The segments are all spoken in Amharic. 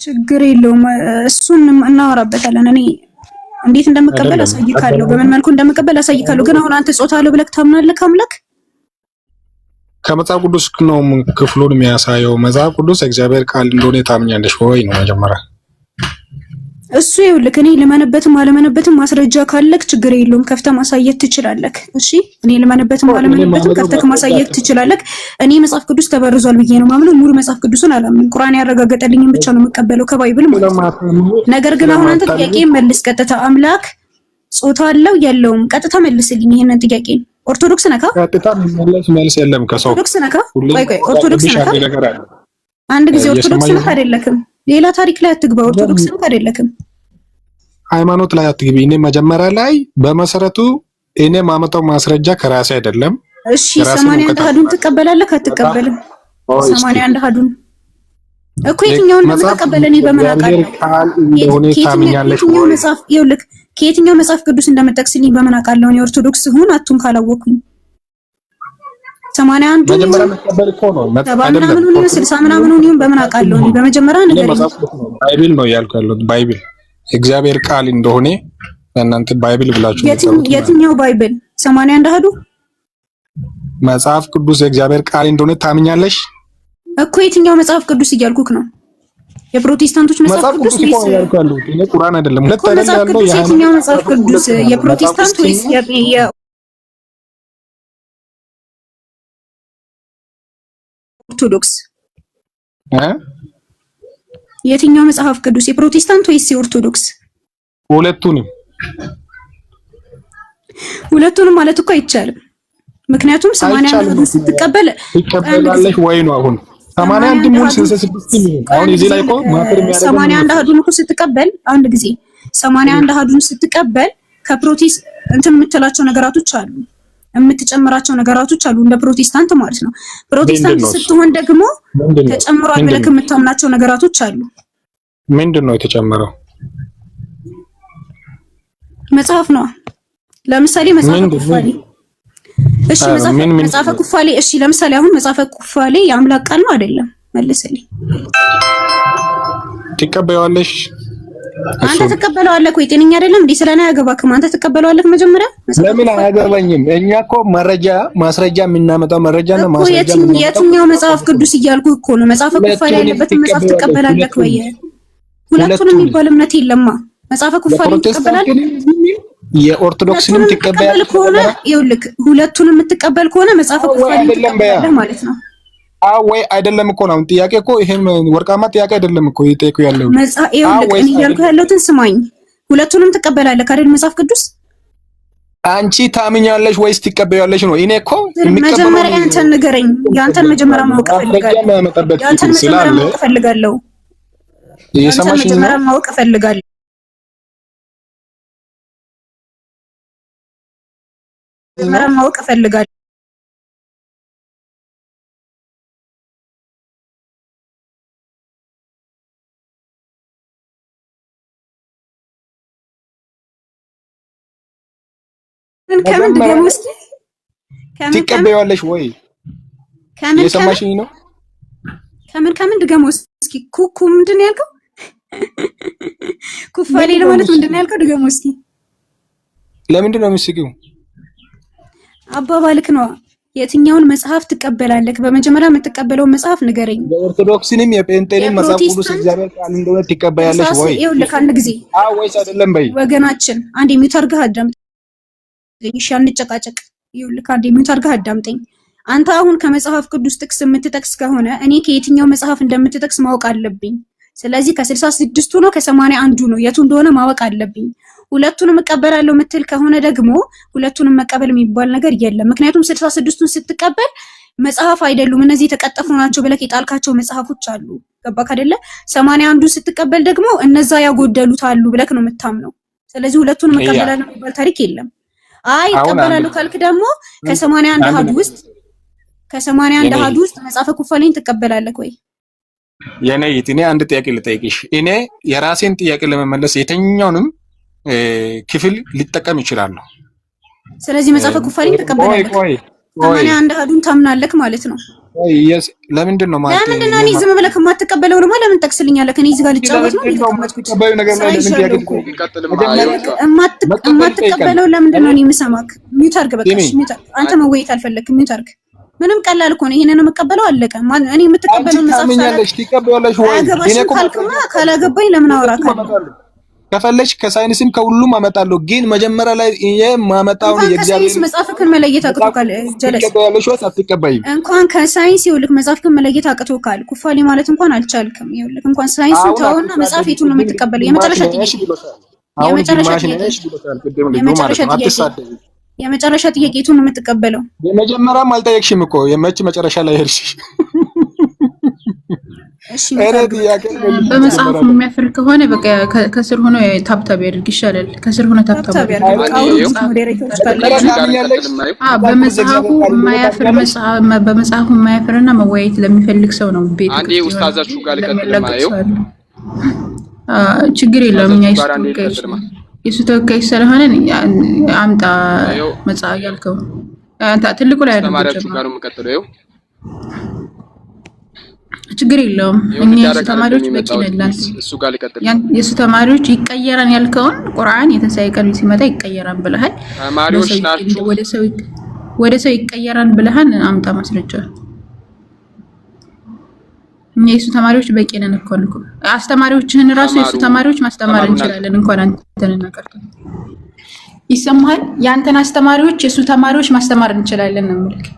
ችግር የለውም። እሱን እናወራበታለን። እኔ እንዴት እንደምቀበል አሳይካለሁ፣ በምን መልኩ እንደምቀበል አሳይካለሁ። ግን አሁን አንተ ጾታ አለው ብለህ ታምናለህ? አምላክ ከመጽሐፍ ቅዱስ ነው ክፍሉን የሚያሳየው። መጽሐፍ ቅዱስ እግዚአብሔር ቃል እንደሆነ ታምኛለሽ ወይ ነው መጀመሪያ። እሱ ይኸውልህ፣ እኔ ልመንበትም አለመንበትም ማስረጃ ካለክ ችግር የለውም፣ ከፍተህ ማሳየት ትችላለህ። እሺ፣ እኔ ልመንበትም አለመንበትም ከፍተህ ማሳየት ትችላለህ። እኔ መጽሐፍ ቅዱስ ተበርዟል ብዬ ነው ማምነው። ሙሉ መጽሐፍ ቅዱስን አላምንም። ቁርአን ያረጋገጠልኝን ብቻ ነው የምቀበለው ከ Bible ማለት ነው። ነገር ግን አሁን አንተ ጥያቄ መልስ ቀጥታ። አምላክ ጾታ አለው የለውም? ቀጥታ መልስልኝ ይሄንን ጥያቄ። ኦርቶዶክስ ነካ? ቀጥታ የሚመለስ መልስ የለም ከሰው። ኦርቶዶክስ ነካ? ቆይ ቆይ፣ ኦርቶዶክስ ነካ? አንድ ጊዜ ኦርቶዶክስ ነካ አይደለክም? ሌላ ታሪክ ላይ አትግባ። ኦርቶዶክስ ነካ አይደለክም? ሃይማኖት ላይ አትግቢ። እኔ መጀመሪያ ላይ በመሰረቱ እኔ ማመጣው ማስረጃ ከራሴ አይደለም። እሺ 81 አሐዱን ትቀበላለህ አትቀበልም? 81 አሐዱን እኮ የትኛውን እንደምትቀበል እኔ በምን አውቃለሁ? የትኛው መጽሐፍ ይኸውልህ፣ ከየትኛው መጽሐፍ ቅዱስ እንደምጠቅስልኝ በምን አውቃለሁ? እኔ ኦርቶዶክስ ሁን አቱን ካላወቅኩኝ 81 መጀመሪያ መቀበል እኮ ነው። ሰባ ምናምን ሁን 60 ምናምን ሁን በምን አውቃለሁ? እኔ በመጀመሪያ ንገረኝ። Bible ነው እያልኩ ያለሁት፣ Bible እግዚአብሔር ቃል እንደሆነ እናንተ Bible ብላችሁ የትኛው Bible? 81 አሐዱ መጽሐፍ ቅዱስ የእግዚአብሔር ቃል እንደሆነ ታምኛለሽ እኮ። የትኛው መጽሐፍ ቅዱስ እያልኩክ ነው? የፕሮቴስታንቶች መጽሐፍ ቅዱስ ወይስ እኔ ቁርአን አይደለም። ሁለት አይደለም ያለው የትኛው መጽሐፍ ቅዱስ የፕሮቴስታንት ወይስ የኦርቶዶክስ? የትኛው መጽሐፍ ቅዱስ የፕሮቴስታንት ወይስ የኦርቶዶክስ? ሁለቱንም። ሁለቱንም ማለት እኮ አይቻልም። ምክንያቱም 81 ስትቀበል ትቀበላለሽ ወይ ነው አሁን 81 ሙሉ 66 ይሁን። አሁን እዚህ ላይ እኮ matter የሚያደርገው 81 አሐዱን እኮ ስትቀበል አንድ ጊዜ 81 አሐዱን ስትቀበል ከፕሮቴስ እንትን የምትላቸው ነገራቶች አሉ፣ የምትጨምራቸው ነገራቶች አሉ፣ እንደ ፕሮቴስታንት ማለት ነው። ፕሮቴስታንት ስትሆን ደግሞ ተጨምሯል ብለህ የምታምናቸው ነገራቶች አሉ። ምንድን ነው የተጨመረው? መጽሐፍ ነው። ለምሳሌ መጽሐፈ ኩፋሌ። እሺ መጽሐፈ ኩፋሌ። እሺ ለምሳሌ አሁን መጽሐፈ ኩፋሌ የአምላክ ቃል ነው አይደለም? መልስልኝ። ትቀበያለሽ? አንተ ትቀበለዋለህ ወይ? ጤነኛ አይደለም እንዴ? ስለኔ አያገባክም። አንተ ትቀበለዋለህ መጀመሪያ? ለምን አያገባኝም? እኛ እኮ መረጃ ማስረጃ የምናመጣው መረጃ ነው። ማስረጃ የትኛው መጽሐፍ ቅዱስ እያልኩ እኮ ነው። መጽሐፈ ኩፋሌ ያለበትን መጽሐፍ ትቀበላለህ ወይ? ሁለቱንም የሚባል እምነት የለማ። መጽሐፈ ኩፋሌ ትቀበላለህ? የኦርቶዶክስንም ትቀበላለህ ከሆነ ይኸውልህ፣ ሁለቱንም የምትቀበል ከሆነ መጽሐፈ ኩፋሌ ትቀበላለህ ማለት ነው። አዎ ወይ አይደለም እኮ ነው ጥያቄ እኮ ይሄም ወርቃማ ጥያቄ አይደለም እኮ ይጠይቁ ያለው መጽሐፍ። ይኸውልህ እኔ እያልኩ ያለሁትን ስማኝ። ሁለቱንም ትቀበላለህ አይደል? መጽሐፍ ቅዱስ አንቺ ታምኛለሽ ወይስ ትቀበያለሽ ነው። እኔ እኮ መጀመሪያ ያንተን ንገረኝ። ያንተን መጀመሪያ ማወቅ እፈልጋለሁ። ያንተን መጀመሪያ ማወቅ እፈልጋለሁ። እየሰማሽኝ ነው? መጀመሪያ ማወቅ እፈልጋለሁ። መጀመሪያ ማወቅ እፈልጋለሁ። ከምን ድገም እስኪ። ትቀበያለሽ ወይ? ከምን እየሰማሽኝ ነው? ከምን ከምን ድገም እስኪ። ኩኩ ምንድን ነው ያልከው? ኩፋሌ ለማለት ምንድን ነው ያልከው? ድገም እስኪ። ለምንድን ነው የምትስቂው? አባባልክ ነው። የትኛውን መጽሐፍ ትቀበላለህ? በመጀመሪያ የምትቀበለውን መጽሐፍ ንገረኝ። የኦርቶዶክስንም የጴንጤንም መጽሐፍ ቅዱስ እግዚአብሔር ቃል እንደሆነ ትቀበያለሽ ወይ? ይኸውልህ አንድ ጊዜ አዎ ወይስ አይደለም በይ። ወገናችን አንዴ mute አድርገህ አዳምጠኝ። እሺ አንጨቃጨቅ። ይኸውልህ አንዴ mute አድርገህ አዳምጠኝ። አንተ አሁን ከመጽሐፍ ቅዱስ ጥቅስ የምትጠቅስ ከሆነ እኔ ከየትኛው መጽሐፍ እንደምትጠቅስ ማወቅ አለብኝ። ስለዚህ ከ66ቱ ነው ከ81ዱ ነው የቱ እንደሆነ ማወቅ አለብኝ። ሁለቱንም እቀበላለሁ የምትል ከሆነ ደግሞ ሁለቱንም መቀበል የሚባል ነገር የለም። ምክንያቱም 66ቱን ስትቀበል መጽሐፍ አይደሉም እነዚህ የተቀጠፉ ናቸው ብለህ የጣልካቸው መጽሐፎች አሉ። ገባክ አይደለ? 81ዱን ስትቀበል ደግሞ እነዛ ያጎደሉት አሉ ብለህ ነው የምታምነው። ስለዚህ ሁለቱንም እቀበላለሁ የሚባል ታሪክ የለም። አይ እቀበላለሁ ካልክ ደግሞ ከ81 አሃዱ ውስጥ ከ81 አሃዱ ውስጥ መጽሐፈ ኩፋሌን ትቀበላለህ ወይ? የኔ እኔ አንድ ጥያቄ ልጠይቅሽ። እኔ የራሴን ጥያቄ ለመመለስ የትኛውንም ክፍል ሊጠቀም ይችላሉ። ስለዚህ መጽሐፈ ኩፋሌን ትቀበላለህ? ቆይ ቆይ 81 አሐዱን ታምናለህ ማለት ነው። ቆይ ለምንድን ነው ማለት ለምንድን ነው እኔ ዝም ብለህ የማትቀበለው? ድማ ለምን ጠቅስልኛለህ? እኔ እዚህ ጋር ልጫወት ነው የተቀመጥኩት። ነገር ስራ ላይ ለምን ይዣለሁ ጥያቄ እኮ። እንቀጥልማ። መጀመሪያ መቀበል የማትቀበለው ለምንድን ነው እኔ የምሰማክ? Mute አድርግ በቃ። ስሚ እሺ mute አድርግ። አንተ መወየት አልፈለክም። Mute አድርግ። ምንም ቀላል እኮ ነው። ይሄንን የምቀበለው አለቀ። እኔ አንቺ የምትቀበለው መጽሐፍ ሳላውቅ ታምኛለሽ፣ ትቀበያለሽ ወይ? እኔ አያገባሽም እኮ ካልክማ ካላገባኝ ለምን አወራካለሁ? ከፈለሽ ከሳይንስም ከሁሉም አመጣለሁ። ግን መጀመሪያ ላይ እኔ የማመጣውን እንኳን ከሳይንስ የእግዚአብሔር መጽሐፍክን መለየት አቅቶካል ጀለስ። ትቀበያለሽ ወይስ አትቀበይም? እንኳን ከሳይንስ ይኸውልህ መጽሐፍክን መለየት አቅቶካል። ኩፋሌ ማለት እንኳን አልቻልክም። ይኸውልህ እንኳን ሳይንሱን አሁን ተውና መጽሐፍ አትሳደቢ። የቱን ነው ቅድም የምትቀበለው? ግማሽ የመጨረሻ ነሽ ጥያቄ ብሎሻል። አሁን የመጨረሻ ግማሽ ጥያቄ ነሽ ብሎሻል ቅድም ልጁ ማለት የመጨረሻ ነው። ጥያቄ አትሳደቢ። የመጨረሻ ጥያቄ የቱን ነው የምትቀበለው? የመጀመሪያም አልጠየቅሽም እኮ የመች መጨረሻ ላይ ሄድሽ? እሺ እኔ mute አድርግ በቃ። ጥያቄ መልሽ በመጽሐፉ መጀመሪያ ላይ የሚያፍር ከሆነ በቃ ከስር ሆኖ tap tap ያድርግ ይሻላል። ከስር ሆኖ tap tap tap tap ያድርግ። ያድርግ በቃ። አንዴ አውሩት ይኸው moderator ኦች መጀመሪያ ካላችሁ እሱ ጋር ታምኛለሽ? እንቀጥልማ። ይኸው መጽሐፍ ቅዱስ በመጽሐፉ የእግዚአብሔር ቃል እንደሆነ የማያፍር ታምኛለሽ? በመጽሐፉ የማያፍርና መወያየት ለሚፈልግ ሰው ነው ቤቱ አንዴ ክፍት የሆነው እንጂ ኡስታዛችሁ ጋር ልቀጥልማ። ለሚያላግጥ ይኸው ሰው አለ። ችግር የለውም። እኛ ኡስታዛችሁ የሱ ጋር አንዴ ተወካዮች ልቀጥልማ። የሱ ተወካዮች ስለሆነ አምጣ ይኸው መጽሐፍ ያልከው አንተ ትልቁ ላይ አድርጎ አስተማሪያችሁ ጀማ ጋር ነው የምቀጥለው። ይኸው ችግር የለውም። ይኸው እኛ የሱ ልዳረቅ አይደለም ተማሪዎች በቂ የመጣሁት። ነን ለአንተ። እሱ ጋር ልቀጥል። የእሱ ተማሪዎች ይቀየራል ያልከውን ቁርአን የትንሣኤ ቀን ሲመጣ ይቀየራል ብለሃል። ተማሪዎች በሰው ናችሁ። ወደ ሰው ይቀየራል ብለሃል። አምጣ ማስረጃ። እኛ የሱ ተማሪዎች በቂ ነን እኮ አልኩ። አስተማሪዎችህን ራሱ የሱ ተማሩ ተማሪዎች ማስተማር ተማሩ እናንተ። እንችላለን። እንኳን አንተን እናቀርቶ ይሰማሃል። የአንተን አስተማሪዎች የሱ ተማሪዎች ማስተማር እንችላለን ነው የምልህ፣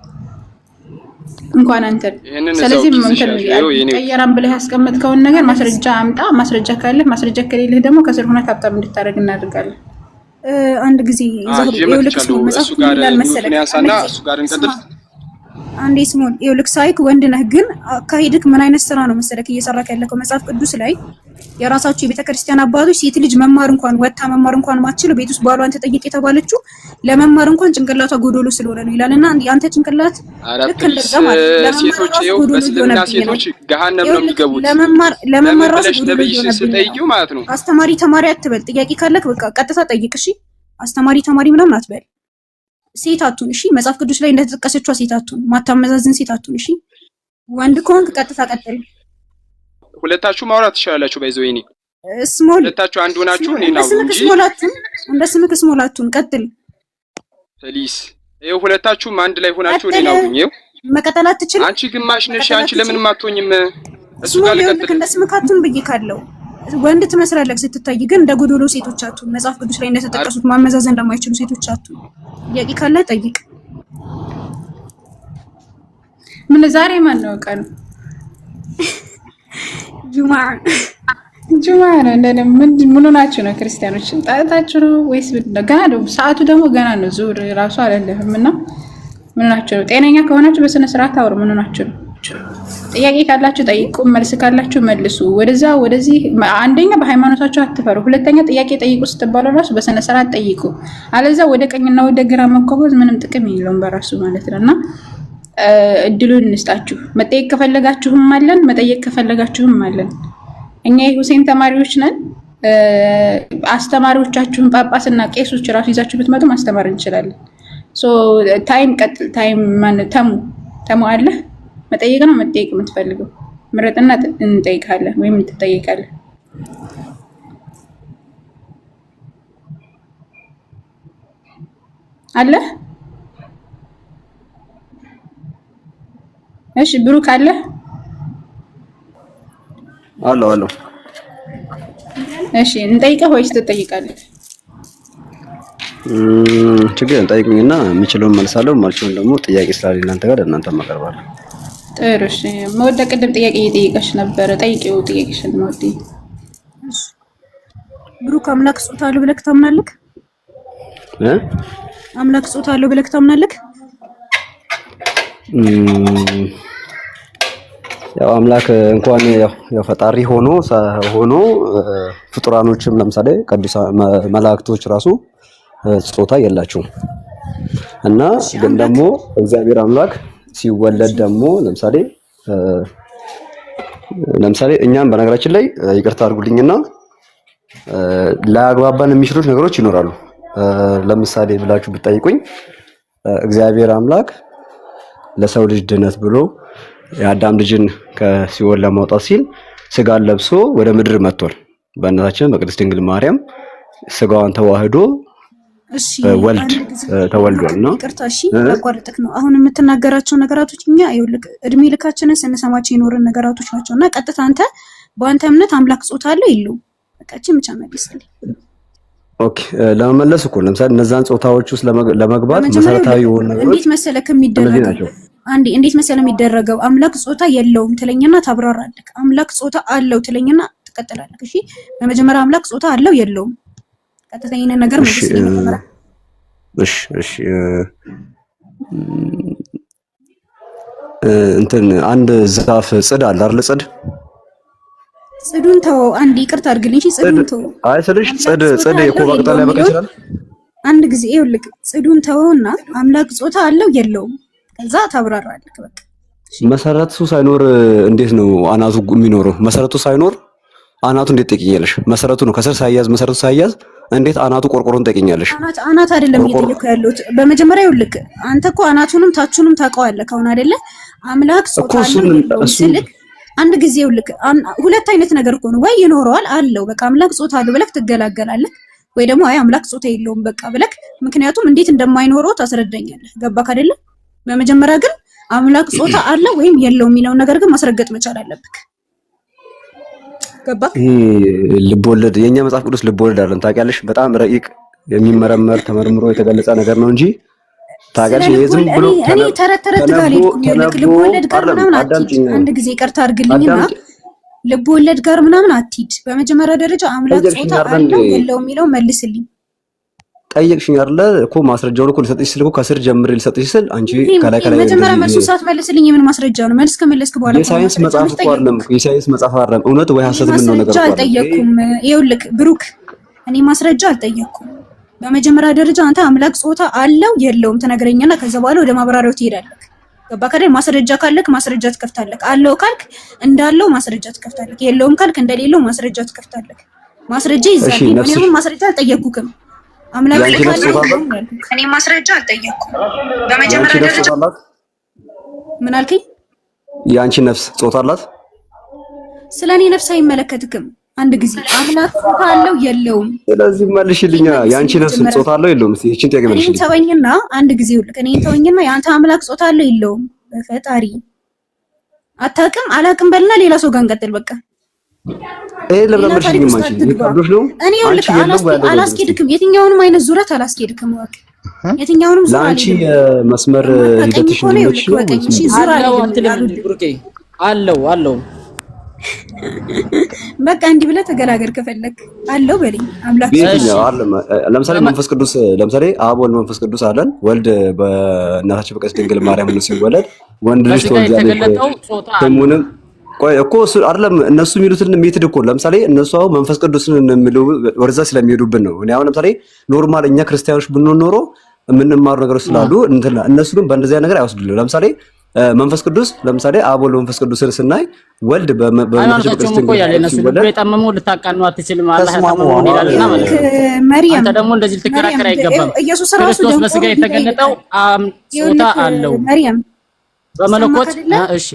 እንኳን አንተን። ይህንን እዛው ስለዚህ ኪስሽ እንትን ያዥ። ይኸው የኔ ይቀየራል ብለህ ያስቀመጥከውን ነገር ማስረጃ አምጣ። ማስረጃ ካለህ፣ ማስረጃ ከሌለህ ደግሞ ከስር ሆነህ tap tap እንድታደርግ እናደርጋለን። አንድ ጊዜ ዛህሩ ይዤ ይኸውልህ መጥቻለሁ። ስሙን መጽሐፍ እሱ ምን ጋር ይላል mute ኡን መሰለህ? አንድ ያንሳና ጊዜ እሱ ጋር ስማ እንቀጥል። አንዴ ስሙን ይኸውልህ ሳይክ ወንድ ነህ፣ ግን አካሄድክ ምን አይነት ስራ ነው መሰለክ እየሰራክ ያለከው? መጽሐፍ ቅዱስ ላይ የራሳቸው የቤተ ክርስቲያን አባቶች ሴት ልጅ መማር እንኳን ወጥታ መማር እንኳን ማትችለው ቤት ውስጥ ባሏን ተጠይቅ የተባለችው ለመማር እንኳን ጭንቅላቷ ጎዶሎ ስለሆነ ነው ይላል። እና አንተ ጭንቅላት አረ ልክ please እንደዛ ማለት ነው። ለመማር ሴቶች ራሱ ይኸው ጎዶሎ በእስልምና እየሆነብኝ ነው። ሴቶች ገሃነም ነው ይኸውልህ የሚገቡት። ለመማር ለምን ለመማር ራሱ ብለሽ ጎዶሎ ነብይሽን እየሆነብኝ ነው። ስጠይቂው ማለት ነው። አስተማሪ ተማሪ አትበል። ጥያቄ ካለክ በቃ ቀጥታ ጠይቅ። እሺ አስተማሪ ተማሪ ምናምን አትበል። ሴት አትሁን። እሺ መጽሐፍ ቅዱስ ላይ እንደተጠቀሰችዋ ሴት አትሁን፣ ማታመዛዝን ሴት አትሁን። እሺ ወንድ ከሆንክ ቀጥታ ቀጥል። ሁለታችሁ ማውራት ትችላላችሁ። by the way እኔ ስሞል ሁለታችሁ አንድ ሆናችሁ እኔን እንደ አውሩ ስምክ እንጂ ስሞል አትሁን፣ እንደ ስምክ ስሞል አትሁን። ቀጥል Please። ይኸው ሁለታችሁም አንድ ላይ ሆናችሁ ቀጥል። እኔን አውሩኝ። ይኸው መቀጠል አትችልም። አንቺ ግማሽ ነሽ። መቀጠል አንቺ አትችልም። ለምንም አትሆኝም። እሱ ጋር ስሞል ይኸውልህ ልቀጥል። እንደ ስምክ አትሁን ብዬ ካለው ወንድ ትመስላለህ ስትታይ፣ ግን እንደ ጎዶሎ ሴቶች አትሁን። መጽሐፍ ቅዱስ ላይ አረ እንደተጠቀሱት ማመዛዘን እንደማይችሉ ሴቶች አትሁን። ጥያቄ ካለ ጠይቅ። ምን ዛሬ ማን ነው ቀኑ? ጁማ ጁማ ነው። እንደኔ ምን ምን ሆናችሁ ነው? ክርስቲያኖች ጣጣችሁ ነው ወይስ ምንድን ነው? ገና ነው ሰዓቱ፣ ደግሞ ገና ነው። ዙር ራሱ አላለህም እና ምን ሆናችሁ ነው? ጤነኛ ከሆናችሁ በስነ ስርዓት አውሩ። ምን ሆናችሁ ነው? ጥያቄ ካላችሁ ጠይቁ፣ መልስ ካላችሁ መልሱ። ወደዛ ወደዚህ፣ አንደኛ በሃይማኖታችሁ አትፈሩ፣ ሁለተኛ ጥያቄ ጠይቁ ስትባሉ ራሱ በስነ ስርዓት ጠይቁ። አለዛ ወደ ቀኝና ወደ ግራ መጓጓዝ ምንም ጥቅም የለውም በራሱ ማለት ነው። እና እድሉን እንስጣችሁ። መጠየቅ ከፈለጋችሁም አለን፣ መጠየቅ ከፈለጋችሁም አለን። እኛ የሁሴን ተማሪዎች ነን። አስተማሪዎቻችሁን ጳጳስና ቄሶች ራሱ ይዛችሁ ብትመጡ ማስተማር እንችላለን። So time ቀጥል። Time ማን ተሙ ተሙ አለ መጠየቅ ነው መጠየቅ የምትፈልገው ምረጥና እንጠይቃለን ወይም ትጠይቃለህ። አለ እሺ፣ ብሩክ አለ አሎ አሎ። እሺ፣ እንጠይቀህ ወይስ ትጠይቃለህ? ችግር የለም ጠይቁኝና የምችለውን መልሳለሁ፣ የማልችለውን ደግሞ ጥያቄ ስላለ እናንተ ጋር ለእናንተ አቀርባለሁ። ጥሩ እሺ። መወደ ቅድም ጥያቄ እየጠየቀሽ ነበረ። ጠይቂው ጥያቄሽን መወደ። ብሩክ አምላክ ጾታ አለው ብለህ ታምናለህ? እ አምላክ ጾታ አለው ብለህ ታምናለህ? እም፣ ያው አምላክ እንኳን ያው ፈጣሪ ሆኖ ሆኖ ፍጡራኖችም ለምሳሌ ቅዱሳን መላእክቶች ራሱ ጾታ የላቸውም እና እሺ ግን አምላክ ደግሞ እግዚአብሔር አምላክ ሲወለድ እሺ ደግሞ ለምሳሌ እ፣ ለምሳሌ እኛም በነገራችን ላይ ይቅርታ አድርጉልኝና ላያግባባን የሚችሉት ነገሮች ይኖራሉ። ለምሳሌ ብላችሁ ብትጠይቁኝ እግዚአብሔር አምላክ ለሰው ልጅ ድነት ብሎ የአዳም ልጅን ከሲኦል ለማውጣት ሲል ስጋን ለብሶ ወደ ምድር መጥቷል። በእናታችን በቅድስት ድንግል ማርያም ስጋዋን ተዋህዶ እሺ ወልድ አንድ ጊዜ ተወልዷል እና ይቅርታ፣ እሺ ላቋርጥክ ነው። አሁን የምትናገራቸው ነገራቶች እኛ ይኸውልህ እድሜ ልካችንን ስንሰማቸው የኖርን ነገራቶች ናቸው እና ቀጥታ አንተ በአንተ እምነት አምላክ ጾታ አለው የለውም? በቃ እቺን ብቻ መልስልኝ። Okay፣ ለመመለስ እኮ ለምሳሌ እነዛን ጾታዎች ውስጥ ለመግባት በመጀመሪያ መሰረታዊ ይኸውልህ የሆኑ ነገሮች እንዴት መሰለህ እነዚህ የሚደረገው ናቸው። አንዴ እንዴት መሰለህ የሚደረገው አምላክ ጾታ የለውም ትለኝና ታብራራለህ። አምላክ ጾታ አለው ትለኝና ትቀጥላለህ። እሺ በመጀመሪያ አምላክ ጾታ አለው የለውም? ቀጥታ ይሄንን ነገር እሺ መልስልኝ መጀመሪያ። እሺ እንትን አንድ ዛፍ ጽድ አለ አይደል? ጽድ ጽዱን ተወው። አንዴ ይቅርታ አድርግልኝ። እሺ ጽድ ጽዱን ተወው። አይ ስልሽ አምላክ ጽድ ጾታ ጽድ አለው የኮባ ቅጠል የለውም ሊያበቅል የሚለውን ይችላል። አንድ ጊዜ ይኸውልህ ጽዱን ተወውና አምላክ ጾታ አለው የለውም? ከዛ ታብራራለህ። በቃ እሺ መሰረቱ ሳይኖር እንዴት ነው አናቱ የሚኖረው? መሰረቱ ሳይኖር አናቱ እንዴት ትጠይቂኛለሽ? መሰረቱ ነው ከስር ሳይያዝ፣ መሰረቱ ሳይያዝ እንዴት አናቱ ቆርቆሮን ትጠይቂኛለሽ? አናት አናት አይደለም ቆርቆሮ እየጠየኩ ያለሁት። በመጀመሪያ ይኸውልህ አንተ እኮ አናቱንም ታቹንም ታውቀዋለህ ከሆነ አይደለ? አምላክ እኮ ጾታ አለው እሱን የለውም እሱን ስልክ አንድ ጊዜ ይኸውልህ ሁለት አይነት ነገር እኮ ነው። ወይ ይኖረዋል አለው በቃ አምላክ ጾታ አለው ብለህ ትገላገላለህ፣ ወይ ደግሞ አይ አምላክ ጾታ የለውም በቃ ብለህ ምክንያቱም እንዴት እንደማይኖረው ታስረዳኛለህ። ገባክ አይደለ? በመጀመሪያ ግን አምላክ ጾታ አለው ወይም የለውም የሚለውን ነገር ግን ማስረገጥ መቻል አለብህ። ገባክ? ይሄ ልቦለድ የኛ መጽሐፍ ቅዱስ ልቦለድ አይደለም፣ ታውቂያለሽ። በጣም ረቂቅ የሚመረመር ተመርምሮ የተገለጸ ነገር ነው እንጂ ስለ ታውቂያለሽ። ይሄ ዝም ልቦለድ ብሎ እኔ እኔ ተረት ተረት ጋር ተነቦ አልሄድኩም። ይኸውልህ ተነቦ ልቦለድ ጋር አይደለም። ምናምን አትሂድ። አዳምጪኝ፣ አንድ ጊዜ ይቅርታ አድርግልኝና አዳምጪ። ልቦለድ ጋር ምናምን አትሂድ። በመጀመሪያ ደረጃ አምላክ ጠየቅሽኝ ጾታ አይደል እንዴ? አለው የለውም የሚለው መልስልኝ። ጠየቅሽኝ አይደለ እኮ ማስረጃውን እኮ ልሰጥሽ ስል እኮ ከስር ጀምሬ ልሰጥሽ ስል አንቺ ከላይ ከላይ መጀመሪያ እንደዚህ መልሱን ሳትመልስልኝ የምን ማስረጃ ነው? መልስ ከመለስክ በኋላ እኮ ነው የሳይንስ ማስረጃ መጽሐፍ መች እኮ አይደለም ጠየቅኩህ? እኮ የሳይንስ መጽሐፍ አይደለም። እውነት ወይ እኔ ሐሰት የምንለው ነገር ማስረጃ እኮ አይደለም። ይሄ አልጠየቅኩም። ይኸውልህ ብሩክ፣ እኔ ማስረጃ አልጠየቅኩም። በመጀመሪያ ደረጃ አንተ አምላክ ጾታ አለው የለውም ትነግረኛና ከዛ በኋላ ወደ ማብራሪያው ትሄዳለህ። ገባህ አይደል? ማስረጃ ካለክ ማስረጃ ትከፍታለህ። አለው ካልክ እንዳለው ማስረጃ ትከፍታለህ። የለውም ካልክ እንደሌለው ማስረጃ ትከፍታለህ። ማስረጃ እሺ ይዛልኝ። እኔ ነፍስሽ አሁን ማስረጃ አልጠየቅኩክም። አምላክ የአንቺ ጾታ ነፍስ አለው ጾታ አላት? የለውም ያልኩህ። እኔ ማስረጃ አልጠየቅኩም። የአንቺ በመጀመሪያ ነፍስ ደረጃ ጾታ አላት? ምን አልከኝ? የአንቺ ነፍስ ጾታ አላት? ስለ እኔ ነፍስ አይመለከትክም። አንድ ጊዜ አምላክ ጾታ አለው የለውም ስለዚህ መልሽልኛ። የአንቺ መልስልኝ ነፍስ መጀመሪያ። ጾታ አለው የለውም? እስኪ ይህችን ጥያቄ እኔን መልሽልኝ። ተወኝና አንድ ጊዜ ይኸውልህ፣ እኔን ተወኝና የአንተ አምላክ ጾታ አለው የለውም? በፈጣሪ አታውቅም። አላውቅም በልና ሌላ ሰው ጋር እንቀጥል። በቃ ይሄ ለምን ሌላ ታሪክ አልመልሽልኝም? ውስጥ አንቺ ይሄ አትግባ። ከብዶሽ ነው? እኔ አንቺ ይኸውልህ የለም ወይ አለው በይኝ እስኪ። አላስኬድክም። የትኛውንም አይነት ዙረት አላስኬድክም። እወቅ፣ የትኛውንም ዙር ለአንቺ አልሄድም። የመስመር የማታውቀኝ ሂደትሽ ከሆነ እንዲመችሽ ይኸውልህ ነው እወቀኝ። ወይስ እሺ ምንድን ነው? ዙር አለው አልሄድም። አትልም እንዴ አልወድም። ብሩኬ? አለው አለው። በቃ እንዲህ ብለህ ተገላገል። ከፈለክ አለው በለኝ። አምላክ ጾታ በየትኛው አለ? ለምሳሌ በመ- መንፈስ ቅዱስ፣ ለምሳሌ አብ ወልድ መንፈስ ቅዱስ አለን። ወልድ በእናታችን በቅድስት ድንግል ማርያም ነው ሲወለድ ወንድ ልጅ በስጋ ትወልጃለሽ የተገለጠው ጾታ አለው። ስሙንም ቆይ እኮ እሱ አይደለም እነሱ የሚሉትን method እኮ ለምሳሌ እነሱ አሁን መንፈስ ቅዱስን የሚሉ ወደዛ ስለሚሄዱብን ነው። እኔ አሁን ለምሳሌ normal እኛ ክርስቲያኖች ብንሆን ኖሮ የምንማሩ ነገሮች ስላሉ እንትን እነሱ ግን በእንደዚያ ነገር አይወስዱልንም። ለምሳሌ መንፈስ ቅዱስ ለምሳሌ አብ ወልድ መንፈስ ቅዱስን ስናይ ወልድ በእናታችን ሃይማኖታቸውም በቅድስት እኮ ድንግል ያለ ማርያም እነሱ ልቡ ሲወለድ የጠመመው ልታቃኑ አትችልም፣ አላህ ተስማሙ። ያጠመመውን አሁን ይላልና ማለት ነው። መርየም አንተ ደግሞ እንደዚህ ልትከራከር መርየም አይገባም። ኢየሱስ ራሱ ክርስቶስ በስጋ ደንቆሮ ዲዳ የተገለጠው ይልካል። ጾታ ይኸውልህ አለው መርየም በመለኮት ሰማህ አይደለ? እሺ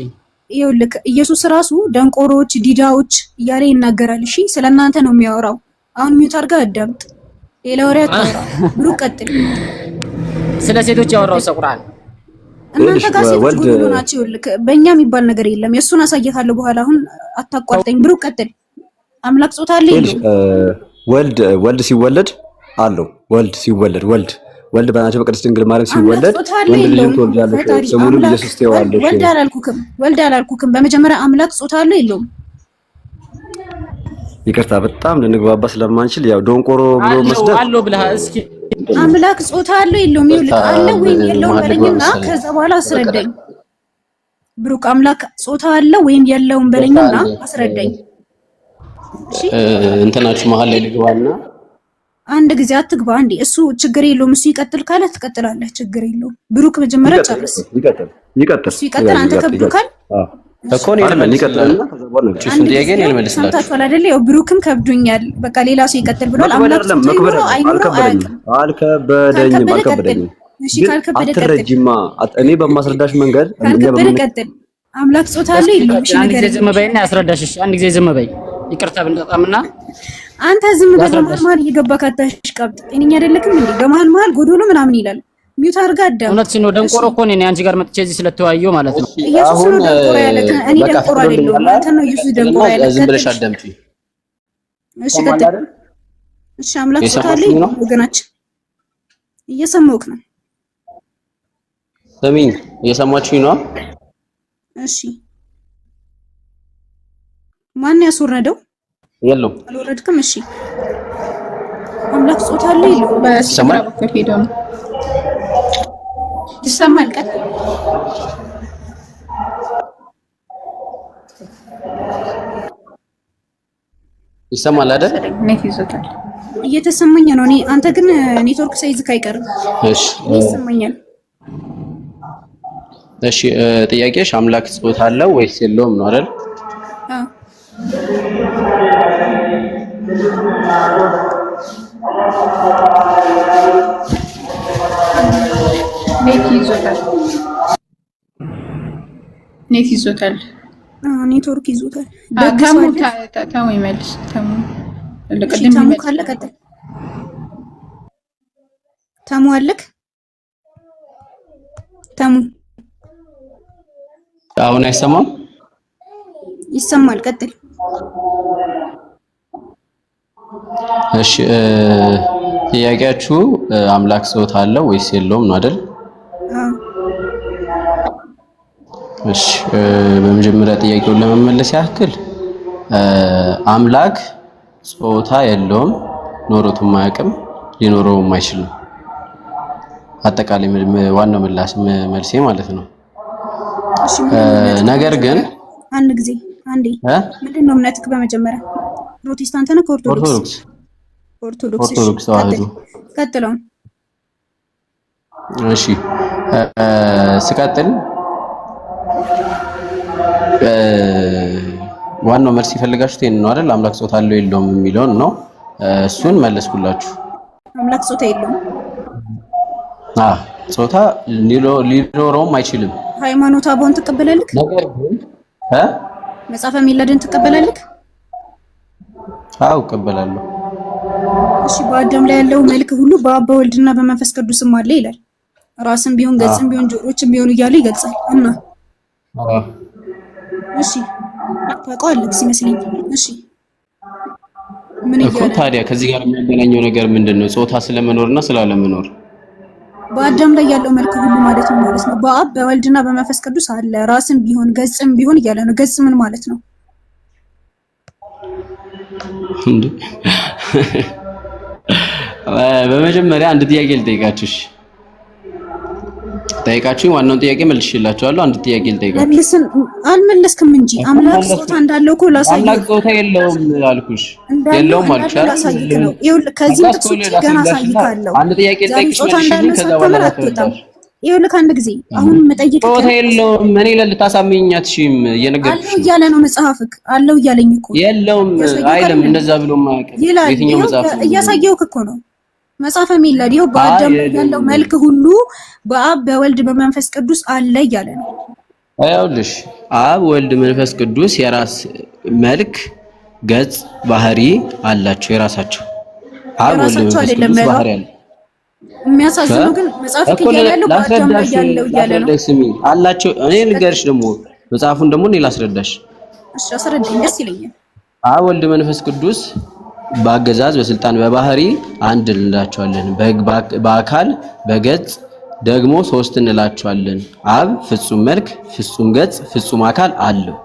ይኸውልህ ኢየሱስ ራሱ ደንቆሮች፣ ዲዳዎች እያለ ይናገራል። እሺ ስለ እናንተ ነው የሚያወራው። አሁን mute አድርገህ አዳምጥ። ሌላ ወሬ አታወራ። ብሩክ ቀጥል። ስለ ሴቶች ያወራው ሰው ቁርአን እናንተ ጋር ሴቶች ወልድ ጎዶሎ ናቸው። ይኸውልህ በእኛ የሚባል ነገር የለም። የእሱን አሳይሃለሁ በኋላ። አሁን አታቋርጠኝ። ብሩክ ቀጥል። አምላክ ጾታ አለ ይኸውልሽ የለውም? ወልድ ወልድ ሲወለድ አለው። ወልድ ሲወለድ ወልድ ወልድ በእናታችን በቅድስት ድንግል ማርያም አምላክ ሲወለድ ጾታ አለ ወንድ ልጅን የለውም? ትወልጃለሽ፣ ፈጣሪ ስሙንም አምላክ ኢየሱስ ትይዋለሽ። ወልድ አላልኩክም፣ ወልድ አላልኩክም። በመጀመሪያ አምላክ ጾታ አለው የለውም? ይቅርታ በጣም ልንግባባ ስለማንችል ያው ዶንቆሮ ብሎ አለው መስደብ አለው ብለሃል። እስኪ አምላክ ጾታ አለው የለውም? ይኸውልህ አለ ወይም የለውም መሀል ልግባ በለኝና መሰለኝ። ከዛ በኋላ አስረዳኝ። ብሩክ አምላክ ጾታ አለው ወይም የለውም በለኝና አስረዳኝ። እሺ እንትናችሁ መሀል ላይ ልግባና አንድ ጊዜ አትግባ። አንዴ እሱ ችግር የለውም። እሱ ይቀጥል ካለ ትቀጥላለህ። ችግር የለውም። ብሩክ መጀመሪያ ይቀጥል ጨርስ። ይቀጥል ይቀጥል እሱ ይቀጥል፣ አንተ ከብዶካል። እኮ እኔ አይደለም ልመልስልህ። ይቀጥልና ከዛ በኋላ ነው። እሱን አንድ ጥያቄ ጊዜ እኔ ልመልስላችሁ። ሰምታችኋል አይደለ? ያው ብሩክም ከብዶኛል፣ በቃ ሌላ ሰው ይቀጥል ብሏል። መክበድ አምላክ አይደለም ጾታ መክበድ ይኑረው አይደለም። አይኑረው አልከበደኝም አያውቅም። አልከበደኝም ካልከበደ ቀጥል። አልከበደኝም። እሺ ግን ካልከበደ ቀጥል። አትረጂማ። እኔ በማስረዳሽ መንገድ እኛ ካልከበደ በምን ቀጥል። አምላክ ጾታ አለው የለውም? እሺ አንድ ጊዜ ንገረኝ። ዝም በይና ያስረዳሽ። እሺ አንድ ጊዜ ዝም በይ። ይቅርታ ብንጠጣምና አንተ ዝም በል። በመሀል ያስረዳሽ። መሀል እየገባ ካታሽቃብጥ ጤነኛ አይደለክም እንዴ? በመሀል መሀል ጎዶሎ ምናምን ይላል። Mute አድርጋ አዳምጥ። እውነት ነው። ደንቆሮ እኮ እኔ አንቺ ጋር መጥቼ እዚህ ስለተወያየሁ ማለት ነው። እሺ ኢየሱስ አሁን ነው ደንቆሮ ያለ፣ እኔ በቃ ደንቆሮ አይደለሁም። ፈቅዶልኛል። አንተ ነው ኢየሱስ ደንቆሮ ያለ። ዝም ብለሽ ቀጥል። አዳምጪ። እሺ ይሰማል ቀጥል። አይደል? እሺ አምላክ ጾታ አለው የሰማሽኝ ነው? ወገናችን፣ እየሰማሁህ ነው። ስሚኝ፣ እየሰማችሁኝ ነው? እሺ ማን ያስወረደው? የለውም። አልወረድክም? እሺ አምላክ ጾታ አለው የለውም? በግራ ይሰማል? በኩል ሄዶ ነው ይሰማል። ቀጥል። ይሰማል አይደል? Net ይዞታል። እየተሰማኝ ነው እኔ። አንተ ግን ኔትወርክ ሳይዝክ አይቀርም። እሺ እኔ ይሰማኛል። እሺ ጥያቄሽ አምላክ ጾታ አለው ወይስ የለውም ነው አይደል? አዎ Net ይዞታል። Net ይዞታል። አዎ፣ ኔትወርክ ይዞታል። ተሙ ደግ ሰው አለ። ተሙ ይመልስ። ተሙ እሺ ቅድም ተሙ ይመልስ። ካለ ቀጥል። ተሙ አለክ? ተሙ አሁን አይሰማም? ይሰማል። ቀጥል። እሺ ጥያቄያችሁ አምላክ ጾታ አለው ወይስ የለውም ነው አይደል? አዎ እሺ በመጀመሪያ ጥያቄውን ለመመለስ ያክል አምላክ ጾታ የለውም፣ ኖሮትም አያውቅም፣ ሊኖረውም አይችልም። አጠቃላይ ዋናው ምላሽ መልሴ ማለት ነው። እሺ ምንድን ነው እምነትህ ነገር ግን በመጀመሪያ? አንድ ጊዜ አንዴ፣ እ ምንድን ነው እምነትህ በመጀመሪያ? ፕሮቴስታንት ነህ ከኦርቶዶክስ? ኦርቶዶክስ ኦርቶዶክስ። እሺ ኦርቶዶክስ ቀጥል፣ ተዋህዶ። ቀጥለውን። እሺ ስቀጥል እ፣ ዋናው መልስ የፈለጋችሁት ይሄን ነው አይደል? አምላክ ጾታ አለው የለውም የሚለውን ነው። እሱን መለስኩላችሁ። አምላክ ጾታ የለውም። አ ጾታ ሊኖረውም አይችልም። ሃይማኖት አበውን ትቀበላለህ? ነገር ግን እ መጽሐፈ ሚላድን ትቀበላለህ? አዎ እቀበላለሁ። እሺ በአዳም ላይ ያለው መልክ ሁሉ በአብ በወልድና በመንፈስ ቅዱስም አለ ይላል። ራስም ቢሆን አ ገጽም ቢሆን ጆሮችም ቢሆኑ እያለ ይገልጻል። እና አ እሺ ታውቀዋለህ ሲመስለኝ። እሺ ምን እኮ እያለ ነው? ታዲያ ከዚህ ጋር የሚያገናኘው ነገር ምንድን ነው? ጾታ ስለመኖርና ስላለመኖር በአዳም ላይ ያለው መልክ ሁሉ ማለት ነው ማለት ነው። በአብ በወልድና በመንፈስ ቅዱስ አለ ራስም ቢሆን ገጽም ቢሆን እያለ ነው። ገጽ ምን ማለት ነው? እንዴ? በመጀመሪያ አንድ ጥያቄ ልጠይቃችሁ። እሺ ጠይቃችሁኝ ዋናውን ጥያቄ መልሼላችኋለሁ። አንድ ጥያቄ ልጠይቃችሁ። መልስን አልመለስክም እንጂ እኮ አምላክ መለስኩ። ጾታ እንዳለው እኮ ላሳየህ አምላክ ጾታ የለውም አልኩሽ። እንዳለው የለውም አልኩሽ እንዳለው አይደል? ላሳይክ ነው። ይኸውልህ ከዚህም በቃ ጥቅስ እስኮ ውጭ ገና ላስረዳሽና አሳይካለሁ። አንድ ጥያቄ ዛሬ ልጠይቅሽ ጾታ መልሽልኝ፣ እንዳለው ከዛ ሳታምር በኋላ አትወጣም። ላስረዳሽ። ይኸውልህ አንድ ጊዜ አሁን የምጠይቅህ ጾታ የለውም እኔ ልታሳምኚኝ አትችይም፣ አለው እየነገርኩሽ ነው። እያለ ነው መጽሐፍክ። አለው እያለኝ እኮ ነው የለውም እያሳየሁህ አይልም፣ አይደለም እንደዛ ብሎ አያውቅም። ይላል። የትኛው ይኸው መጽሐፍ ነው? እያሳየሁህ እኮ ነው። መጽሐፈ ሚላድ ይኸው በአዳም ላይ ያለው አይልም። መልክ ሁሉ በአብ በወልድ በመንፈስ ቅዱስ አለ እያለ ነው። ይኸውልሽ አብ ወልድ መንፈስ ቅዱስ የራስ መልክ፣ ገጽ፣ ባህሪ አላቸው። የራሳቸው አብ ወልድ የራሳቸው መንፈስ አይደለም ቅዱስ ያለው። ባህሪ አለ። የሚያሳዝነው ግን መጽሐፍክ እኮ እያለ ያለው በአዳም ላይ ላስረዳሽ ያለው እያለ ነው። ላስረዳሽ ስሚ አላቸው። እኔ ልንገርሽ ደግሞ መጽሐፉን ደግሞ እኔ ላስረዳሽ። እሺ አስረዳኝ፣ ደስ ይለኛል። አብ ወልድ መንፈስ ቅዱስ በአገዛዝ በስልጣን በባህሪ አንድ እንላቸዋለን። በአካል በገጽ ደግሞ ሶስት እንላቸዋለን። አብ ፍጹም መልክ፣ ፍጹም ገጽ፣ ፍጹም አካል አለው።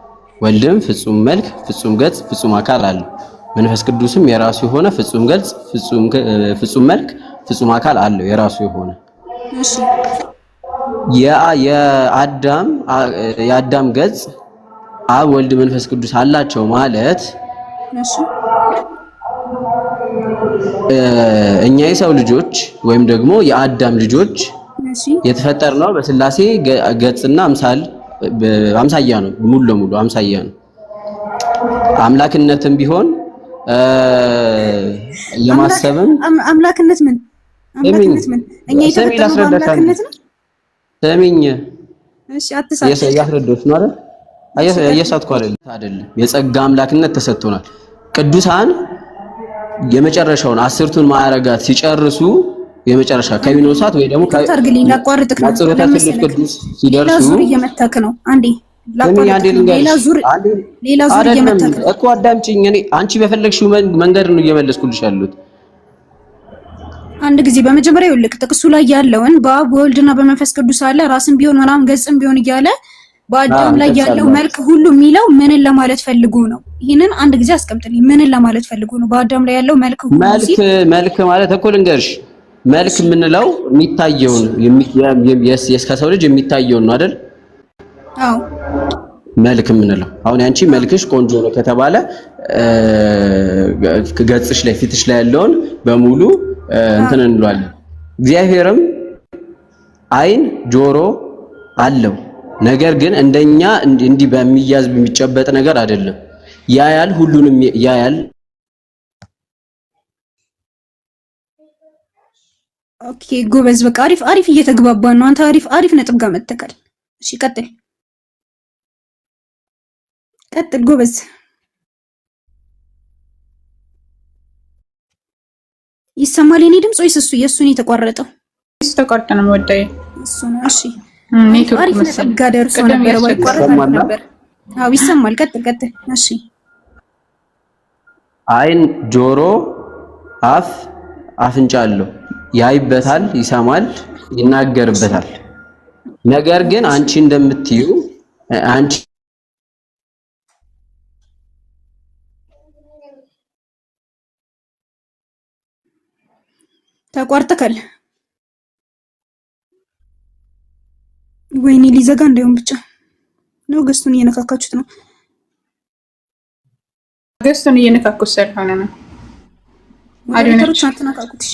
ወልድም ፍጹም መልክ፣ ፍጹም ገጽ፣ ፍጹም አካል አለው። መንፈስ ቅዱስም የራሱ የሆነ ፍጹም ገጽ፣ ፍጹም መልክ፣ ፍጹም አካል አለው የራሱ የሆነ እሺ የአዳም የአዳም ገጽ አብ ወልድ መንፈስ ቅዱስ አላቸው ማለት እሺ እኛ የሰው ልጆች ወይም ደግሞ የአዳም ልጆች እሺ የተፈጠርነው በስላሴ ገጽና አምሳል አምሳያ ነው። ሙሉ ለሙሉ አምሳያ ነው። አምላክነትም ቢሆን የማሰብም አምላክነት ምን ስሚኝ አምላክነት ምን እኛ ስሚ የተፈጠርነው ላስረዳሽ አንዴ በአምላክነት ነው? ስሚኝ እሺ አትሳት። እያስረዳሁሽ ነው አይደል? እሺ ቀጥል። እየሳትኩ አይደለም አይደለም። የጸጋ አምላክነት ተሰጥቶናል። ቅዱሳን የመጨረሻውን አስርቱን ማዕረጋት ሲጨርሱ የመጨረሻ አንዴ ከሚኖሳት ወይ ደግሞ ይቅርታ አድርግልኝ፣ ላቋርጥክ ነው። ከጸሎተ ለምን ስሉስ መሰለክ ቅዱስ ሌላ ሲደርሱ ዙር እየመታክ ነው። አንዴ ስሚኝ አንዴ ላቋርጥክ ነው። ሌላ ልንገርሽ ዙር አንዴ ሌላ ዙር አይደለም እየመታክ ነው። እኮ አዳምጪኝ። እኔ አንቺ በፈለግሽው መንገድ ነው እየመለስኩልሽ ያሉት። አንድ ጊዜ በመጀመሪያ ይኸውልህ ጥቅሱ ላይ ያለውን በአብ በወልድና በመንፈስ ቅዱስ አለ ራስን ቢሆን ምናምን ገጽም ቢሆን እያለ በአዳም ላይ ገጽ ያለው አለው። መልክ ሁሉ የሚለው ምንን ለማለት ፈልጎ ነው? ይህንን አንድ ጊዜ አስቀምጥልኝ። ምንን ለማለት ፈልጎ ነው? በአዳም ላይ ያለው መልክ ሁሉ መልክ ሲል መልክ ማለት እኮ ልንገርሽ፣ መልክ እሺ የምንለው እሺ የሚታየውን ከሰው ልጅ የሚታየውን ነው አይደል? አዎ መልክ የምንለው አሁን ያንቺ አዎ መልክሽ ቆንጆ ነው ከተባለ ገጽሽ ላይ ፊትሽ ላይ ያለውን በሙሉ አዎ እንትን እንለዋለን። እግዚአብሔርም ዓይን ጆሮ አለው። ነገር ግን እንደኛ እንዲህ በሚያዝ በሚጨበጥ ነገር አይደለም። ያያል፣ ሁሉንም ያያል። Okay ጎበዝ። በቃ አሪፍ አሪፍ እየተግባባን ነው። አንተ አሪፍ አሪፍ ነጥብ ጋር መጥተካል። እሺ ቀጥል ቀጥል ጎበዝ። ይሰማል የኔ ድምፅ ወይስ እሱ የእሱን የተቋረጠው? እሱ ተቆርጦ ነው የምወደው። እሱ ነው። እሺ አሪፍ ኔትወርክ አሪፍ ነጥብ መሰለኝ ጋር ደርሶ ቅድም ነበረ። ባይቋረጥ ያስቸግራል። አሪፍ ይሰማል። ነበር። አዎ ይሰማል። ቀጥል ቀጥል። እሺ ዓይን፣ ጆሮ፣ አፍ፣ አፍንጫ አለው። ያይበታል፣ ይሰማል፣ እሺ ይናገርበታል። ነገር ግን እሺ አንቺ እንደምትዩ አንቺ ተቋርጠካል። ወይኔ ሊዘጋ እንዳይሆን ብቻ ነው። guest ኡን እየነካካችሁት ነው። guest ኡን እየነካኩ ስለሆነ ነው። moderator ኦች አዶነች አትነካኩት። እሺ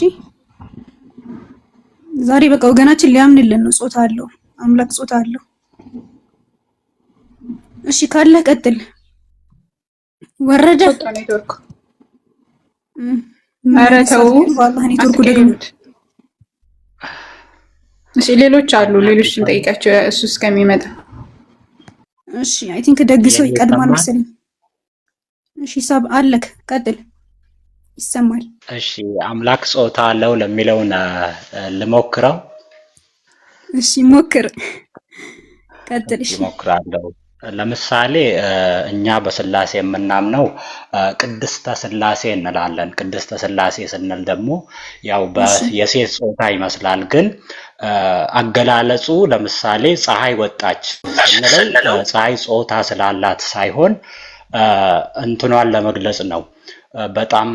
ዛሬ በቃ ወገናችን ሊያምንልን ነው። ጾታ አለው አምላክ፣ ጾታ አለው። እሺ ካለህ ቀጥል። ወረደ ወጣ ኔትወርክ። እም፣ ምን ኧረ አይነት ተው ሰዓት ነው? በአላህ ኔትወርኩ ደግሞ አትቀይሩት። እሺ ሌሎች አሉ፣ ሌሎች እንጠይቃቸው እሱ እስከሚመጣ። እሺ I think ደግ ሰው የኔ ይቀድማል ይሰማል? መሰለኝ። እሺ ሳብ አለክ ቀጥል። ይሰማል። እሺ አምላክ ጾታ አለው ለሚለውን ልሞክረው። እሺ ሞክር፣ ቀጥል። እሺ ይሞክራለሁ። ለምሳሌ እኛ በስላሴ የምናምነው ቅድስተ ስላሴ እንላለን። ቅድስተ ስላሴ ስንል ደግሞ ያው እሺ የሴት ጾታ ይመስላል፣ ግን አገላለጹ ለምሳሌ ፀሐይ ወጣች ስንለው ፀሐይ ጾታ ስላላት ሳይሆን እ፣ እንትኗን ለመግለጽ ነው። በጣም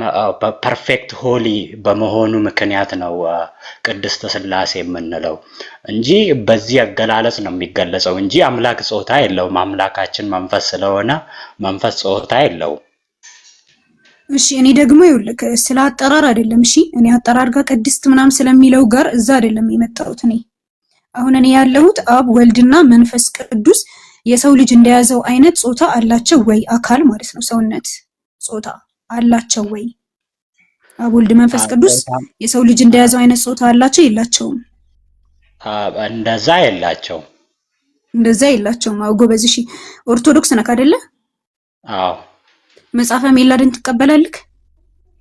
perfect holy በመሆኑ ምክንያት ነው ቅድስተ ስላሴ የምንለው እንጂ በዚህ አገላለጽ ነው የሚገለጸው እንጂ አምላክ ጾታ የለውም። አምላካችን መንፈስ ስለሆነ መንፈስ ጾታ የለውም። እሺ እኔ ደግሞ ይኸውልህ ስለ አጠራር አይደለም። እሺ እኔ አጠራር ጋር ቅድስት ምናምን ስለሚለው ጋር እዛ አይደለም የመጣሁት። እኔ አሁን እኔ ያለሁት አብ ወልድና መንፈስ ቅዱስ የሰው ልጅ እንደያዘው አይነት ጾታ አላቸው ወይ? አካል ማለት ነው ሰውነት ጾታ አላቸው ወይ? አብ ወልድ መንፈስ ቅዱስ ጾታ የሰው ልጅ እንደያዘው አይነት ጾታ አላቸው የላቸውም? እንደዛ የላቸውም። እንደዛ የላቸውም። አዎ ጎበዝ። እሺ ኦርቶዶክስ ነክ አይደለ? አዎ መጽሐፈ ሜላድን ትቀበላለህ?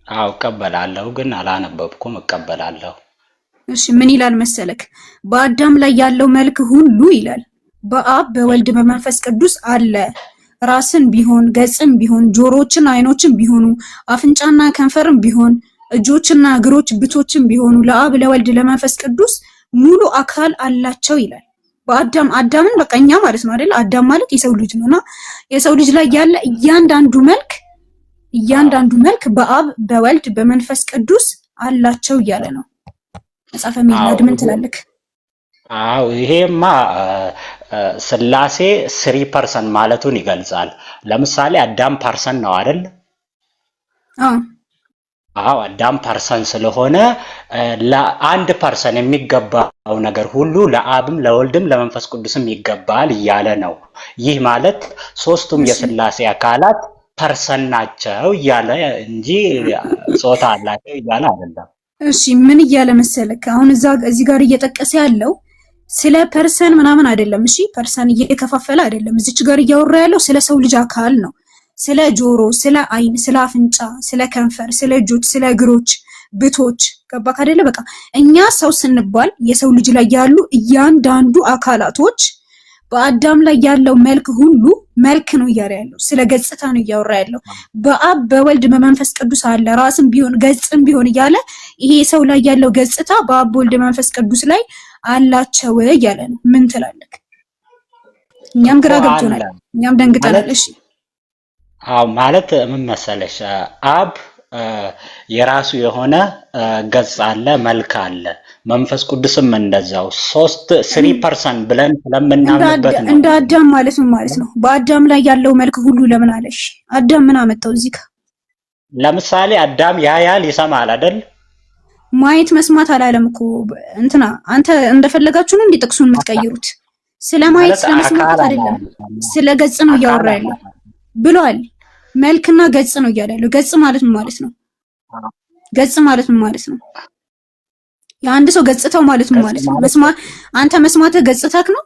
አዎ እቀበላለሁ፣ ግን አላነበብኩም። እቀበላለሁ። እሺ ምን ይላል መሰለክ? በአዳም ላይ ያለው መልክ ሁሉ ይላል በአብ በወልድ በመንፈስ ቅዱስ አለ። ራስን ቢሆን ገጽም ቢሆን ጆሮዎችን አይኖችን ቢሆኑ አፍንጫና ከንፈርም ቢሆን እጆችና እግሮች ብቶችም ቢሆኑ ለአብ ለወልድ ለመንፈስ ቅዱስ ሙሉ አካል አላቸው ይላል። በአዳም አዳምን በቃ እኛ ማለት ነው አይደል? አዳም ማለት የሰው ልጅ ነውና የሰው ልጅ ላይ ያለ እያንዳንዱ መልክ እያንዳንዱ መልክ በአብ በወልድ በመንፈስ ቅዱስ አላቸው እያለ ነው። መጽሐፈ ሚላድ ምን ትላለህ? አዎ ይሄማ ስላሴ three person ማለቱን ይገልጻል። ለምሳሌ አዳም person ነው አይደል? አዎ አዎ አዳም person ስለሆነ ለአንድ person የሚገባው ነገር ሁሉ ለአብም ለወልድም ለመንፈስ ቅዱስም ይገባል እያለ ነው። ይህ ማለት ሶስቱም የስላሴ አካላት person ናቸው እያለ እንጂ ጾታ አላቸው እያለ አይደለም። እሺ ምን እያለ መሰለክ፣ አሁን እዛ እዚህ ጋር እየጠቀሰ ያለው ስለ person ምናምን አይደለም። እሺ person እየከፋፈለ አይደለም። እዚች ጋር እያወራ ያለው ስለ ሰው ልጅ አካል ነው። ስለ ጆሮ፣ ስለ አይን፣ ስለ አፍንጫ፣ ስለ ከንፈር፣ ስለ እጆች፣ ስለ እግሮች፣ ብቶች፣ ገባክ አይደለ? በቃ እኛ ሰው ስንባል የሰው ልጅ ላይ ያሉ እያንዳንዱ አካላቶች በአዳም ላይ ያለው መልክ ሁሉ መልክ ነው እያለ ያለው፣ ስለ ገጽታ ነው እያወራ ያለው። በአብ በወልድ በመንፈስ ቅዱስ አለ፣ ራስም ቢሆን ገጽም ቢሆን እያለ ይሄ ሰው ላይ ያለው ገጽታ በአብ በወልድ መንፈስ ቅዱስ ላይ አላቸው እያለ ነው። ምን ትላለህ? እኛም ግራ እኮ አለ ገብቶናል። እኛም ደንግጠናል። ማለት እሺ። አዎ፣ ማለት ምን መሰለሽ፣ አብ የራሱ የሆነ ገጽ አለ፣ መልክ አለ። መንፈስ ቅዱስም እንደዛው ሶስት three person ብለን ስለምናምንበት ነው። እንደ አዳም ማለት ምን ማለት ነው? በአዳም ላይ ያለው መልክ ሁሉ ለምን አለሽ? አዳም ምን አመጣው እዚህ ጋር? ለምሳሌ አዳም ያያል፣ ይሰማል አይደል? ማየት መስማት አላለም እኮ እንትና። አንተ እንደፈለጋችሁ ነው እንዲህ ጥቅሱን የምትቀይሩት። ስለ ማየት ማለት ስለ መስማት አካል አይደለም፣ አለ። ስለ ገጽ ነው አካል እያወራ አለ። ያለው ብሏል። መልክና ገጽ ነው እያለ ያለው። ገጽ ማለት ምን ማለት ነው? ገጽ ማለት ምን ማለት ነው? የአንድ ሰው ገጽታው ማለት ምን ገጽ ማለት ነው? ማለት አንተ መስማትህ ገጽታክ ነው።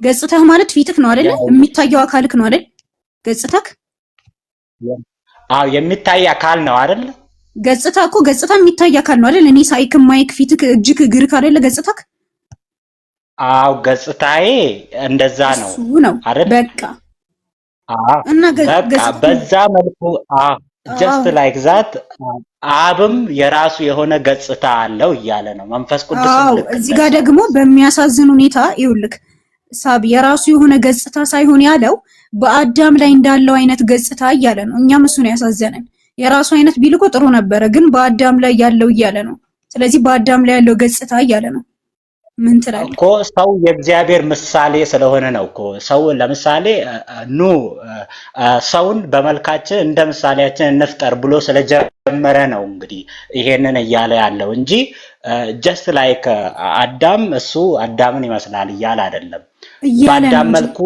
ገጽታህ ማለት ፊትክ ነው አይደለ? የሚታየው አካልክ ነው አይደል? ገጽታክ። አዎ፣ የሚታይ አካል ነው አይደል? ገጽታ እኮ ገጽታ የሚታይ አካል ነው አይደል? እኔ ሳይክ ማይክ ፊትክ፣ እጅክ፣ እግርክ አይደለ ገጽታክ? አዎ፣ ገጽታዬ እንደዛ ነው እሱ ነው አይደል? በቃ። አዎ። እና በቃ ገጽታ በዛ መልኩ just like that አብም የራሱ የሆነ ገጽታ አለው እያለ ነው። መንፈስ ቅዱስም ልክ እዚህ ጋር እንደዛ። ደግሞ በሚያሳዝን ሁኔታ ይኸውልህ ሳብ የራሱ የሆነ ገጽታ ሳይሆን ያለው በአዳም ላይ እንዳለው አይነት ገጽታ እያለ ነው። እኛም እሱ ነው ያሳዘነን። የራሱ አይነት ቢል እኮ ጥሩ ነበረ፣ ግን በአዳም ላይ ያለው እያለ ነው። ስለዚህ በአዳም ላይ ያለው ገጽታ እያለ ነው። ምን ትላለህ? እኮ ሰው የእግዚአብሔር ምሳሌ ስለሆነ ነው እኮ። ሰው ለምሳሌ ኑ ሰውን በመልካችን እንደ ምሳሌያችን እንፍጠር ብሎ ስለጀመረ ነው እንግዲህ ይሄንን እያለ ያለው እንጂ just like አዳም እሱ አዳምን ይመስላል እያለ አይደለም። እያለ ነው በአዳም እንጂ መልኩ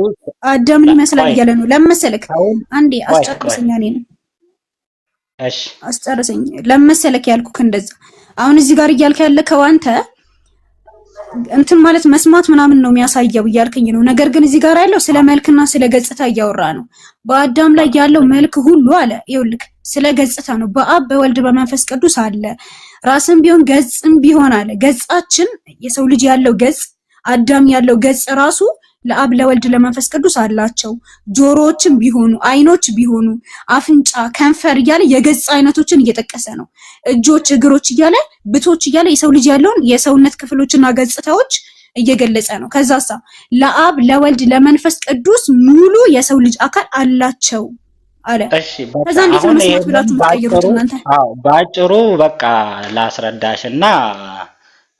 አዳምን ይመስላል ቆይ እያለ ነው። ለምን መሰለክ? ሰውን አንዴ ቆይ ቆይ አስጨርሰኝ፣ እኔን እሺ። አስጨርሰኝ። ለምን መሰለክ ያልኩህ እንደዛ አሁን እዚህ ጋር እያልክ ያለከው አንተ እንትን ማለት መስማት ምናምን ነው የሚያሳየው እያልከኝ ነው። ነገር ግን እዚህ ጋር ያለው ስለ መልክና ስለ ገጽታ እያወራ ነው። በአዳም ላይ ያለው መልክ ሁሉ አለ። ይኸውልህ ስለ ገጽታ ነው። በአብ በወልድ በመንፈስ ቅዱስ አለ። ራስም ቢሆን ገጽም ቢሆን አለ። ገጻችን የሰው ልጅ ያለው ገጽ፣ አዳም ያለው ገጽ ራሱ ለአብ ለወልድ ለመንፈስ ቅዱስ አላቸው። ጆሮዎችም ቢሆኑ፣ አይኖች ቢሆኑ፣ አፍንጫ፣ ከንፈር እያለ የገጽ አይነቶችን እየጠቀሰ ነው። እጆች፣ እግሮች እያለ፣ ብቶች እያለ የሰው ልጅ ያለውን የሰውነት ክፍሎችና ገጽታዎች እየገለጸ ነው። ከዛሳ ለአብ ለወልድ ለመንፈስ ቅዱስ ሙሉ የሰው ልጅ አካል አላቸው አለ። እሺ በቃ ከዛ እንዴት ነው አሁን መስማት ይሄንን ብላችሁ የምትቀይሩት ባጭሩ እናንተ? አዎ ባጭሩ በቃ ላስረዳሽ እና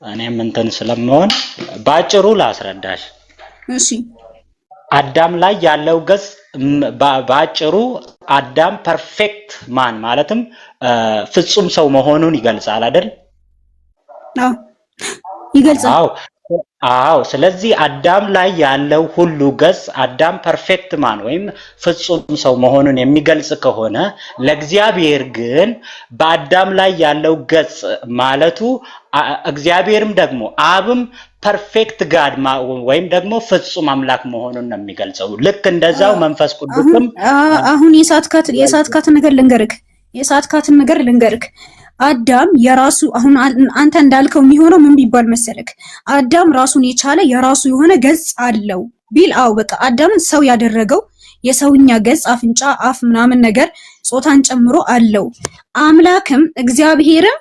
እኔም እንትን ስለምሆን ባጭሩ ላስረዳሽ። እሺ። አዳም ላይ ያለው ገጽ ባጭሩ አዳም perfect man ማለትም ፍጹም ሰው መሆኑን ይገልጻል አይደል? አዎ፣ ይገልጻል። አዎ። ስለዚህ አዳም ላይ ያለው ሁሉ ገጽ አዳም perfect man ወይም ፍጹም ሰው መሆኑን የሚገልጽ ከሆነ ለእግዚአብሔር ግን በአዳም ላይ ያለው ገጽ ማለቱ እግዚአብሔርም ደግሞ አብም perfect God ወይም ደግሞ ፍጹም አምላክ መሆኑን ነው የሚገልጸው። ልክ እንደዛው መንፈስ አሁን ቅዱስም አሁን የሳትካትን ነገር ልንገርክ፣ የሳትካትን ነገር ልንገርክ። አዳም የራሱ አሁን አንተ እንዳልከው የሚሆነው ምን ቢባል መሰለክ? አዳም ራሱን የቻለ የራሱ የሆነ ገጽ አለው ቢል፣ አው በቃ አዳምን ሰው ያደረገው የሰውኛ ገጽ አፍንጫ፣ አፍ ምናምን ነገር ጾታን ጨምሮ አለው። አምላክም እግዚአብሔርም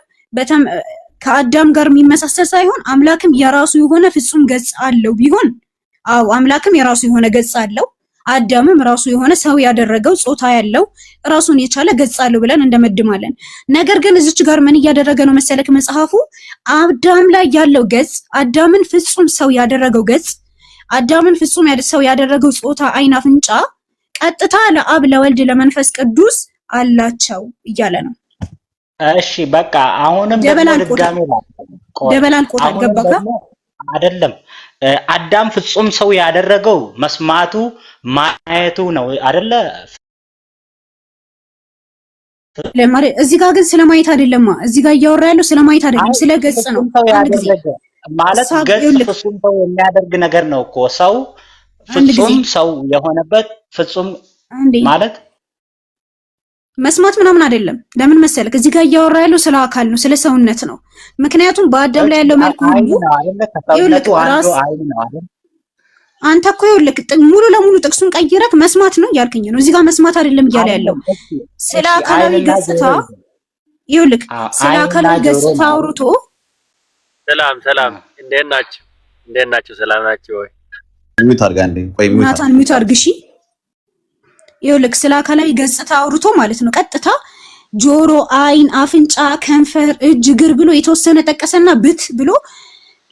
ከአዳም ጋር የሚመሳሰል ሳይሆን አምላክም የራሱ የሆነ ፍጹም ገጽ አለው ቢሆን፣ አው አምላክም የራሱ የሆነ ገጽ አለው፣ አዳምም ራሱ የሆነ ሰው ያደረገው ጾታ ያለው ራሱን የቻለ ገጽ አለው ብለን እንደመድማለን። ነገር ግን እዚች ጋር ምን እያደረገ ነው መሰለክ መጽሐፉ? አዳም ላይ ያለው ገጽ፣ አዳምን ፍጹም ሰው ያደረገው ገጽ፣ አዳምን ፍጹም ሰው ያደረገው ጾታ፣ አይን፣ አፍንጫ ቀጥታ ለአብ ለወልድ ለመንፈስ ቅዱስ አላቸው እያለ ነው። እሺ በቃ አሁንም ደግሞ ደበላልቆታል። ድጋሜ ቆይ ደበላልቆታል። አሁንም ገባካ? ደግሞ አይደለም፣ አዳም ፍጹም ሰው ያደረገው መስማቱ ማየቱ ነው አይደለ? ለማለት እዚህ ጋር ግን ስለማየት አይደለማ። እዚህ ጋር እያወራ ያለው ስለማየት አይደለም፣ አይ ስለ ገጽ ነው። ፍጹም ሰው አንድ ጊዜ ያደረገ ማለት ሳብ ገጽ ይኸውልህ፣ ፍጹም ሰው የሚያደርግ ነገር ነው እኮ ሰው አንድ ጊዜ ፍጹም ሰው የሆነበት ፍጹም አንዴ ማለት መስማት ምናምን አይደለም። ለምን መሰለክ እዚህ ጋር እያወራ ያለው ስለ አካል ነው፣ ስለ ሰውነት ነው። ምክንያቱም በአዳም ላይ ያለው መልክ አይን ሁሉ ነው አይደለ? ይኸውልህ ከሰውነቱ አንዱ ራስ አይን ነው አይደል? አንተ እኮ ይኸውልህ ሙሉ ለሙሉ ጥቅሱን ቀይረክ መስማት ነው እያልክኝ ነው። እዚህ ጋር መስማት አይደለም እያለ ያለው አይደለም። እሺ ስለ እሺ፣ አካላዊ አይንና ገጽታ ጆሮ ይዘ ይኸውልህ አዎ፣ ስለ አይንና አካላዊ ጆሮ ገጽታ ነው አይደል? አውርቶ ሰላም ሰላም፣ እንዴት ናችሁ? እንዴት ናችሁ? ሰላም ናችሁ ወይ? mute አድርጋ እንዴ፣ ቆይ mute ናታን አድርጋ። mute አድርግ እሺ። ይኸውልህ ስለ አካላዊ ገጽታ አውርቶ ማለት ነው ቀጥታ ጆሮ፣ አይን፣ አፍንጫ፣ ከንፈር፣ እጅ፣ እግር ብሎ የተወሰነ ጠቀሰና ብት ብሎ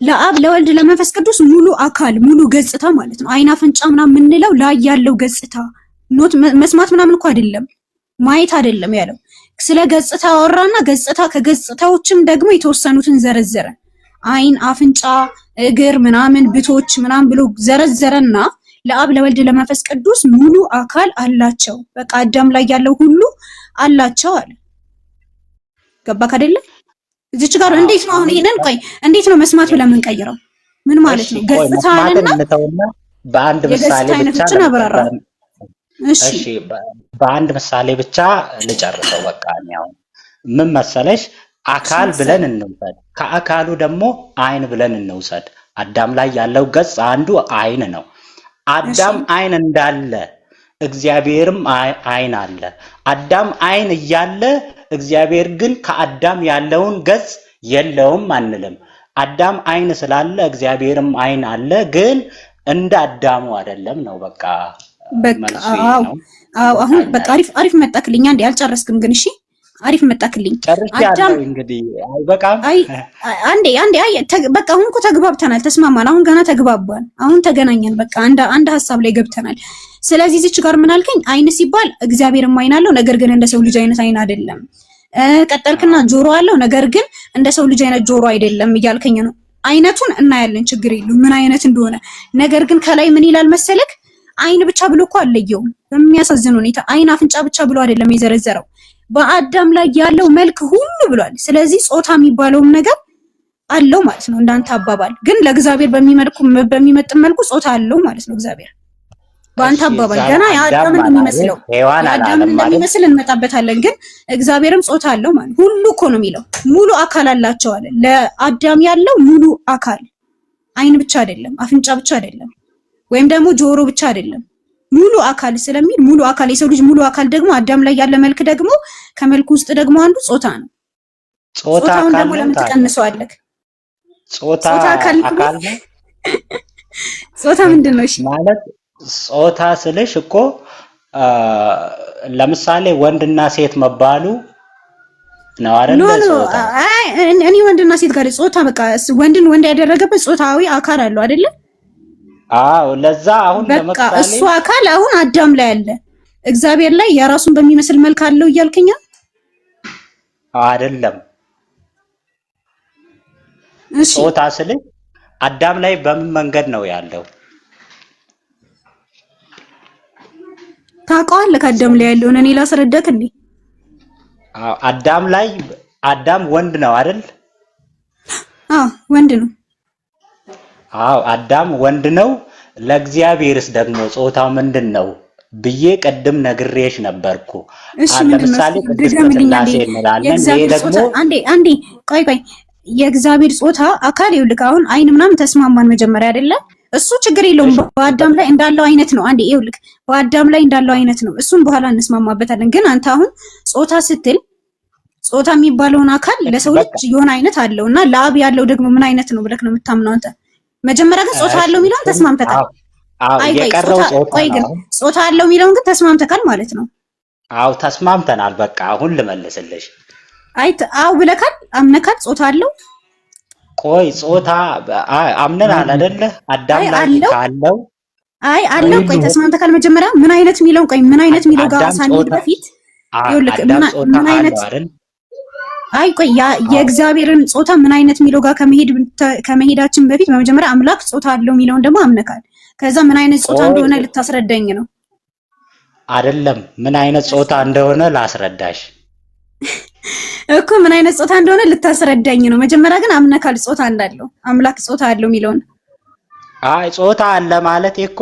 ለአብ ለወልድ ለመንፈስ ቅዱስ ሙሉ አካል ሙሉ ገጽታ ማለት ነው። አይን አፍንጫ ምናምን የምንለው ላይ ያለው ገጽታ not መስማት ምናምን እኮ አይደለም ማየት አይደለም ያለው። ስለ ገጽታ አወራና ገጽታ ከገጽታዎችም ደግሞ የተወሰኑትን ዘረዘረ። አይን፣ አፍንጫ፣ እግር ምናምን ብቶች ምናምን ብሎ ዘረዘረና ለአብ ለወልድ ለመንፈስ ቅዱስ ሙሉ አካል አላቸው። በቃ አዳም ላይ ያለው ሁሉ አላቸው አለ። ገባክ አይደለ? እዚች ጋር አዎ እንዴት ነው አሁን አሁን ይሄንን ቆይ እንዴት ነው መስማት ብለን የምንቀይረው? ምን ማለት እሺ ነው? ቆይ ገጽታ መስማትን አለና እንተውና በአንድ ምሳሌ የገጽታ ብቻ አይነቶችን አብራራ። እሺ እሺ በአንድ ምሳሌ ብቻ ልጨርሰው። በቃ እኔ አሁን ምን መሰለሽ እሺ አካል ምሳሌ ብለን እንውሰድ፣ ከአካሉ ደግሞ አይን ብለን እንውሰድ። አዳም ላይ ያለው ገጽ አንዱ አይን ነው። እሺ አዳም አይን እንዳለ እግዚአብሔርም አይን አለ። አዳም አይን እያለ እግዚአብሔር ግን ከአዳም ያለውን ገጽ የለውም አንልም። አዳም አይን ስላለ እግዚአብሔርም አይን አለ፣ ግን እንደ አዳሙ አይደለም ነው። በቃ በቃ መልሱ ይሄ አዎ ነው። አዎ አሁን በቃ ይበቃኛል። አሪፍ አሪፍ መጣክልኝ። አንዴ አልጨረስክም ግን እሺ አሪፍ መጣክልኝ። አዳም ጨርሻለሁ። እንግዲህ አይበቃም? አይ አንዴ አንዴ አይ በቃ አሁን እኮ ተግባብተናል፣ ተስማማን። አሁን ገና ተግባባን፣ አሁን ተገናኘን። በቃ አንድ አንድ ሀሳብ ላይ ገብተናል። ስለዚህ እዚች ጋር ምን አልከኝ? አይን ሲባል እግዚአብሔርም አይን አለው፣ ነገር ግን እንደ ሰው ልጅ አይነት አይን አይደለም። ቀጠልክና ጆሮ አለው፣ ነገር ግን እንደ ሰው ልጅ አይነት ጆሮ አይደለም እያልከኝ ነው። አይነቱን እናያለን፣ ችግር የለውም ምን አይነት እንደሆነ። ነገር ግን ከላይ ምን ይላል መሰለክ? አይን ብቻ ብሎ እኮ አልለየውም። በሚያሳዝን ሁኔታ አይን አፍንጫ ብቻ ብሎ አይደለም የዘረዘረው በአዳም ላይ ያለው መልክ ሁሉ ብሏል። ስለዚህ ጾታ የሚባለውም ነገር አለው ማለት ነው። እንዳንተ አባባል ግን ለእግዚአብሔር በሚመልኩ በሚመጥን መልኩ ጾታ አለው ማለት ነው። እግዚአብሔር በአንተ እሺ አባባል እዛ ገና አዳም የአዳምን አላለም እንደሚመስለው ሔዋን የአዳምን አላለም ማለት እንደሚመስል እንመጣበታለን። ግን እግዚአብሔርም ጾታ አለው ማለት ሁሉ እኮ ነው የሚለው ሙሉ አካል አላቸው አለ። ለአዳም ያለው ሙሉ አካል አይን ብቻ አይደለም፣ አፍንጫ ብቻ አይደለም፣ ወይም ደግሞ ጆሮ ብቻ አይደለም። ሙሉ አካል ስለሚል ሙሉ አካል የሰው ልጅ ሙሉ አካል ደግሞ አዳም ላይ ያለ መልክ ደግሞ ከመልኩ ውስጥ ደግሞ አንዱ ጾታ ነው። ጾታ ጾታውን አካል ደግሞ ነው ለምን ታዲያ? ትቀንሰዋለህ? ጾታ ጾታ አካል ነው። አካል ነው ጾታ ምንድን ነው? እሺ ማለት ጾታ ስልሽ እኮ አ፣ ለምሳሌ ወንድና ሴት መባሉ ነው no አይደለ? no ጾታ አይ እኔ ወንድና ሴት ጋር ጾታ በቃ ወንድን ወንድ ያደረገበት ጾታዊ አካል አለው አይደለ? አዎ። ለዛ አሁን በቃ ለምሳሌ እሱ አካል አሁን አዳም ላይ አለ፣ እግዚአብሔር ላይ የራሱን በሚመስል መልክ አለው እያልከኛ? አይደለም እሺ ጾታ ስልሽ አዳም ላይ በምን መንገድ ነው ያለው? ታውቀዋለህ ከአዳም ላይ ያለውን እኔ ላስረዳክ እንዴ? አዎ፣ አዳም ላይ አዳም ወንድ ነው አይደል? አዎ ወንድ ነው። አዎ አዳም ወንድ ነው። ለእግዚአብሔርስ ደግሞ ጾታው ምንድን ነው ብዬ ቅድም ነግሬሽ ነበርኩ። እሺ ምንድን ነው? ለምሳሌ እስኪ ቅድስተ ድገምልኝ አንዴ። ሥላሴ እንላለን። ይሄ የእግዚአብሔር ደግሞ ጾታ አንዴ አንዴ ቆይ ቆይ የእግዚአብሔር ጾታ አካል ይኸውልህ፣ አሁን አይን ምናምን ተስማማን መጀመሪያ አይደለ? እሱ ችግር የለውም። እሺ በአዳም ላይ እንዳለው አይነት ነው። አንዴ ይኸውልህ፣ በአዳም ላይ እንዳለው አይነት ነው። እሱን በኋላ እንስማማበታለን። ግን አንተ አሁን ጾታ ስትል ጾታ የሚባለውን አካል እሺ ለሰው በቃ ልጅ የሆነ አይነት አለው እና ለአብ ያለው ደግሞ ምን አይነት ነው ብለህ ነው የምታምነው አንተ? መጀመሪያ ግን ጾታ እሺ አለው የሚለውን እሱን ተስማምተካል። አዎ አዎ አይ ቆይ የቀረው ጾታ ጾታ ቆይ ነው ግን አሁን። ጾታ አለው የሚለውን ግን ተስማምተካል ማለት ነው። አዎ ተስማምተናል። በቃ አሁን ልመልስልሽ። አይ አዎ ብለካል፣ አምነካል። ጾታ አለው። ቆይ ጾታ አምነናል አይደለ? አዳም አይ ላይ አለው፣ ካለው አይ አለው። ቆይ ተስማምተካል። መጀመሪያ ምን አይነት የሚለውን ቆይ ምን አይነት የሚለው ጋር አዳም ሳንሄድ ጾታ በፊት ይኸውልህ አዳም ምን ጾታ ምን አለው አይነት አይደል? አይ ቆይ አዎ የእግዚአብሔርን ጾታ ምን አይነት የሚለው ጋር ከመሄዳችን በፊት በመጀመሪያ አምላክ ጾታ አለው የሚለውን ደግሞ አምነካል። ከዛ ምን አይነት ጾታ ቆይ እንደሆነ ልታስረዳኝ ነው። አይደለም፣ ምን አይነት እሺ ጾታ እንደሆነ ላስረዳሽ። እኮ ምን አይነት ጾታ እንደሆነ ልታስረዳኝ ነው። መጀመሪያ ግን አምነካል ጾታ እንዳለው፣ አምላክ ጾታ አለው የሚለውን። አይ ጾታ አለ ማለት እኮ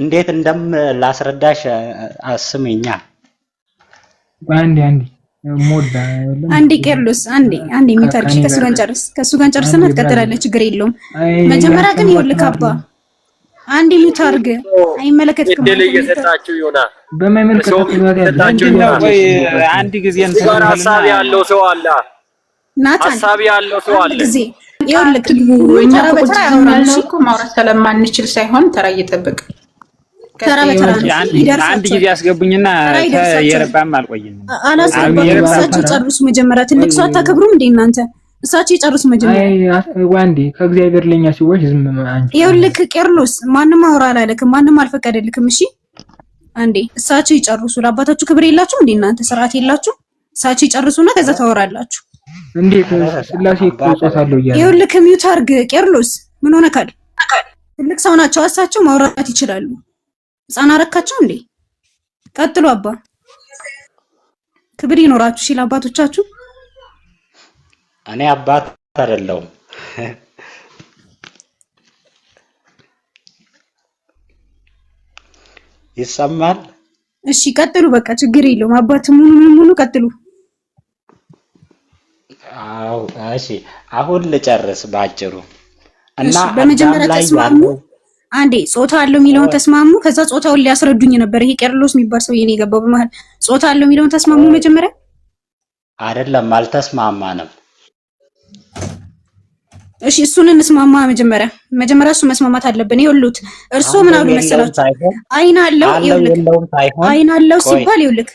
እንዴት እንደም ላስረዳሽ አስሚኛ። አንዴ አንዴ ሞዳ የለም። አንዴ ቄርሎስ፣ አንዴ አንዴ mute አድርጊ። ከኔ ከሱ ጋር ጋር እንጨርስ፣ ከሱ ጋር እንጨርስና አንዴ ትቀጥላለህ። ችግር የለውም። አይ መጀመሪያ ግን ይኸውልህ ያሰማችሁ አባ አንዴ mute አድርግ። አይመለከትክም። እድል አንተ mute አድርግ። እየሰጣችሁ ይሆናል። በማይመለከታችሁ ሰው ነገር ያለ እየሰጣችሁ ምንድን ነው? ይሆናል። ቆይ አንድ ጊዜ እዚህ እንትን ጋር እንበልና ሀሳብ ያለው ሰው አለ። ናታን ሀሳብ ያለው ሰው አንድ አለ። ጊዜ ይኸውልህ አትግቡ። ሁሉም እኛ ተራ እኮ ቁጭ በተራ ዝም አያወራም። ያልነው እሺ እኮ ማውራት ስለማንችል ሳይሆን ተራ እየጠበቅን ተራ በተራ ነው። አንድ አንድ ይደርሳቸዋል። ጊዜ አስገቡኝና ተራ ይደርሳቸዋል። የረባም አልቆይም። አላስገባም። የረባ እሳቸው ጨርሱ መጀመሪያ። ትልቅ ሰው አታከብሩም እንዴ እናንተ? እሳቸው ይጨርሱ መጀመሪያ። አይ አንዴ ከእግዚአብሔር ለኛ ሲዋሽ ዝም አንቺ ይኸውልህ ቄርሎስ፣ ማንም አውራ አላለክም፣ ማንም አልፈቀደልክም። እሺ አንዴ እሳቸው ይጨርሱ። ለአባታችሁ ክብር የላችሁም እንዴ እናንተ? ስርዓት የላችሁ? እሳቸው ይጨርሱና ከዛ ታወራላችሁ። እንዴት ስላሴ እኮ ጾታ አለው እያለ ነው። ይኸውልህ mute አድርግ ቄርሎስ። ምን ሆነካል? ትልቅ ሰው ናቸው እሳቸው፣ ማውራት ይችላሉ። ህፃን አረካቸው እንዴ? ቀጥሉ አባ፣ ክብር ይኖራችሁ ሲል አባቶቻችሁ። እኔ አባት አይደለሁም። ይሰማል? እሺ ቀጥሉ፣ በቃ ችግር የለውም። አባት ሙሉ ምን ሙሉ ቀጥሉ። አዎ እሺ፣ አሁን ልጨርስ ባጭሩ እና እሺ አዳም በመጀመሪያ ላይ ተስማሙ። ያለው አንዴ ጾታ አለው የሚለውን ተስማሙ። ከዛ ጾታውን ሊያስረዱኝ ነበር። ይሄ ቄርሎስ የሚባል ሰውዬ ነው የገባው በመሀል። ጾታ አለው የሚለውን ተስማሙ መጀመሪያ። አይደለም፣ አልተስማማንም። እሺ እሱን እንስማማ መጀመሪያ። መጀመሪያ እሱ መስማማት አለብን። ይኸውልዎት እርስዎ ምን አለው አሉ የለውም መሰላችሁ? ሳይሆን አይን አለው አለው ይኸውልህ፣ የለውም ሳይሆን አይን አለው ቆይ ሲባል ይኸውልህ፣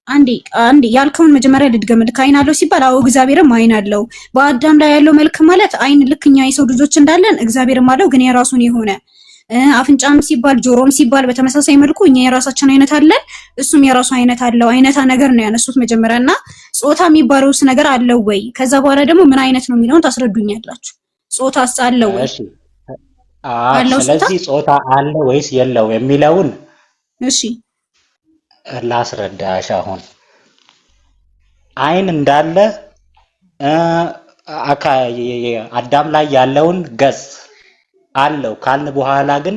አንዴ አንዴ ያልከውን መጀመሪያ ልድገምልህ። አይን አለው ሲባል አዎ እግዚአብሔርም አይን አለው። በአዳም ላይ ያለው መልክ ማለት አይን ልክ እኛ የሰው ልጆች እንዳለን እግዚአብሔርም አለው፣ ግን የራሱን የሆነ አፍንጫም ሲባል ጆሮም ሲባል በተመሳሳይ መልኩ እኛ የራሳችን አይነት አለን፣ እሱም የራሱ አይነት አለው። አይነታ ነገር ነው ያነሱት መጀመሪያ እና ጾታ የሚባለውስ ነገር አለው ወይ? ከዛ በኋላ ደግሞ ምን አይነት ነው የሚለውን ታስረዱኛላችሁ። ጾታስ አለው ወይ? እሺ፣ አዎ። አለው ጾታ? ስለዚህ ጾታ አለ ወይስ የለው የሚለውን እሺ ላስረዳሽ። አሁን አይን እንዳለ እ፣ አዳም ላይ ያለውን ገጽ አለው ካልን በኋላ ግን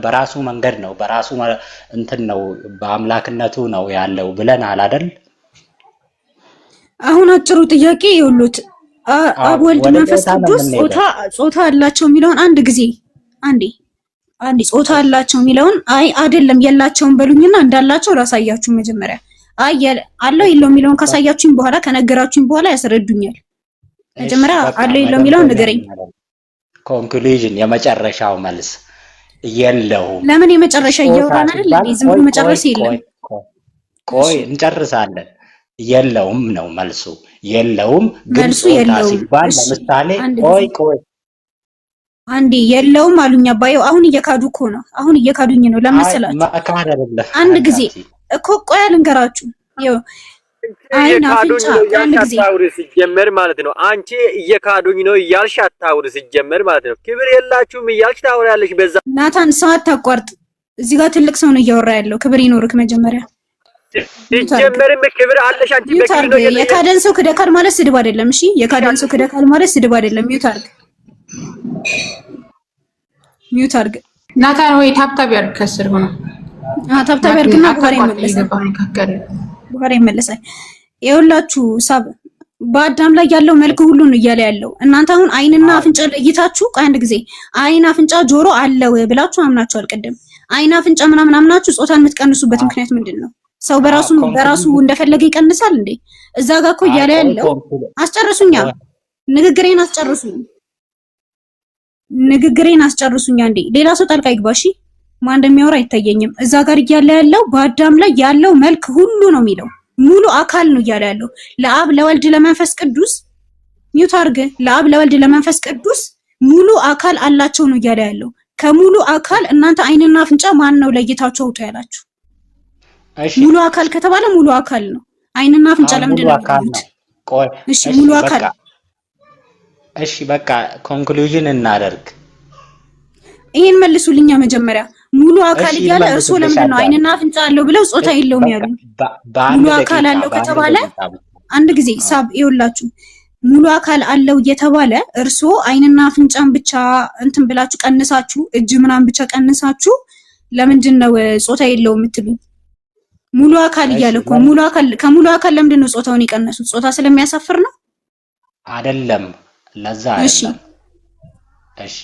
በራሱ መንገድ ነው፣ በራሱ እንትን ነው፣ በአምላክነቱ ነው ያለው ብለናል አይደል? አሁን አጭሩ ጥያቄ ይኸውልዎት፣ አብ ወልድ ወደ መንፈስ ጾታ ነው ቅዱስ የምንሄደው። ጾታ ጾታ አላቸው የሚለውን አንድ ጊዜ አንዴ አንዴ ጾታ አላቸው የሚለውን አይ አይደለም የላቸውም በሉኝና እንዳላቸው ላሳያችሁ። መጀመሪያ አይ አለው የለው የሚለውን ካሳያችሁኝ በኋላ፣ ከነገራችሁኝ በኋላ ያስረዱኛል። እሺ መጀመሪያ በቃ አለው የለው የሚለውን መደምደሚያ ንገረኝ። እናደርግ። Conclusion፣ የመጨረሻው መልስ የለውም። ለምን የመጨረሻ ጾታ እያወራን አይደል ሲባል እንዴ? ዝም ብሎ ቆይ ቆይ መጨረስ የለም። ቆይ ቆይ ቆይ እሺ እንጨርሳለን። የለውም ነው መልሱ። የለውም ግን መልሱ ጾታ የለውም። ሲባል እሺ ለምሳሌ አንድ ቆይ ጊዜ ቆይ አንዴ የለውም አሉኝ አባዬው። አሁን እየካዱ እኮ ነው። አሁን እየካዱኝ ነው። ለምን አይ መሰላችሁ? መካድ አይደለም አንድ ጊዜ አዳምጪ። እኮ ቆይ ልንገራችሁ። ይኸው አይን እየካዱኝ አፍንጫ ነው አንድ እያልሽ ጊዜ አታውሪ ሲጀመር ማለት ነው። አንቺ እየካዱኝ ነው እያልሽ አታውሪ ሲጀመር ማለት ነው። ክብር የላችሁም እያልሽ ታወሪያለሽ። በዛ ናታን ሰው አታቋርጥ። እዚህ ጋር ትልቅ ሰው ነው እያወራ ያለው። ክብር ይኖርክ መጀመሪያ። mute አድርግ፣ ሲጀመርም ክብር አለሽ አንቺ። mute በክብር አድርግ። ነው እየጠየቅሽ የካደን ሰው ክደካል ማለት ስድብ አይደለም። እሺ የካደን ሰው ክደካል ማለት ስድብ አይደለም። Mute አድርግ፣ Mute አድርግ። ናታን ወይ tap tap ያድርግ ከስር ሆኖ Tap tap ያድርግና በኋላ አታቋርጥ ይመለሳል። እየገባህ መካከል በኋላ ይመለሳል። ይኸውላችሁ ሳብ በአዳም ላይ ያለው መልክ ሁሉ ነው እያለ ያለው። እናንተ አሁን አይንና አፍንጫ ለይታችሁ፣ ቆይ አንድ ጊዜ፣ አይን አፍንጫ ጆሮ አለው ብላችሁ አምናችኋል። ቅድም አይን አፍንጫ ምናምን አምናችሁ ጾታን የምትቀንሱበት ምክንያት ምንድን ነው? ሰው በራሱ በራሱ እንደፈለገ ይቀንሳል እንዴ? እዛ ጋር እኮ እያለ ያለው አስጨርሱኛ፣ ንግግሬን አስጨርሱኝ፣ ንግግሬን አስጨርሱኛ። እንዴ ሌላ ሰው ጣልቃ ይግባ እሺ። ማን እንደሚያወራ አይታየኝም። እዛ ጋር እያለ ያለው በአዳም ላይ ያለው መልክ ሁሉ ነው የሚለው፣ ሙሉ አካል ነው እያለ ያለው። ለአብ ለወልድ ለመንፈስ ቅዱስ፣ mute አድርግ። ለአብ ለወልድ ለመንፈስ ቅዱስ ሙሉ አካል አላቸው ነው እያለ ያለው። ከሙሉ አካል እናንተ አይንና አፍንጫ ማን ነው ለይታቸው አውጡ ያላችሁ? እሺ ሙሉ አካል ከተባለ ሙሉ አካል ነው። አይንና አፍንጫ አዎ ሙሉ ለምንድን ነው አካል የሚለዩት? ነው። ቆይ እሺ እሺ ሙሉ በቃ አካል እሺ በቃ conclusion እናደርግ። ይሄን መልሱልኛ መጀመሪያ። ሙሉ አካል እሺ እያለ እርስዎ ይመልሱልሽ ለምንድን ነው አዳም። አይንና አፍንጫ አለው ብለው ጾታ እሺ የለውም በቃ ያሉ? በአንድ ሙሉ አካል ደቂቃ አለው በአንድ ከተባለ ደቂቃ ብቻ አንድ ጊዜ ሳብ ይኸውላችሁ ሙሉ አካል አለው እየተባለ እርስዎ አይንና አፍንጫን ብቻ እንትን ብላችሁ ቀንሳችሁ እጅ ምናምን ብቻ ቀንሳችሁ ለምንድን ነው ጾታ የለውም የምትሉኝ? ሙሉ አካል እሺ እያለ እኮ ሙሉ አካል ከሙሉ አካል ለምንድን ነው ጾታውን የቀነሱት? ጾታ ስለሚያሳፍር ነው? አይደለም፣ ለዛ እሺ አይደለም። እሺ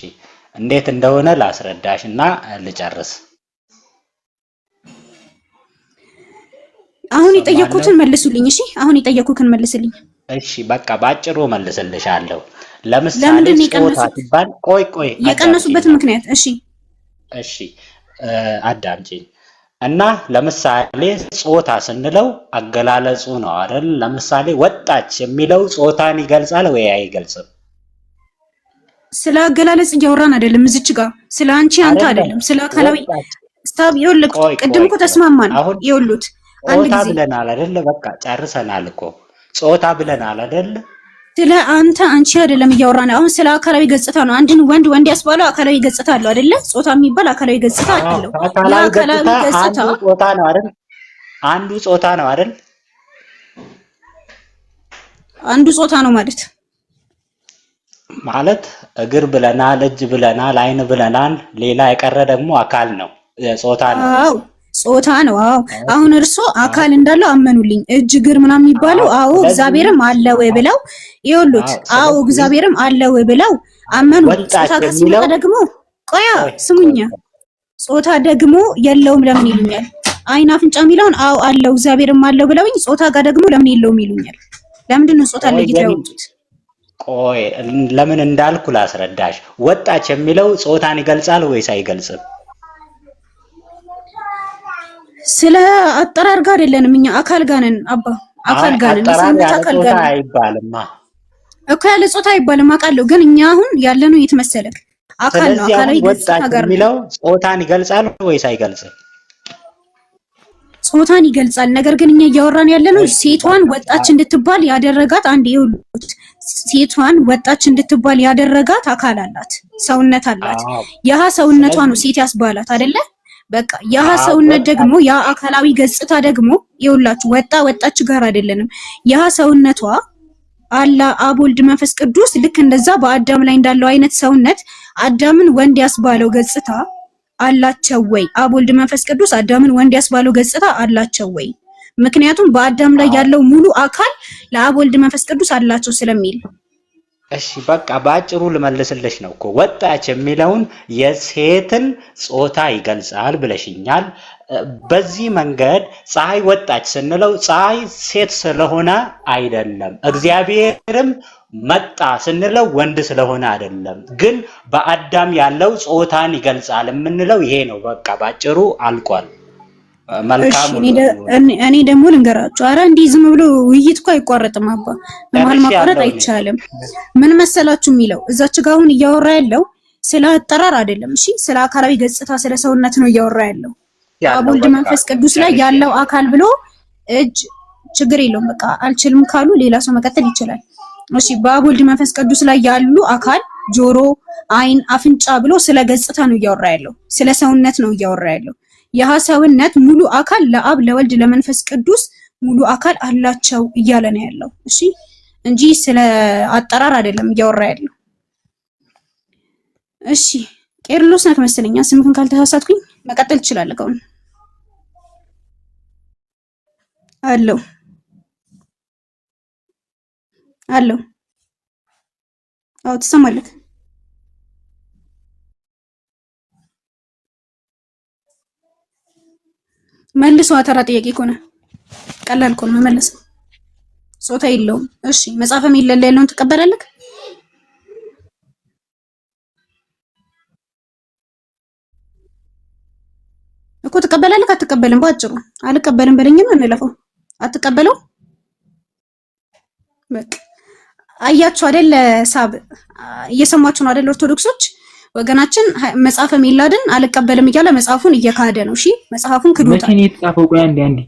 እንዴት እንደሆነ ላስረዳሽ እና ልጨርስ። አሁን እሰማለሁ። የጠየኩትን መልሱልኝ። እሺ አሁን የጠየኩትን መልስልኝ። እሺ በቃ ባጭሩ መልስልሻለሁ። ለምሳሌ ለምንድን ነው ጾታ የቀነሱት? ሲባል ቆይ ቆይ አዳምጪኝ የቀነሱበት ምክንያት እሺ እሺ አዳምጪኝ እና ለምሳሌ ጾታ ስንለው አገላለጹ ነው አይደል? ለምሳሌ ወጣች የሚለው ጾታን ይገልጻል ወይ አይገልጽም? ስለ አገላለጽ እያወራን አይደለም። እዚች ጋር ስለ አንቺ አንተ አይደለም። አይደለም፣ ስለ አካላዊ ወጣች ስታብ ይኸውልህ፣ ቆይ ቅድም ቆይ እኮ ቆይ ተስማማን። አሁን ይኸውልህ አንድ ጾታ ጊዜ ብለናል አይደለ? በቃ ጨርሰናል እኮ ጾታ ብለናል አይደለ? ስለ አንተ አንቺ አይደለም እያወራን አሁን ስለ አካላዊ ገጽታ ነው። አንድን ወንድ ወንድ ያስባለው አካላዊ ገጽታ አለው አይደለ? ጾታ የሚባል አካላዊ ገጽታ አዎ አለው። ያ ከአካላዊ አካላዊ ገጽታ ገጽታ አንዱ ጾታ ነው አይደል? አንዱ ጾታ ነው አይደል? አንዱ ጾታ ነው ማለት ማለት እግር ብለናል፣ እጅ ብለናል፣ አይን ብለናል። ሌላ የቀረ ደግሞ አካል ነው ጾታ ነው። አዎ ጾታ ነው። አዎ okay አሁን እርሶ አዎ አካል እንዳለው አመኑልኝ። እጅ እግር ምናምን የሚባለው አዎ አዎ ስለዚህ እግዚአብሔርም አለ ወይ ብለው ይኸውልዎት፣ አዎ አዎ ስለዚህ እግዚአብሔርም አለ ወይ ብለው አመኑልኝ። ጾታ ወጣች ጋር ሲመጣ የሚለው ደግሞ ቆያ ቆይ ቆይ ስሙኛ፣ ቆይ ጾታ ደግሞ የለውም ለምን ይሉኛል? አይን አፍንጫ የሚለውን አዎ አለው እግዚአብሔርም አለው ብለውኝ፣ ጾታ ጋር ደግሞ ለምን የለውም ይሉኛል? ለምንድን ነው ጾታ ቆይ ለይተው የኔ ያወጡት? ቆይ ለምን እንዳልኩ ላስረዳሽ። ወጣች የሚለው ጾታን ይገልጻል ወይስ አይገልጽም? ስለ አጠራር ጋር አይደለንም እኛ አካል ጋር ነን አባ፣ አካል አይ ጋር ነን፣ አጠራር የሰውነት ያለ አካል ጾታ ጋር ነን። አይባልማ። እኮ ያለ ጾታ አይባልም አውቃለሁ። ግን እኛ አሁን ያለነው የት መሰለክ አካል ነው፣ ስለዚህ አሁን አካላዊ ገጽታ ወጣች ጋር ነው። የሚለው ጾታን ይገልጻል ወይስ አይገልጽም? ጾታን ይገልጻል። ነገር ግን እኛ እያወራን ያለነው እሺ ሴቷን በቃ ወጣች እንድትባል ያደረጋት አንድ ይኸውልህ፣ ሴቷን ወጣች እንድትባል ያደረጋት አካል አላት፣ ሰውነት አላት። አዎ ያህ ሰውነቷ ነው ስለዚህ ሴት ያስባላት አይደለ? በቃ ያህ አዎ ሰውነት ወጣች ደግሞ ያ አካላዊ ገጽታ ደግሞ ይኸውላችሁ፣ ወጣ ወጣች ጋር አይደለንም። ያህ ሰውነቷ አላ አብ ወልድ መንፈስ ቅዱስ ልክ እንደዛ በአዳም ላይ እንዳለው አይነት ሰውነት አዳምን ወንድ ያስባለው ገጽታ አላቸው ወይ? አብ ወልድ መንፈስ ቅዱስ አዳምን ወንድ ያስባለው ገጽታ አላቸው ወይ? ምክንያቱም በአዳም ላይ አዎ ያለው ሙሉ አካል ለአብ ወልድ መንፈስ ቅዱስ አላቸው ስለሚል እሺ በቃ በአጭሩ ልመልስልሽ ነው እኮ ወጣች የሚለውን የሴትን ጾታ ይገልጻል ብለሽኛል። በዚህ መንገድ ፀሐይ ወጣች ስንለው ፀሐይ ሴት ስለሆነ አይደለም። እግዚአብሔርም መጣ ስንለው ወንድ ስለሆነ አይደለም። ግን በአዳም ያለው ጾታን ይገልጻል የምንለው ይሄ ነው። በቃ በአጭሩ አልቋል። እሺ መልካም እኔ ደግሞ ልንገራችሁ። አረ እንዲህ ዝም ብሎ ውይይት እኮ አይቋረጥም አባ፣ በመሀል ማቋረጥ ጨርሻለሁ እኔ። አይቻልም። ምን መሰላችሁ የሚለው እዛች ጋ አሁን እያወራ ያለው ስለ አጠራር አይደለም። እሺ ስለ አካላዊ ገጽታ ስለ ሰውነት ነው እያወራ ያለው። አብ ያለው ወልድ በቃ መንፈስ ቅዱስ ላይ ያለው ጨርሻለሁ። አካል ብሎ እጅ ችግር የለውም በቃ አልችልም ካሉ ሌላ ሰው መቀጠል ይችላል። እሺ በአብ ወልድ መንፈስ ቅዱስ ላይ ያሉ አካል ጆሮ፣ አይን፣ አፍንጫ ብሎ ስለ ገጽታ ነው እያወራ ያለው፣ ስለ ሰውነት ነው እያወራ ያለው። ያህ ሰውነት ሙሉ አካል ለአብ ለወልድ ለመንፈስ ቅዱስ ሙሉ አካል አላቸው እያለ ነው ያለው። እሺ እንጂ ስለ አጠራር አይደለም እያወራ ያለው። እሺ ቄርሎስ ነክ መሰለኛ ስምህን ካልተሳሳትኩኝ መቀጠል ትችላለህ። ከአሁን አለው አለው። አዎ ትሰማለህ። መልሶ ተራ ጥያቄ ከሆነ ቀላል እኮ ነው መመለስ። ጾታ የለውም። እሺ መጽሐፈ ሚለል ላይ ያለውን ትቀበላለህ እኮ ትቀበላለህ? አትቀበልም? በአጭሩ አልቀበልም በለኝና እንለፈው። አትቀበለው በቃ አያችሁ አይደል? ሳብ እየሰማችሁ ነው አይደል? ኦርቶዶክሶች ወገናችን መጽሐፈ ሚላድን አልቀበልም እያለ መጽሐፉን እየካደ ነው። እሺ መጽሐፉን መቼ ክዶታል። ነው የተጻፈው? ቆይ አንዴ አንዴ፣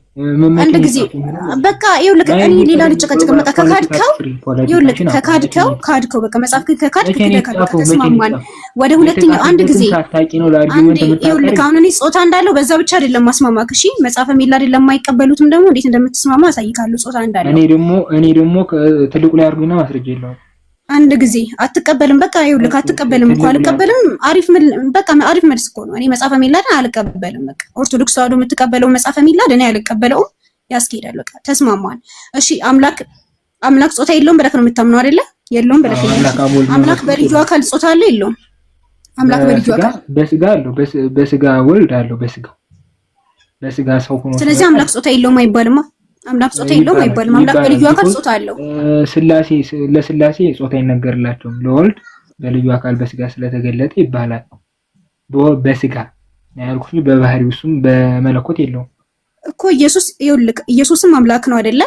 መቼ አንድ ነው ጊዜ የተጻፈው? በቃ ይኸውልህ፣ እኔ ሌላ ልጨቀጭቅም። በቃ ከካድከው ይኸውልህ፣ ፖለቲካችን አቁም። መቼ ከካድከው ነው ካድከው፣ በቃ መጽሐፍህን ከካድክ መቼ ነው ክደካል። በቃ የተጻፈው? መቼ ነው ተስማማን። የተጻፈው? ወደ ሁለተኛው አንድ ጊዜ የተጻፈበትን ሳታውቂ ነው ለ argument አንዴ ይኸውልህ፣ የምታቀርቢ? አሁን እኔ ጾታ እንዳለው በዛ ብቻ አይደለም ማስማማክ። እሺ መጽሐፈ ሚላድን ለማይቀበሉትም ደግሞ እንዴት እንደምትስማማ አሳይካለሁ። ጾታ እንዳለው እኔ ደግሞ ትልቁ ላይ አድርጉና ማስረጃ የለውም። አንድ ጊዜ አትቀበልም። በቃ ይኸውልህ አትቀበልም እኮ ትልቁ ላይ አልቀበልም። አሪፍ በቃ አሪፍ መልስ እኮ ነው። እኔ መጽሐፈ ሚላድን አልቀበልም። በቃ ኦርቶዶክስ ተዋህዶ የምትቀበለው መጽሐፈ ሚላድ እኔ አልቀበለውም። ያስኬዳል። በቃ ተስማማን። እሺ አምላክ አምላክ ጾታ የለውም ብለህ ነው የምታምነው አይደለ? የለውም ብለህ አዎ፣ አምላክ አብ ወልድ አምላክ መንፈስ ቅዱስ በልዩ የለውም። አካል ጾታ አለው የለውም? አምላክ በልዩ በስጋ አካል በስጋ አለው። በስጋ ወልድ አለው። በስጋ ሰው ሆኖ ስለዚህ ሲመጣ አምላክ ጾታ የለውም አይባልማ። አምላክ ጾታ የለውም ይባላል አይባልም። አምላክ ይባላል። በልዩ አካል because ጾታ አለው። ስላሴ ለስላሴ ጾታ አይነገርላቸውም። ለወልድ በልዩ አካል በስጋ ስለተገለጠ ይባላል። በስጋ ነው ያልኩሽ እንጂ በባህሪው እሱም በመለኮት የለውም። እኮ ኢየሱስ ይኸውልህ፣ ኢየሱስም አምላክ ነው አይደለ?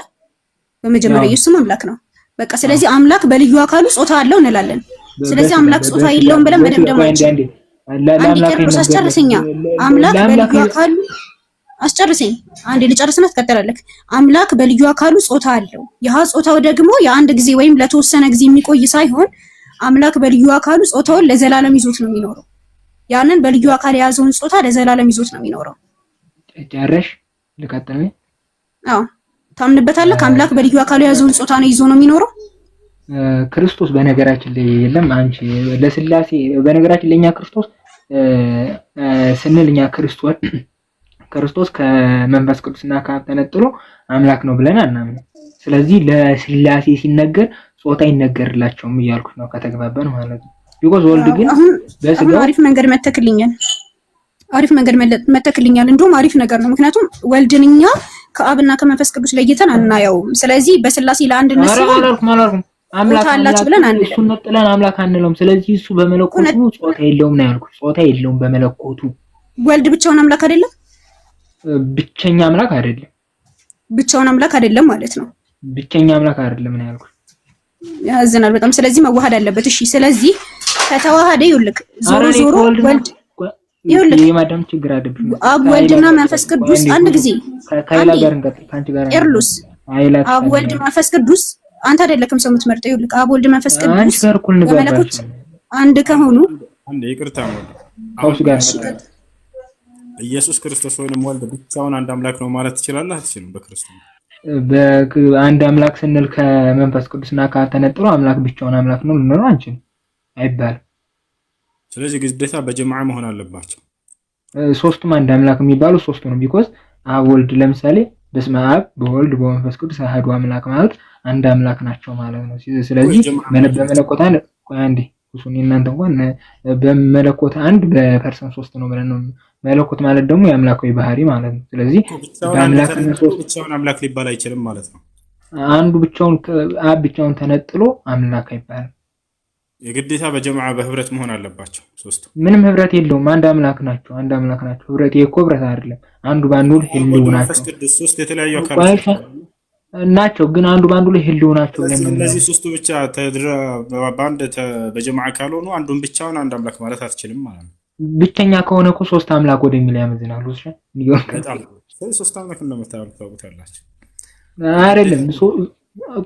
በመጀመሪያ አዎ ኢየሱስም አምላክ ነው። በቃ ስለዚህ አምላክ በልዩ አካሉ ጾታ አለው እንላለን። ስለዚህ በስጋ አምላክ ጾታ በስጋ የለውም ብለን በስጋ መደምደም ቆይ አንዴ አንችልም። አንዴ አንዴ ለአምላክ ቄርሎስ አይነገርለትም። አስጨርሰኛ። አምላክ ለአምላክ በልዩ አካሉ አስጨርሰኝ። አንዴ ልጨርስና ትቀጥላለህ። አምላክ በልዩ አካሉ ጾታ አለው። ይህ ጾታው ደግሞ የአንድ ጊዜ ወይም ለተወሰነ ጊዜ የሚቆይ ሳይሆን አምላክ በልዩ አካሉ ጾታውን ለዘላለም ይዞት ነው የሚኖረው። ያንን በልዩ አካል የያዘውን ጾታ ለዘላለም ይዞት ነው የሚኖረው። ጨረሽ? ልቀጥል? አዎ ታምንበታለህ? አምላክ በልዩ አካሉ የያዘውን ጾታ ነው ይዞ ነው የሚኖረው። ክርስቶስ በነገራችን ላይ የለም። አንቺ ለስላሴ በነገራችን ላይ እኛ ክርስቶስ ስንል እኛ ክርስቶስ ክርስቶስ ከመንፈስ ቅዱስና ከአብ ተነጥሎ አምላክ ነው ብለን አናምንም። ስለዚህ ለስላሴ ሲነገር ጾታ አይነገርላቸውም እያልኩት ነው፣ ከተግባባን ማለት ነው። Because ወልድ ግን አሁን አሁን በስጋው አሪፍ መንገድ መተክልኛል። አሪፍ መንገድ መተክልኛል። እንደውም አሪፍ ነገር ነው። ምክንያቱም ወልድን እኛ ከአብና ከመንፈስ ቅዱስ ለይተን አናየውም። ስለዚህ በስላሴ ለአንድነት ኧረ ሲሆን አላልኩም አላልኩም። አምላክ ጾታ አላቸው አምላክ ብለን አንልም። እሱን ነጥለን አምላክ አንለውም። ስለዚህ እሱ በመለኮቱ ጾታ የለውም ነው ያልኩት። ጾታ የለውም በመለኮቱ። ወልድ ብቻውን አምላክ አይደለም። ብቸኛ አምላክ አይደለም። ብቻውን አምላክ አይደለም ማለት ነው። ብቸኛ አምላክ አይደለም ነው ያልኩት። ያዘናል በጣም። ስለዚህ መዋሃድ አለበት። እሺ፣ ስለዚህ ከተዋሃደ ይኸውልህ ዞሮ ኧረ እኔ ዞሮ ከወልድ ወልድ ይኸውልህ የማዳም ችግር አለብኝ። አብ ወልድና መንፈስ ቅዱስ አንድ ጊዜ ከኃይላ አንዴ ጋር እንቀጥል። ከአንቺ ጋር ቄርሎስ ኃይላ አብ ወልድ መንፈስ ቅዱስ አንተ አይደለክም ሰው የምትመርጠው። ይኸውልህ አብ ወልድ መንፈስ አንቺ ቅዱስ ጋር እኩል በመለኮት እንግባባለን። አንድ ከሆኑ አንዴ ይቅርታ ሞላ። ከእሱ ጋር ኢየሱስ ክርስቶስ ወይንም ወልድ ብቻውን አንድ አምላክ ነው ማለት ትችላለህ? አትችልም? በክርስትና አንድ አምላክ ስንል ከመንፈስ ቅዱስና ከአብ ተነጥሎ አምላክ ብቻውን አምላክ ነው ልንለው አንችልም፣ አይባልም። ስለዚህ ግዴታ በጀማዓ መሆን አለባቸው። ሶስቱም አንድ አምላክ የሚባሉ ሶስቱ ነው። Because አብ ወልድ ለምሳሌ በስመ አብ በወልድ በመንፈስ ቅዱስ አሐዱ አምላክ ማለት አንድ አምላክ ናቸው ማለት ነው። ስለዚህ በመለኮት አንድ፣ ቆይ አንዴ እሱን የእናንተ እንኳን በመለኮት አንድ በ person ሶስት ነው ብለን ነው። መለኮት ማለት ደግሞ የአምላካዊ ባህሪ ማለት ነው። ስለዚህ ብቻውን አንድ በአምላክነት ተነጥሎ ሶስት ብቻውን አምላክ ሊባል አይችልም ማለት ነው። አንዱ ብቻውን አብ ብቻውን ተነጥሎ አምላክ አይባልም። የግዴታ በጀማዓ በህብረት መሆን አለባቸው ሶስቱ። ምንም ህብረት የለውም። አንድ አምላክ ናቸው። አንድ አምላክ ናቸው። ህብረት ይሄ እኮ ህብረት አይደለም። አንዱ በአንዱ ላይ ህልው ወልድ መንፈስ ናቸው ቅዱስ ሶስት የተለያዩ ቆይ አካሎች ናቸው። ናቸው ግን አንዱ በአንዱ ላይ ህልው ናቸው ብለን ስለዚህ ነው እነዚህ የምናምነው። ሶስቱ ብቻ በአንድ በጀማዓ ካልሆኑ አንዱን ብቻውን አንድ አምላክ ማለት አትችልም ማለት ነው። ብቸኛ ከሆነ እኮ ሶስት አምላክ ወደሚል ያመዝናሉ። እሺ በጣም ስለዚህ ሶስት አምላክ እንደምታውቁታላችሁ አይደለም።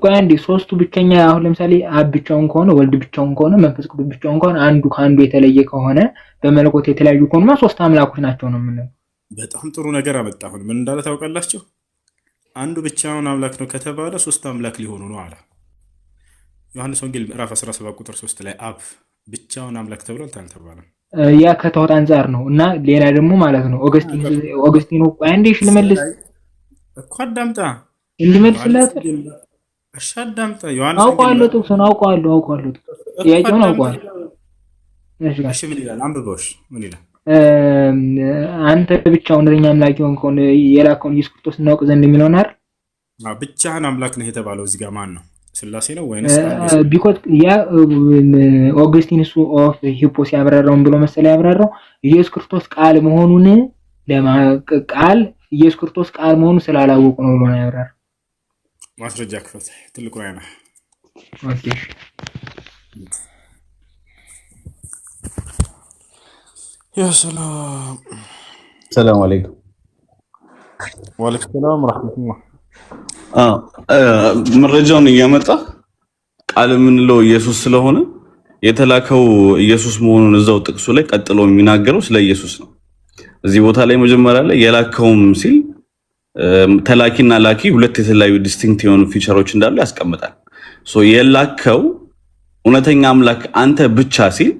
ቆይ አንዴ ሶስቱ ብቸኛ አሁን ለምሳሌ አብ ብቻውን ከሆነ፣ ወልድ ብቻውን ከሆነ፣ መንፈስ ቅዱስ ብቻውን ከሆነ፣ አንዱ ከአንዱ የተለየ ከሆነ፣ በመለኮት የተለያዩ ከሆኑማ ሶስት አምላኮች ናቸው ነው የምንለው። በጣም ጥሩ ነገር አመጣ። አሁን ምን እንዳለ ታውቃላችሁ? አንዱ ብቻውን አምላክ ነው ከተባለ ሶስት አምላክ ሊሆኑ ነው አለ። ዮሐንስ ወንጌል ምዕራፍ 17 ቁጥር 3 ላይ አብ ብቻውን አምላክ ተብሏል አልተባለም? ያ ከተውት አንጻር ነው። እና ሌላ ደግሞ ማለት ነው ኦገስቲን ኦገስቲን ቆይ አንዴ እሺ ልመልስ እኮ አዳምጣ ልመልስላት። እሺ አዳምጣ። ዮሐንስ ወንጌል አውቀዋለሁ፣ ጥቅሱን አውቀዋለሁ አውቀዋለሁ እኮ ጥያቄውን አዳምጣ። አውቀዋለሁ። እሺ ጋር እሺ ምን ይላል? አንብበው። እሺ ምን ይላል? አንተ ብቻ እውነተኛ አምላክ የሆንከውን የላከውን ኢየሱስ ክርስቶስ እናውቅ ዘንድ የሚለውን አይደል? አዎ፣ ብቻህን አምላክ ነህ የተባለው እዚህ ጋር ማን ነው? ስላሴ ነው ወይንስ አንዱ የሰው? Because ያ ኦገስቲን እሱ of Hippo ሲያብራራውን ብሎ መሰለ ያብራራው ኢየሱስ ክርስቶስ ቃል መሆኑን ቃል ኢየሱስ ክርስቶስ ቃል መሆኑን ስላላወቁ ነው ብሎ ነው ያብራራው። ማስረጃ ክፈት። ትልቁ ላይ ነው። Okay። يا سلام። ሰላም አለይኩም። وعليكم السلام ورحمة الله። አዎ፣ መረጃውን እያመጣ ቃል የምንለው ኢየሱስ ስለሆነ የተላከው ኢየሱስ መሆኑን እዛው ጥቅሱ ላይ ቀጥሎ የሚናገረው ስለ ኢየሱስ ነው። እዚህ ቦታ ላይ መጀመሪያ ላይ የላከውም ሲል ተላኪና ላኪ ሁለት የተለያዩ distinct የሆኑ feature ኦች እንዳሉ ያስቀምጣል። So የላከው እውነተኛ አምላክ አንተ ብቻ ሲል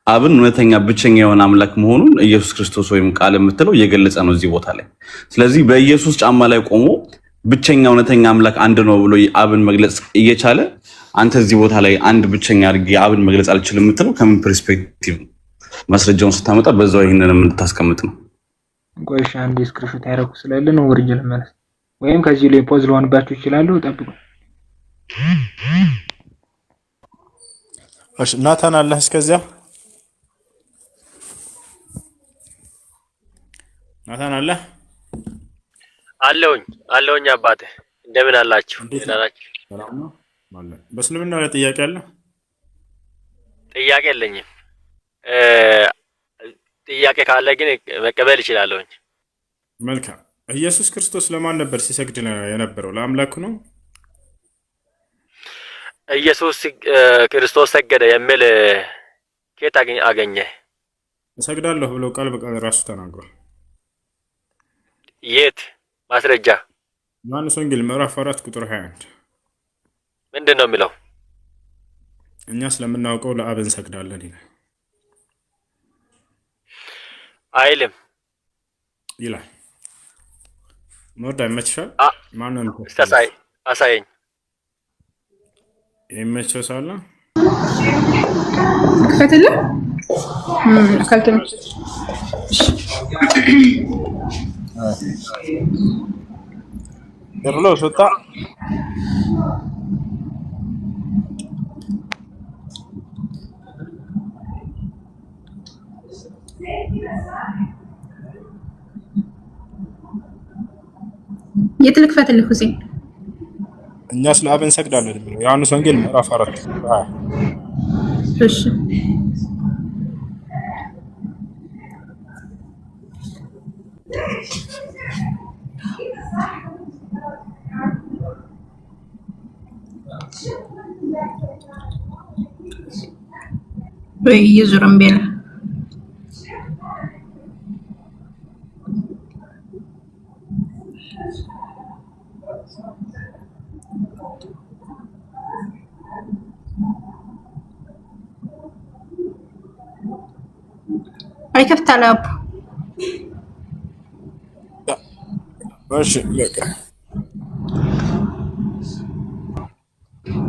አብን እውነተኛ ብቸኛ የሆነ አምላክ መሆኑን ኢየሱስ ክርስቶስ ወይም ቃል የምትለው እየገለጸ ነው እዚህ ቦታ ላይ። ስለዚህ በኢየሱስ ጫማ ላይ ቆሞ ብቸኛ እውነተኛ አምላክ አንድ ነው ብሎ አብን መግለጽ እየቻለ አንተ እዚህ ቦታ ላይ አንድ ብቸኛ አድርጌ አብን መግለጽ አልችልም የምትለው ከምን perspective ነው? ማስረጃውን ስታመጣ በዛው ይህንን የምታስቀምጥ ነው። ቆይ እሺ፣ አንድ screenshot ያደረኩ ስላለ ነው ወርጄ ልመለስ፣ ወይም ከዚህ ላይ pause ልሆንባችሁ ይችላሉ። ጠብቁ። እሺ ናታን አለህ? እስከዚያ ናታን አለህ? አለሁኝ አለሁኝ። አባቴ እንደምን አላችሁ? እንዴት ደህና ነው? ናችሁ? ሰላም ነው? አለ። በእስልምና ላይ ጥያቄ አለ? ጥያቄ የለኝም። ጥያቄ ካለ ግን መቀበል እችላለሁኝ። መልካም። ኢየሱስ ክርስቶስ ለማን ነበር ሲሰግድ የነበረው? ለአምላኩ ነው? ኢየሱስ ክርስቶስ ሰገደ የሚል ከየት አገኘ? እሰግዳለሁ ብሎ ቃል በቃል ራሱ ተናግሯል። የት ማስረጃ? ዮሐንስ ወንጌል ምዕራፍ 4 ቁጥር 21። ምንድን ነው የሚለው? እኛ ስለምናውቀው ለአብ እንሰግዳለን ይላል። አይልም። ይላል። ሞርዳ ይመችሻል? ማነው እስቲ አሳየኝ። የሚመቸው ሰው አለ? ክፈትልህ ካልተመቸህ። ቄርሎስ ወጣ። የት ልክፈትልህ ሁሴን? እኛ ስለ አብ እንሰግዳለን የሚለው ዮሐንስ ወንጌል ምዕራፍ 4 ቁጥር 20። እሺ። ወይ እየዞረ እምቢ አለ። አይከፍታል አቡ። እሺ በቃ።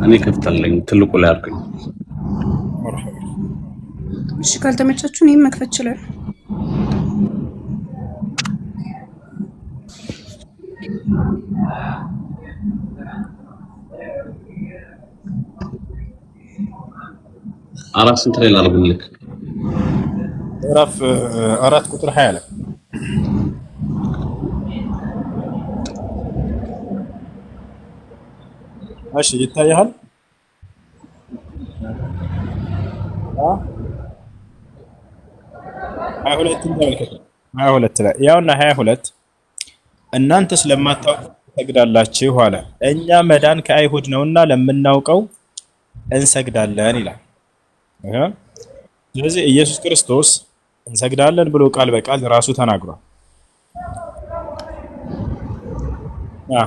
እኔ ከፍታለኝ ትልቁ ላይ አድርገኝ። እሺ ካልተመቻችሁ እኔም መክፈት እችላለሁ። አራት ስንት ላይ ላድርግልህ? ምዕራፍ 4 ቁጥር 20 ላይ። እሺ ይታያል። አ 22ን ተመልከቱ። 22 ላይ ያውና 22 እናንተ ስለማታውቁ ትሰግዳላችሁ አለ። እኛ መዳን ከአይሁድ ነውና ለምናውቀው እንሰግዳለን ይላል። እህ ስለዚህ ኢየሱስ ክርስቶስ እንሰግዳለን ብሎ ቃል በቃል ራሱ ተናግሯል። አ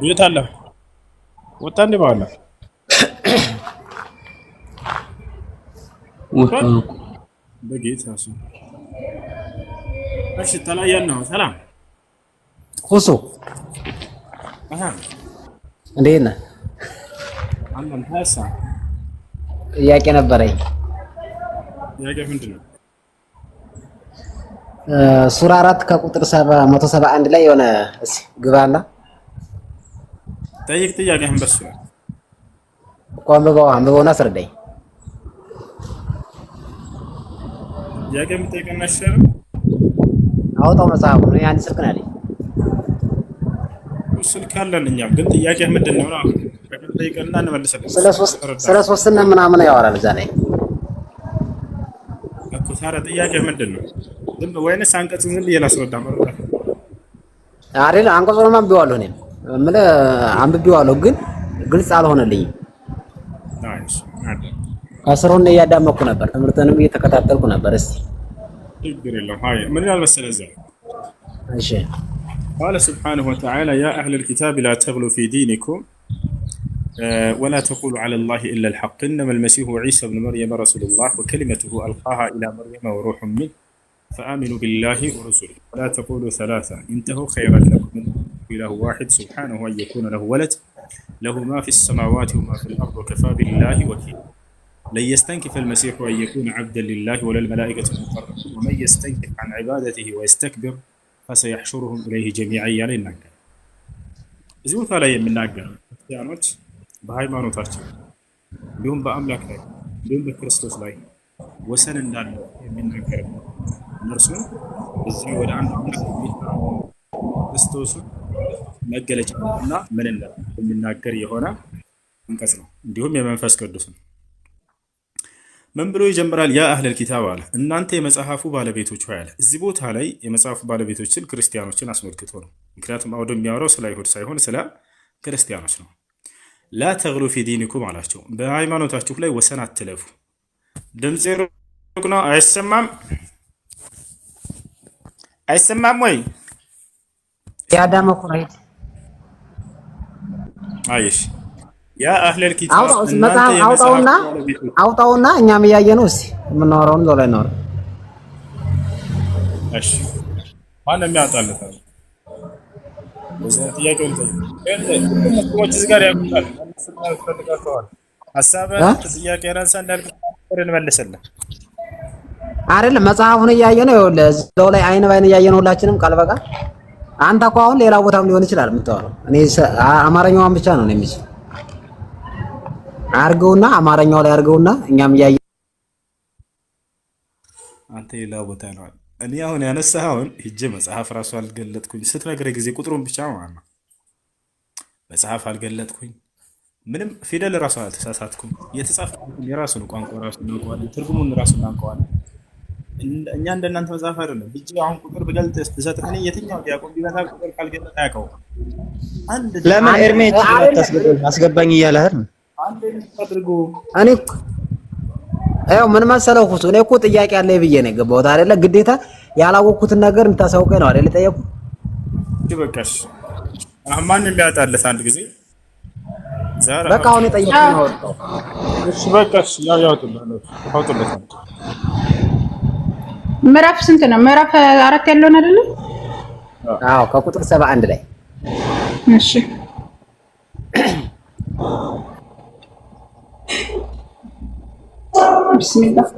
የት አለ? ወጣ እንዴ? በኋላ በጌታ ስም። እሺ ተለያየን ነው። ሰላም። ሁሱ። አሃ። እንዴት ነህ? አለን ታሳ። ጥያቄ ነበረኝ። ጥያቄ ምንድን ነው? ሱራ 4 ከቁጥር 171 ላይ የሆነ እስኪ ግባና ጠይቅ። ጥያቄህን በሱ ነው። እኮ አንብበው አንብበውና አስረዳኝ። ጥያቄ የምጠይቀን አይሻልም? አውጣው መጽሐፉን። እኔ አንድ ስልክ ነው ያለኝ። ስልክ አለን እኛም፣ ግን ጥያቄህ ምንድን ነው ነው? ጠይቀንና እንመልሳለን። ስለ ሶስትነት ምናምን ያወራል እዛ ላይ። ታዲያ ጥያቄ ምንድን ነው? ዝም ወይንስ አንቀጹን ዝም ብዬ ላስረዳ? መረዳት አይደል? አንቀጹን አንብቤዋለሁ፣ እኔም የምልህ አንብቤዋለሁ፣ ግን ግልጽ አልሆነልኝም። Nice አለ። ከስሩን እያዳመኩ ነበር፣ ትምህርትንም እየተከታተልኩ ነበር። እስቲ ችግር የለውም። ሀይ ምን ይላል መሰለህ እዛ እሺ قال سبحانه وتعالى يا أهل الكتاب لا تغلوا في دينكم ولا تقولوا على الله إلا الحق إنما المسيح عيسى ابن مريم رسول الله وكلمته ألقاها إلى مريم وروح منه فآمنوا بالله ورسله ولا تقولوا ثلاثة انتهوا خيرا لكم، إله واحد سبحانه أن يكون له ولد، له ما في السماوات وما في الأرض وكفى بالله وكيلا. لن يستنكف المسيح أن يكون عبدا لله ولا الملائكة المقربون ومن يستنكف عن عبادته ويستكبر فسيحشرهم إليه جميعا እያለ ይናገራል። እዚህ ቦታ ላይ የሚናገረው ክርስቲያኖች በሃይማኖታቸው እንዲሁም በአምላክ ላይ እንዲሁም በክርስቶስ ላይ ወሰን እንዳለው የሚናገር ነው። እነርሱ እዚህ ወደ አንድ አምላክ የሚጠራ ክርስቶስን መገለጫ እና ምንነት የሚናገር የሆነ አንቀጽ ነው። እንዲሁም የመንፈስ ቅዱስ ነው። ምን ብሎ ይጀምራል? يا أهل الكتاب አለ፣ እናንተ የመጽሐፉ ባለቤቶች ሆይ አለ። እዚህ ቦታ ላይ የመጽሐፉ ባለቤቶች ስል ክርስቲያኖችን አስመልክቶ ነው። ምክንያቱም አውዶ የሚያወራው ስለ አይሁድ ሳይሆን ስለ ክርስቲያኖች ነው። لا تغلوا في دينكم አላቸው፣ በሃይማኖታችሁ ላይ ወሰን አትለፉ። ድምፄ ሩቅ ነው አይሰማም? አይሰማም ወይ? እያዳመኩ ነው። አይሽ يا أهل الكتاب አውጣው እናንተ መጽሐፍ የመጽሐፉ አውጣውና ባለቤቶች አውጣውና እኛም እያየ ነው። እስቲ የምናወራውን እዛው ላይ እናወራ። እሺ ማነው የሚያወጣለት? ጥያቄውን ጠይቅ። ሁሉም ሙስሊሞች እዚህ ጋር ያውቁታል። ፈልጋቸዋል። ሀሳብህን ጥያቄህን አንሳ እንዳልክ እንመልስልህ። አይደለም መጽሐፉን እያየ ነው። ይኸውልህ እዛው ላይ አይን ባይን እያየ ነው ሁላችንም ቃል በቃል። አንተ እኮ አሁን ሌላ ቦታም ሊሆን ይችላል የምታወራው። እኔ አማርኛዋን ብቻ ነው የሚችል አርገውና አማርኛው ላይ አርገውና እኛም እያየ አንተ ሌላ ቦታ ነው። እኔ አሁን ያነሳኸውን ሂጄ መጽሐፍ ራሱ አልገለጥኩኝ ስትነግረኝ ጊዜ ቁጥሩን ብቻ ማለት ነው። መጽሐፍ አልገለጥኩኝ፣ ምንም ፊደል ራሱ አልተሳሳትኩም። የተጻፈ የራሱን ቋንቋ ራሱ እናውቀዋለን፣ ትርጉሙን ራሱ እናውቀዋለን። እኛ እንደናንተ መጽሐፍ አይደለም። ሂጄ አሁን ቁጥር ብገልጥ ብሰጥህ እኔ የትኛው ዲያቆን ቢመጣ ቁጥር ካልገለጠ አያውቀውም። አንድ ለምን ኤርሜ አስገባኝ እያለህ አይደል? አንድ አድርጎ እኔ ያው ምን መሰለው እኮ እኔ እኮ ጥያቄ አለኝ ብዬ ነው የገባሁት አይደለ? ግዴታ ያላወቅኩትን ነገር እንድታሳውቀኝ ነው አይደለ? የጠየኩት። በቃሽ። አሁን ማን የሚያወጣለት አንድ ጊዜ ዛሬ በቃ አሁን የጠየኩት ነው። እሺ በቃሽ። ያው ያውጡለት አውጡለት። ምዕራፍ ስንት ነው? ምዕራፍ 4 ያለውን አይደለ? አዎ ከቁጥር 71 ላይ። እሺ፣ ቢስሚላህ።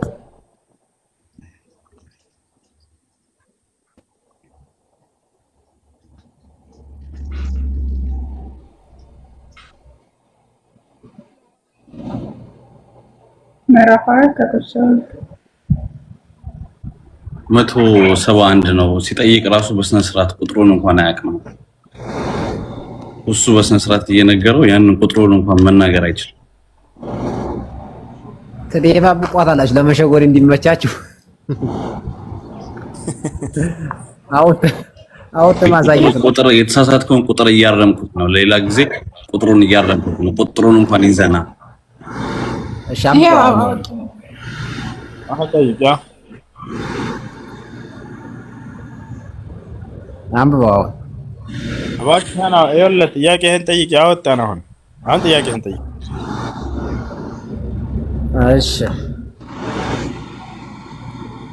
ምዕራፍ 4 ከቁጥር 171 ነው ሲጠይቅ ራሱ በስነ ስርዓት ቁጥሩን እንኳን አያውቅም። እሱ በስነ ስርዓት እየነገረው ያንን ቁጥሩን እንኳን መናገር አይችልም። ትደባብቋታላችሁ ለመሸጎር እንዲመቻችሁ። አውጥ አውጥ ማሳየት ነው። ቁጥር የተሳሳትከውን ቁጥር እያረምኩት ነው። ሌላ ጊዜ ቁጥሩን እያረምኩት ነው። ቁጥሩን እንኳን ይዘና እሺ ይሄው አሁን ጠይቅ። ያ አንብበው አሁን። እባክህን ይኸውልህ ጥያቄህን ጠይቅ። ያወጣን አሁን አሁን ጥያቄህን ጠይቅ። እሺ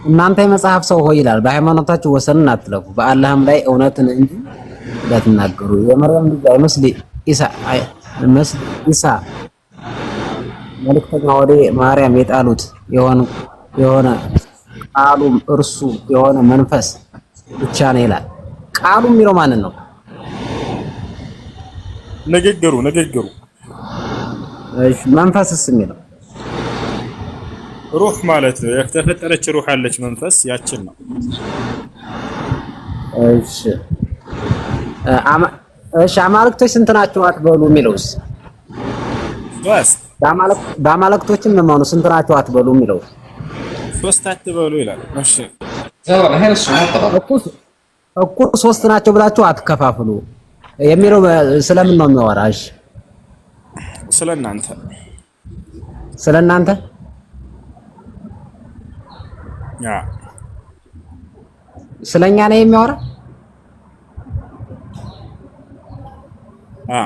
እናንተ የመጽሐፍ ሰው ሆይ ይላል፣ በሃይማኖታችሁ ወሰንን አትለፉ፣ በአላህም ላይ እውነትን እንጂ እንዳትናገሩ። የመርያም ልጅ አይመስል ኢሳ አይመስል ኢሳ መልእክተኛ ወደ ማርያም የጣሉት የሆነ ቃሉም እርሱ የሆነ መንፈስ ብቻ ነው ይላል። ቃሉ የሚለው ማንን ነው? ንግግሩ። እሺ መንፈስስ የሚለው? ሩህ ማለት ነው። የተፈጠረች ሩህ አለች መንፈስ ያችን ነው። እሺ እሺ አማልክቶች ስንት ናቸው አትበሉ የሚለውስ? ሶስት። በአማልክቶችም እመኑ ስንት ናቸው አትበሉ የሚለው? ሶስት አትበሉ ይላል። እሺ። እኮ ሶስት ናቸው ብላችሁ አትከፋፍሉ የሚለው ስለምን ነው የሚያወራ? እሺ። ስለ እናንተ። ስለ እናንተ? ያ። ስለኛ ነው የሚያወራ? አ።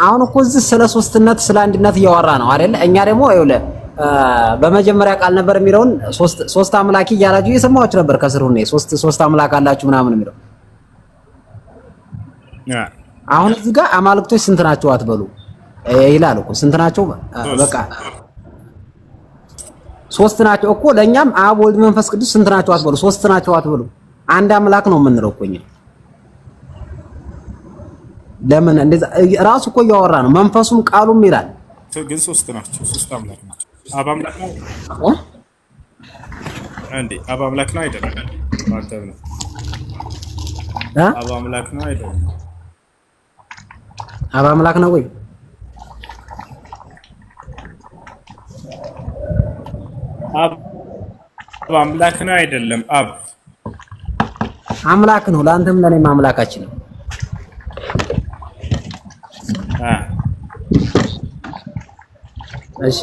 አሁን እኮ እዚህ ስለ ሶስትነት ስለ አንድነት እያወራ ነው አይደል? እኛ ደግሞ ይኸውልህ በመጀመሪያ ቃል ነበር የሚለውን ሶስት ሶስት አምላኪ እያላችሁ እየሰማኋችሁ ነበር። ከስር ሁኔ ሶስት ሶስት አምላክ አላችሁ ምናምን የሚለው። አሁን እዚህ ጋር አማልክቶች ስንት ናቸው አትበሉ ይላል እኮ። ስንት ናቸው? በቃ ሶስት ናቸው እኮ። ለእኛም አብ፣ ወልድ፣ መንፈስ ቅዱስ ስንት ናቸው አትበሉ፣ ሶስት ናቸው አትበሉ። አንድ አምላክ ነው የምንለው እኮ እኛ። ለምን እንደዛ ራሱ እኮ እያወራ ነው። መንፈሱም ቃሉም ይላል። ግን ሶስት ናቸው። ሶስት አምላክ ናቸው። አብ አምላክ ነው እንዴ? አብ አምላክ ነው አይደለም? አንተ ነው። አብ አምላክ ነው አይደለም? አብ አምላክ ነው ወይ? አብ አምላክ ነው አይደለም? አብ አምላክ ነው። ለአንተም ለእኔም አምላካችን ነው። እሺ።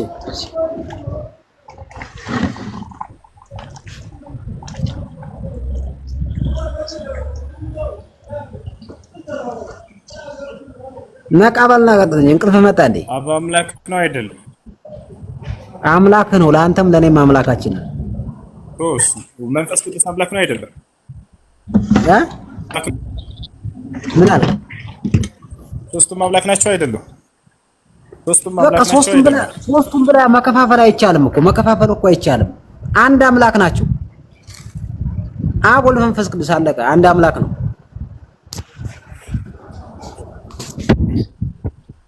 ነቃ በልና ቀጥለኝ። እንቅልፍ መጣ እንዴ? አብ አምላክ ነው አይደለም? አምላክ ነው። ለአንተም ለእኔም አምላካችን ነው። መንፈስ ቅዱስ አምላክ ነው አይደለም? ምን አለ? ሶስቱም አምላክ ናቸው አይደለም? ሶስቱም በቃ አምላክ ናቸው ሶስቱም ብለህ አይደለም? ሶስቱም ብለህ መከፋፈል አይቻልም እኮ፣ መከፋፈል እኮ አይቻልም። አንድ አምላክ ናቸው። አብ፣ ወልድ፣ መንፈስ ቅዱስ አለቀ። አንድ አምላክ ነው።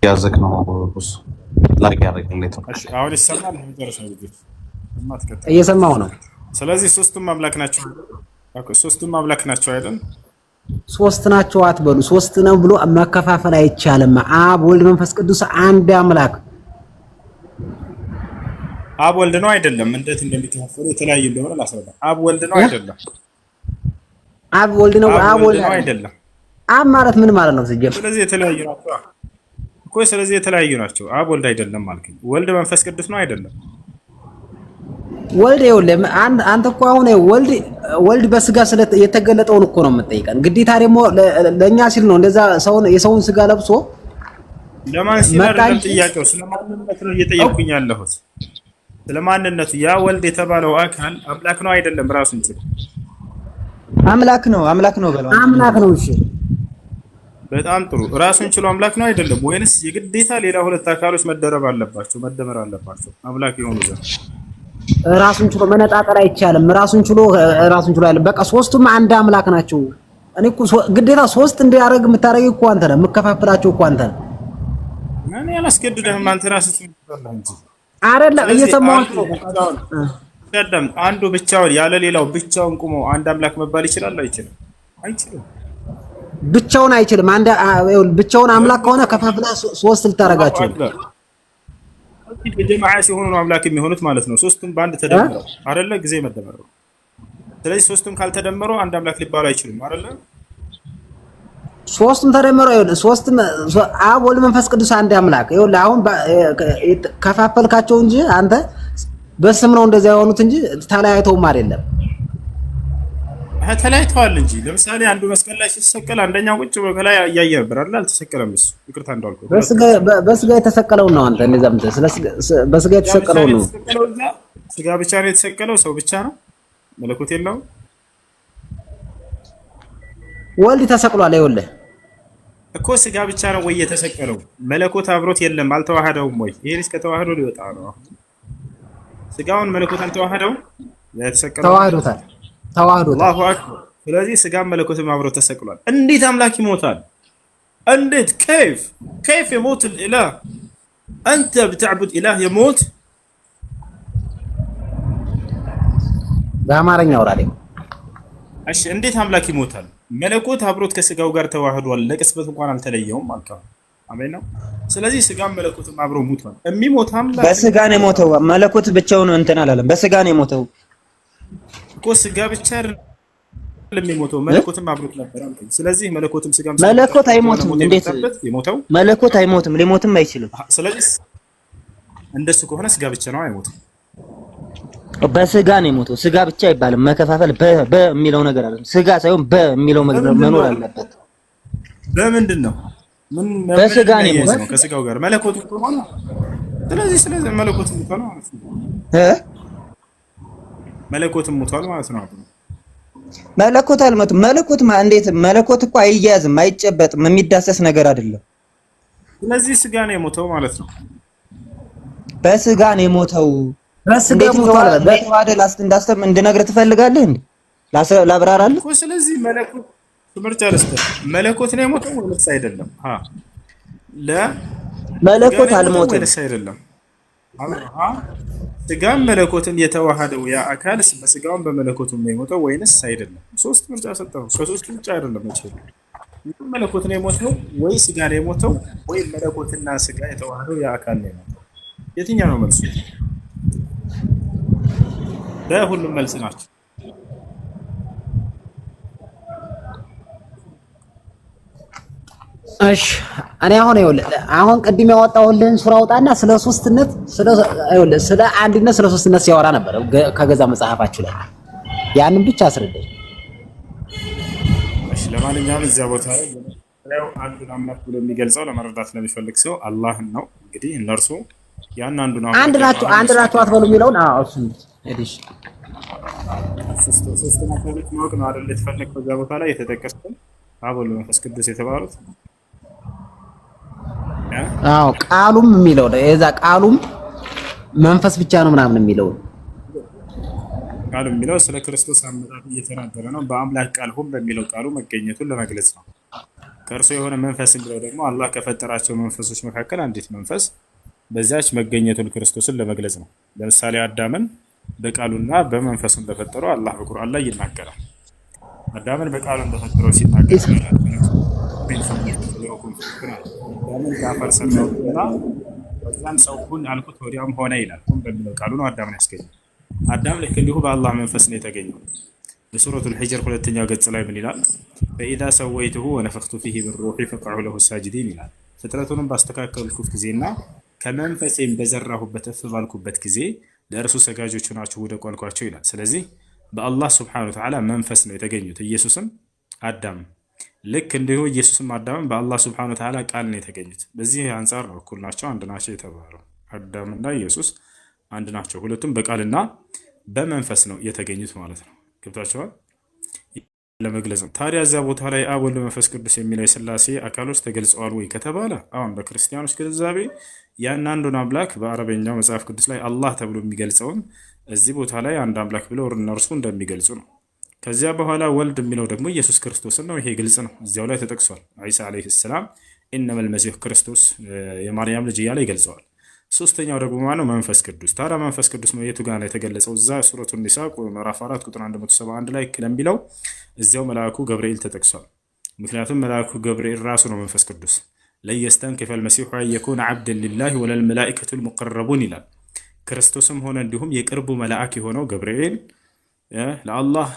ያዘክ ነው እሱ ላክ ያደረግለት። እሺ፣ አሁን ይሰማል። መጨረሻ ጊዜ ማትከተል እየሰማሁ ነው። ስለዚህ ሶስቱም አምላክ ናቸው። Okay፣ ሶስቱም አምላክ ናቸው አይደል? ሶስት ናቸው አትበሉ። ሶስት ነው ብሎ መከፋፈል አይቻልም። አብ፣ ወልድ፣ መንፈስ ቅዱስ አንድ አምላክ። አብ ወልድ ነው አይደለም? እንዴት እንደሚከፋፈሉ የተለያየ እንደሆነ ላስረዳ። አብ ወልድ ነው አይደለም? አብ ወልድ ነው። አብ አብ ወልድ ወልድ ነው አይደለም። አይደለም? አብ ማለት ምን ማለት ነው ሲጀምር? ስለዚህ የተለያዩ ናቸው እኮ። ስለዚህ የተለያዩ ናቸው። አብ ወልድ አይደለም አልከኝ። ወልድ መንፈስ ቅዱስ ነው አይደለም? ወልድ ይኸውልህ፣ አንተ እኮ አሁን ወልድ ወልድ በስጋ ስለ የተገለጠውን እኮ ነው የምትጠይቀን። ግዴታ ደግሞ ለእኛ ሲል ነው እንደዛ ሰውን የሰውን ስጋ ለብሶ ለማን ሲል መጣ አይደለም እንጂ ጥያቄው፣ ስለማንነቱ ነው እየጠየቅኩኝ ያለሁት። ስለማንነቱ ያ ወልድ የተባለው አካል አምላክ ነው አይደለም? ራሱን ችሎ አምላክ ነው፣ አምላክ ነው በለው አንተ። አምላክ ነው። እሺ። በጣም ጥሩ። ራሱን ችሎ አምላክ ነው አይደለም? ወይንስ የግዴታ ሌላ ሁለት አካሎች መደረብ አለባቸው መደመር አለባቸው አምላክ የሆኑ ዘንድ? ራሱን ችሎ መነጣጠል አይቻልም። ራሱን ችሎ አይደለም። በቃ ሶስቱም አንድ አምላክ ናቸው። እኔ እኮ ግዴታ ሶስት እንዲያደርግ የምታደርገው እኮ አንተ ነህ። የምከፋፍላቸው እኮ አንተ ነህ። እኔ አላስገድድህም፣ አንተ ራስህ ትመርጣለህ እንጂ። አይደለም ስለዚህ እየሰማሁህ አንዱ ነው። ብቻውን ቀደም አንዱ ብቻውን ያለ ሌላው ብቻውን ቁሞ አንድ አምላክ መባል ይችላል አይችልም? አይችልም። ብቻውን አይችልም። አንድ ይኸውልህ፣ ብቻውን አምላክ ከሆነ ከፋፍለህ ሶስት አላሁ ልታደርጋቸው ነው። አክበር። በጀማዓ ሲሆኑ ነው አምላክ የሚሆኑት ማለት ነው። ሶስቱም በአንድ ተደምረው አይደለ? ጊዜ መደመር ነው። ስለዚህ ሶስቱም ካልተደመሩ አንድ አምላክ ሊባሉ አይችሉም አይደለ? ሶስቱም ተደምረው ይኸውልህ፣ ሶስቱም አብ፣ ወልድ፣ መንፈስ ቅዱስ አንድ አምላክ። ይኸውልህ አሁን ከፋፈልካቸው እንጂ አንተ በስም ነው እንደዚያ የሆኑት እንጂ ተለያይተውም አይደለም። ተለያይተዋል እንጂ። ለምሳሌ አንዱ መስቀል ላይ ሲሰቀል አንደኛው ቁጭ ብሎ ከላይ እያየ ነበር አይደል? አልተሰቀለም እሱ። ይቅርታ እንዳልኩህ ሁለቱ በስጋ የተሰቀለውን ነው አንተ እንደዛ የምትለው። ስለ በስጋ ስጋ ብቻ የተሰቀለውን ነው ነው። የተሰቀለው። እዛ ስጋ ብቻ ነው የተሰቀለው። ሰው ብቻ ነው፣ መለኮት የለውም። ወልድ ተሰቅሏል። ይኸውልህ እኮ ስጋ ብቻ ነው ወይ የተሰቀለው? መለኮት አብሮት የለም፣ አልተዋሃደውም ወይ? ይሄ ልጅ ከተዋህዶ ሊወጣ ነው። አሁን ስጋውን መለኮት አልተዋሃደውም። ያ የተሰቀለው ተዋህዶታል፣ ተዋህዶታል። አላሁ አክበር። ስለዚህ ስጋም መለኮትም አብሮ ተሰቅሏል። እንዴት አምላክ ይሞታል? እንዴት كيف كيف يموت الإله؟ أنت بتعبد إله يموت؟ በአማርኛ አውራ ደግሞ። እሺ እንዴት አምላክ ይሞታል? መለኮት አብሮት ከስጋው ጋር ተዋህዷል። ለቅጽበት እንኳን አልተለየውም አልከው። አሜን ነው። ስለዚህ ስጋም መለኮትም አብሮ ሙቷል። የሚሞት አምላክ በስጋ ነው የሞተው። መለኮት ብቻውን እንትን አላለም። በስጋ ነው የሞተው እኮ ስጋ ብቻ አይደለም የሚሞተው፣ መለኮትም አብሮት ነበር አልከኝ። ስለዚህ መለኮትም ስጋም መለኮት አይሞትም። ሞት እንዴት የመጣበት የሞተው መለኮት አይሞትም? ሊሞትም አይችልም። ስለዚህ እንደሱ ከሆነ ስጋ ብቻ ነው አይሞትም። በስጋ ነው የሞተው። ስጋ ብቻ አይባልም። መከፋፈል በሚለው ነገር አለ። ስጋ ሳይሆን በሚለው መኖር አለበት። በምንድን ነው ምን በስጋ ነው የሚያያዝ የሞተው። ነው ከስጋው ጋር መለኮቱ ከሆነ ስለዚህ መለኮት ሙቷል ማለት ነው። እ መለኮትም ሙቷል ማለት ነው። መለኮት አልሞትም። መለኮት እንዴት መለኮት እኮ አይያዝም፣ አይጨበጥም፣ የሚዳሰስ ነገር አይደለም። ስለዚህ ስጋ ነው የሞተው ማለት ነው። በስጋ ነው የሞተው። በስጋ እንዴት ሞቷል። እንደተዋሃደ እንዳስተም እንድነግርህ ትፈልጋለህ እንዴ? ላብራራልህ? እኮ ስለዚህ መለኮት ትምህርት አለስተ መለኮት ነው የሞተው ወይስ አይደለም? ሀ ለ መለኮት ስጋ ነው የሞተው አልሞተም። ወይስ አይደለም? ሀ ስጋም መለኮትም የተዋሃደው ያ አካል በስጋውም በመለኮቱም ነው የሞተው ወይንስ አይደለም? ሶስት ምርጫ ሰጠው። ከሶስቱ ውጭ አይደለም መቼም። መለኮት ነው የሞተው ወይ ስጋ ነው የሞተው ወይ መለኮትና ስጋ የተዋሃደው ያ አካል ነው የሞተው። የትኛው ነው መልሱ? በሁሉም መልስ ናቸው። እሺ እኔ አሁን ይኸውልህ አሁን ቅድም ያወጣሁልህን ሱራ አውጣና ስለ ሶስትነት ስለ ይኸውልህ ስለ አንድነት ስለ ሶስትነት ሲያወራ ነበር ከገዛ መጽሐፋችሁ ላይ ያንን ብቻ አስረዳኝ። እሺ ለማንኛውም እዚያ ቦታ ላይ የመጀመሪያው አንዱን አምላክ ብሎ የሚገልጸው ለመረዳት ለሚፈልግ ሰው አላህን ነው። እንግዲህ እነርሱ ያን አንዱን አንድ አምላክ ናችሁ አንድ ናችሁ አትበሉ የሚለውን አዎ እሱን እሺ ሶስቱን አካሎች ማወቅ ነው አይደል የተፈለገው። እዚያ ቦታ ላይ የተጠቀሱት አብ ወልድ መንፈስ ቅዱስ የተባሉት አዎ ቃሉም የሚለው የዛ ቃሉም መንፈስ ብቻ ነው ምናምን የሚለው ቃሉ የሚለው ስለ ክርስቶስ አመጣጥ እየተናገረ ነው። በአምላክ ቃል ሁን በሚለው ቃሉ መገኘቱን ለመግለጽ ነው። ከእርሱ የሆነ መንፈስ የሚለው ደግሞ አላህ ከፈጠራቸው መንፈሶች መካከል አንዲት መንፈስ በዚያች መገኘቱን ክርስቶስን ለመግለጽ ነው። ለምሳሌ አዳምን በቃሉና በመንፈሱ እንደፈጠረው አላህ በቁርአን ላይ ይናገራል። አዳምን በቃሉ እንደፈጠረው ሲናገር አዳምን ከአፈር ሰራሁትና ከዚያም ሰው ሁን አልኩት ወዲያውም ሆነ ይላል። ሁን በሚለው ቃሉ ነው አዳምን ያስገኘው። አዳም ልክ እንዲሁ በአላህ መንፈስ ነው የተገኘው። በሱረቱል ሂጅር ሁለተኛው ገጽ ላይ ምን ይላል? فإذا سويته ونفخت فيه من روحي فقعوا له ساجدين ይላል። ፍጥረቱንም ባስተካከልኩት ጊዜና ከመንፈሴም በዘራሁበት እፍ ባልኩበት ጊዜ ለእርሱ ሰጋጆች ሆናችሁ ውደቁ አልኳቸው ይላል። ስለዚህ በአላህ ስብሐነ ወተዓላ መንፈስ ነው የተገኙት ኢየሱስም አዳም ልክ እንዲሁ ኢየሱስም አዳምም በአላህ ስብሐነ ወተዓላ ቃል ነው የተገኙት። በዚህ አንጻር ነው እኩል ናቸው፣ አንድ ናቸው የተባለው። አዳምና ኢየሱስ አንድ ናቸው። ሁለቱም በቃልና በመንፈስ ነው የተገኙት ማለት ነው። ገብታችኋል? ለመግለጽ ነው። ታዲያ እዚያ ቦታ ላይ አብ ወልድ መንፈስ ቅዱስ የሚለው የሥላሴ አካሎች ተገልጸዋል ወይ ከተባለ አሁን በክርስቲያኖች ግንዛቤ ያን አንዱን አምላክ በአረበኛው መጽሐፍ ቅዱስ ላይ አላህ ተብሎ የሚገልጸውን እዚህ ቦታ ላይ አንድ አምላክ ብለው እነርሱ እንደሚገልጹ ነው። ከዚያ በኋላ ወልድ የሚለው ደግሞ ኢየሱስ ክርስቶስን ነው። ይሄ ግልጽ ነው፣ እዚያው ላይ ተጠቅሷል። ዒሳ ዓለይሂ ሰላም ኢነመል መሲህ ክርስቶስ የማርያም ልጅ እያለ ይገልጸዋል። ሶስተኛው ደግሞ ማነው? መንፈስ ቅዱስ። ታዲያ መንፈስ ቅዱስ ነው የቱ ጋር ነው የተገለጸው? እዛ ሱረቱ ኒሳ ምዕራፍ 4 ቁጥር 171 ላይ ለሚለው እዚያው መልአኩ ገብርኤል ተጠቅሷል። ምክንያቱም መልአኩ ገብርኤል ራሱ ነው መንፈስ ቅዱስ። لن يستنكف المسيح أن يكون عبدا لله ولا الملائكة المقربون ይላል። ክርስቶስም ሆነ እንዲሁም የቅርቡ መልአክ የሆነው ገብርኤል ለአላህ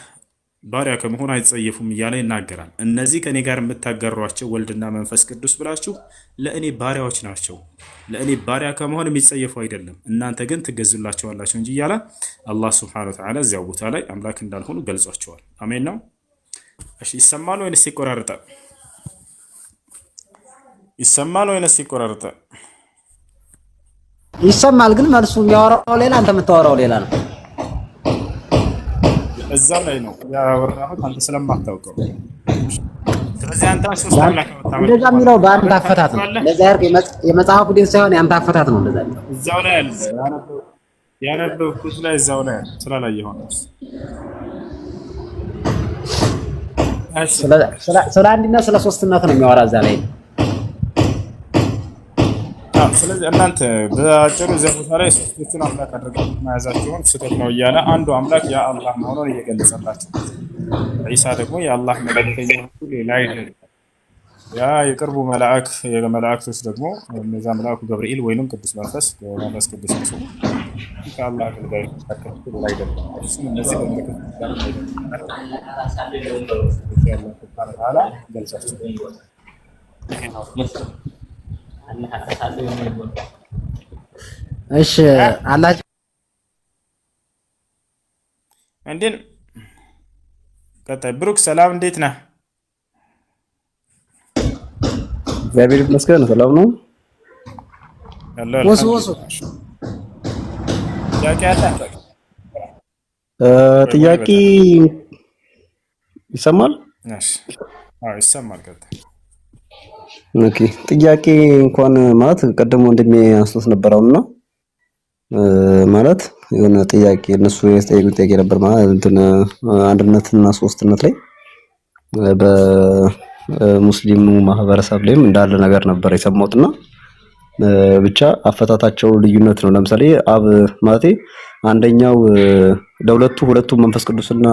ባሪያ ከመሆን አይጸየፉም እያለ ይናገራል። እነዚህ ከእኔ ጋር የምታጋሯቸው ወልድና መንፈስ ቅዱስ ብላችሁ ለእኔ ባሪያዎች ናቸው፣ ለእኔ ባሪያ ከመሆን የሚጸየፉ አይደለም፣ እናንተ ግን ትገዙላቸዋላችሁ እንጂ እያለ አላህ ስብሐነ ወተዓላ እዚያው ቦታ ላይ አምላክ እንዳልሆኑ ገልጿቸዋል። አሜን ነው። እሺ፣ ይሰማል ወይንስ ይቆራርጣል? ይሰማል ወይንስ ይቆራርጣል? ይሰማል፣ ግን መልሱ የሚያወራው ሌላ፣ አንተ የምታወራው ሌላ ነው። እዛ ላይ ነው ያወራሁት፣ አንተ ስለማታውቀው። ስለዚህ አንተ ሶስት አምላክ ነው እንደዛ የምታመልከው የሚለው ማለት ነው። በአንተ አፈታት ነው። ታውቃለህ፣ እንደዛ ያልክ የመጽሐፉ ዲን ሳይሆን የአንተ አፈታት ነው። እንደዛ የሚለው እዛው ላይ አለ ያነበብኩት ላይ እዛው ላይ አለ ስላላየኸው ነው። እሺ ስለ አንድነት ስለ ሶስትነት ነው የሚያወራ እዛ ላይ። አዎ፣ ስለዚህ እናንተ በአጭሩ እዚያ ቦታ ላይ ሶስቶቹን አምላክ አድርጋችሁ መያዛቸውን ስህተት ነው እያለ አንዱ አምላክ ያ አላህ መሆኑን እየገለጸላቸው፣ ዒሳ ደግሞ የአላህ መልእክተኛ ሌላ አይደለም። ያ የቅርቡ መልአክ የመላእክቶች ደግሞ እነዛ መልአኩ ገብርኤል ወይንም ቅዱስ መንፈስ መንፈስ ቅዱስ ነው ስሙ። ከአላህ አገልጋዮች መካከል ሌላ አይደለም። እርሱም እነዚህ በመለኮት ጋር አይደለም። አላህ سبحانه وتعالى ገልጻቸው ይሄ ነው። እሺ አላችሁ። እንዴን ቀጣይ ብሩክ ሰላም፣ እንዴት ነህ? እግዚአብሔር ይመስገን ሰላም ነው። ያለው ወሱ ወሱ። አልሐምዱሊላህ። ጥያቄ አለ ወይ? ጥያቄ ይሰማል? እሺ፣ አዎ ይሰማል። ቀጣይ። Okay፣ ጥያቄ እንኳን ማለት ቀደም ወንድሜ አንስቶት ነበረውና ማለት የሆነ ጥያቄ እነሱ የጠየቁት ጥያቄ ነበር፣ ማለት እንትን አንድነትና ሶስትነት ላይ በሙስሊሙ ማህበረሰብ ላይም እንዳለ ነገር ነበር የሰማሁትና ብቻ አፈታታቸው ልዩነት ነው። ለምሳሌ አብ ማለቴ አንደኛው ለሁለቱ ሁለቱ መንፈስ ቅዱስና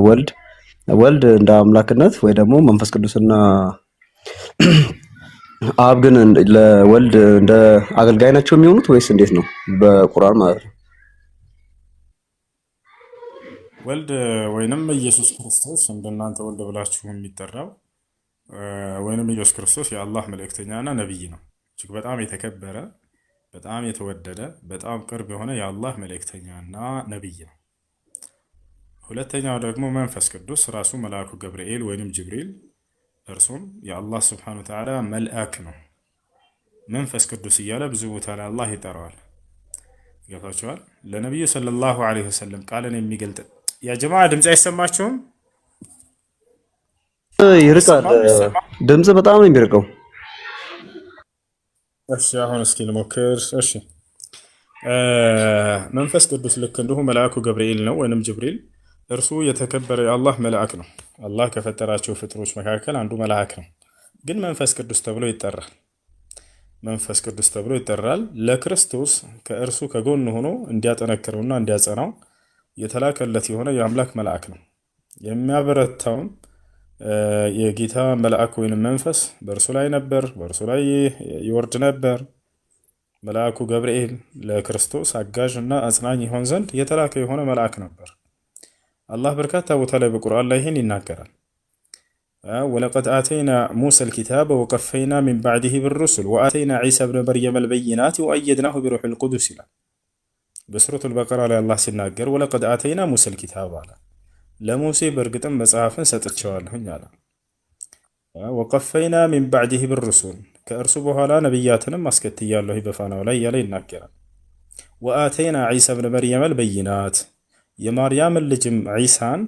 ወልድ፣ ወልድ እንደ አምላክነት ወይ ደግሞ መንፈስ ቅዱስና አብ ግን ለወልድ እንደ አገልጋይ ናቸው የሚሆኑት ወይስ እንዴት ነው? በቁርአን ማለት ነው። ወልድ ወይንም ኢየሱስ ክርስቶስ፣ እንደናንተ ወልድ ብላችሁ የሚጠራው ወይንም ኢየሱስ ክርስቶስ የአላህ መልእክተኛና ነቢይ ነው። እጅግ በጣም የተከበረ፣ በጣም የተወደደ፣ በጣም ቅርብ የሆነ የአላህ መልእክተኛና ነቢይ ነው። ሁለተኛው ደግሞ መንፈስ ቅዱስ ራሱ መልአኩ ገብርኤል ወይንም ጅብሪል፣ እርሱም የአላህ سبحانه وتعالى መልአክ ነው። መንፈስ ቅዱስ እያለ ብዙ ቦታ ላይ አላህ ይጠራዋል። ገብታችኋል? ለነቢዩ صلى الله عليه وسلم ቃልን የሚገልጥ፣ يا جماعة ድምፅ አይሰማችሁም? ይርቃል። ድምጽ በጣም ነው የሚርቀው። እሺ፣ አሁን እስኪ ልሞክር። እሺ፣ መንፈስ ቅዱስ ልክ እንዲሁ መልአኩ ገብርኤል ነው ወይንም ጅብሪል፣ እርሱ የተከበረ የአላህ መልአክ ነው። አላህ ከፈጠራቸው ፍጡሮች መካከል አንዱ መልአክ ነው። ግን መንፈስ ቅዱስ ተብሎ ይጠራል። መንፈስ ቅዱስ ተብሎ ይጠራል። ለክርስቶስ ከእርሱ ከጎን ሆኖ እንዲያጠነክረውና እንዲያጸናው የተላከለት የሆነ የአምላክ መልአክ ነው። የሚያበረታውም የጌታ መልአክ ወይንም መንፈስ በእርሱ ላይ ነበር፣ በእርሱ ላይ ይወርድ ነበር። መልአኩ ገብርኤል ለክርስቶስ አጋዥ እና አጽናኝ ይሆን ዘንድ የተላከ የሆነ መልአክ ነበር። አላህ በርካታ ቦታ ላይ በቁርአን ላይ ይህን ይናገራል። ولقد آتينا موسى الكتاب وقفينا من بعده بالرسل وآتينا عيسى ابن مريم البينات وأيدناه بروح القدس ይላል። በሱረቱል በቀራ ላይ አላህ ሲናገር ولقد آتينا موسى الكتاب አለ። ለሙሴ በእርግጥም መጽሐፍን ሰጥቼዋለሁኝ አለ። وقفينا من بعده بالرسل፣ ከእርሱ በኋላ ነቢያትንም አስከትያለሁ በፋናው ላይ እያለ ይናገራል። وآتينا عيسى ابن مريم البينات፣ የማርያምን ልጅም ዒሳን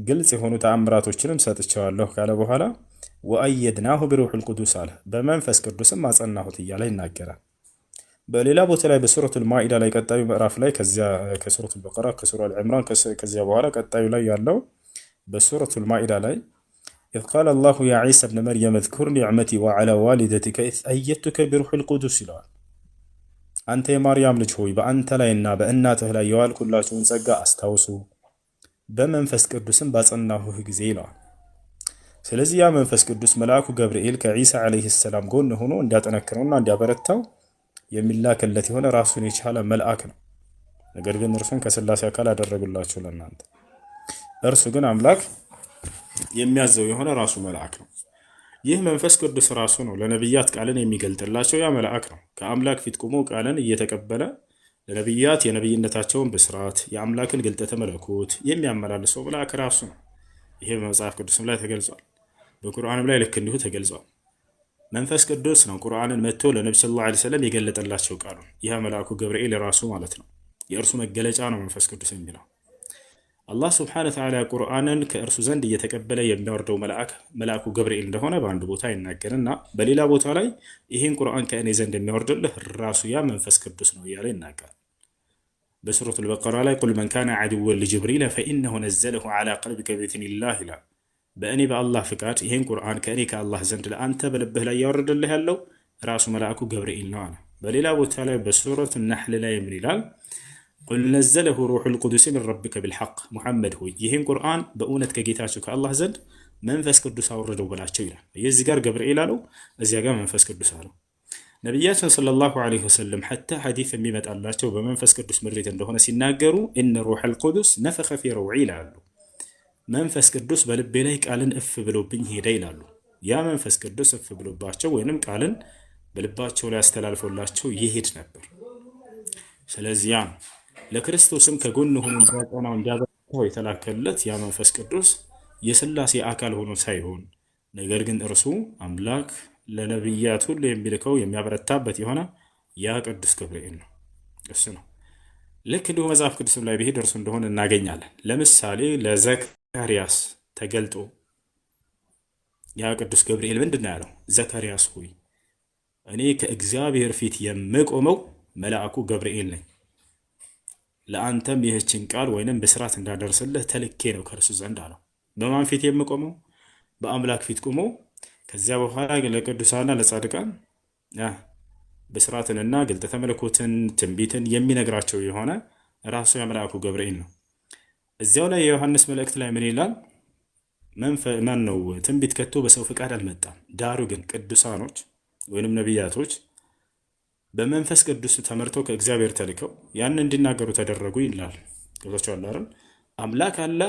ግልጽ የሆኑ ተአምራቶችንም ሰጥቼዋለሁ ካለ በኋላ وأيدناه بروح القدس አለ፣ በመንፈስ ቅዱስም አጸናሁት እያለ ይናገራል። በሌላ ቦታ ላይ በሱረቱል ማኢዳ ላይ ቀጣዩ ምዕራፍ ላይ ከዚያ ከሱረቱል በቀራ፣ ከሱራ አልዕምራን ከዚያ በኋላ ቀጣዩ ላይ ያለው በሱረቱል ማኢዳ ላይ إذ قال الله يا عيسى ابن مريم اذكر نعمتي وعلى والدتك إذ أيدتك بروح القدس ይለዋል። አንተ የማርያም ልጅ ሆይ በአንተ ላይና በእናትህ ላይ የዋልኩላችሁን ጸጋ አስታውሱ፣ በመንፈስ ቅዱስም ባጸናሁህ ጊዜ ይለዋል። ስለዚህ ያ መንፈስ ቅዱስ መልአኩ ገብርኤል ከዒሳ عليه السلام ጎን ሆኖ እንዲያጠነክረውና እንዲያበረታው የሚላክለት የሆነ ራሱን የቻለ መልአክ ነው። ነገር ግን እርሱን ከስላሴ አካል አደረጉላችሁ ለእናንተ። እርሱ ግን አምላክ የሚያዘው የሆነ ራሱ መልአክ ነው። ይህ መንፈስ ቅዱስ ራሱ ነው ለነቢያት ቃልን የሚገልጥላቸው ያ መልአክ ነው። ከአምላክ ፊት ቆሞ ቃልን እየተቀበለ ለነቢያት የነቢይነታቸውን ብስራት፣ የአምላክን ግልጠተ መለኮት የሚያመላልሰው መልአክ ራሱ ነው። ይሄ በመጽሐፍ ቅዱስም ላይ ተገልጿል። በቁርአንም ላይ ልክ እንዲሁ ተገልጿል። መንፈስ ቅዱስ ነው ቁርአንን መጥቶ ለነቢ صلى الله عليه وسلم የገለጠላቸው ቃሉን። ይህ መልአኩ ገብርኤል ራሱ ማለት ነው። የእርሱ መገለጫ ነው መንፈስ ቅዱስ የሚለው። አላህ سبحانه وتعالى ቁርአንን ከእርሱ ዘንድ እየተቀበለ የሚያወርደው መልአክ መልአኩ ገብርኤል እንደሆነ በአንድ ቦታ ይናገርና በሌላ ቦታ ላይ ይህን ቁርአን ከእኔ ዘንድ የሚያወርድልህ ራሱ ያ መንፈስ ቅዱስ ነው እያለ ይናገራል። በሱረቱል በቀራ ላይ قل من كان عدوا لجبريل فإنه نزله على قلبك بإذن الله ይላል። በእኔ በአላህ ፍቃድ ይህን ቁርአን ከእኔ ከአላህ ዘንድ ለአንተ በልብህ ላይ ያወረደልህ ያለው ራሱ መልአኩ ገብርኤል ነው አለ። በሌላ ቦታ ላይ በሱረቱ ነሕል ላይ ምን ይላል? قل نزله روح القدس من ربك بالحق፣ ሙሐመድ ሆይ ይህን ቁርአን በእውነት ከጌታችሁ ከአላህ ዘንድ መንፈስ ቅዱስ አወረደው በላቸው ይላል። እዚህ ጋር ገብርኤል አለው፣ እዚያ ጋር መንፈስ ቅዱስ አለው። ነቢያችን صلى الله عليه وسلم حتى ሐዲስ የሚመጣላቸው በመንፈስ ቅዱስ ምሪት እንደሆነ ሲናገሩ إن روح القدس نفخ في روعي ይላሉ። መንፈስ ቅዱስ በልቤ ላይ ቃልን እፍ ብሎብኝ ሄደ ይላሉ። ያ መንፈስ ቅዱስ እፍ ብሎባቸው ወይንም ቃልን በልባቸው ላይ አስተላልፎላቸው ይሄድ ነበር። ስለዚህ ያ ነው ለክርስቶስም ከጎን ሆኖ እንዲያጸናው እንዲያበረታው የተላከለት ያ መንፈስ ቅዱስ የሥላሴ አካል ሆኖ ሳይሆን ነገር ግን እርሱ አምላክ ለነቢያት ሁሉ የሚልከው የሚያበረታበት የሆነ ያ ቅዱስ ገብርኤል ነው። እሱ ነው። ልክ እንዲሁ መጽሐፍ ቅዱስም ላይ ቢሄድ እርሱ እንደሆነ እናገኛለን። ለምሳሌ ለዘካርያስ ተገልጦ ያ ቅዱስ ገብርኤል ምንድን ነው ያለው? ዘካርያስ ሆይ እኔ ከእግዚአብሔር ፊት የምቆመው መልአኩ ገብርኤል ነኝ፣ ለአንተም ይህችን ቃል ወይንም ብስራት እንዳደርስልህ ተልኬ ነው ከእርሱ ዘንድ አለው። በማን ፊት የምቆመው? በአምላክ ፊት ቆሞ ከዚያ በኋላ ለቅዱሳንና ለጻድቃን ብስራትንና ግልጠተ መለኮትን ትንቢትን የሚነግራቸው የሆነ ራሱ የመልአኩ ገብርኤል ነው። እዚያው ላይ የዮሐንስ መልእክት ላይ ምን ይላል? ማን ነው ትንቢት ከቶ በሰው ፍቃድ አልመጣም፣ ዳሩ ግን ቅዱሳኖች ወይንም ነቢያቶች በመንፈስ ቅዱስ ተመርተው ከእግዚአብሔር ተልከው ያን እንዲናገሩ ተደረጉ ይላል። ገብቷችኋል አይደል? አምላክ አለ፣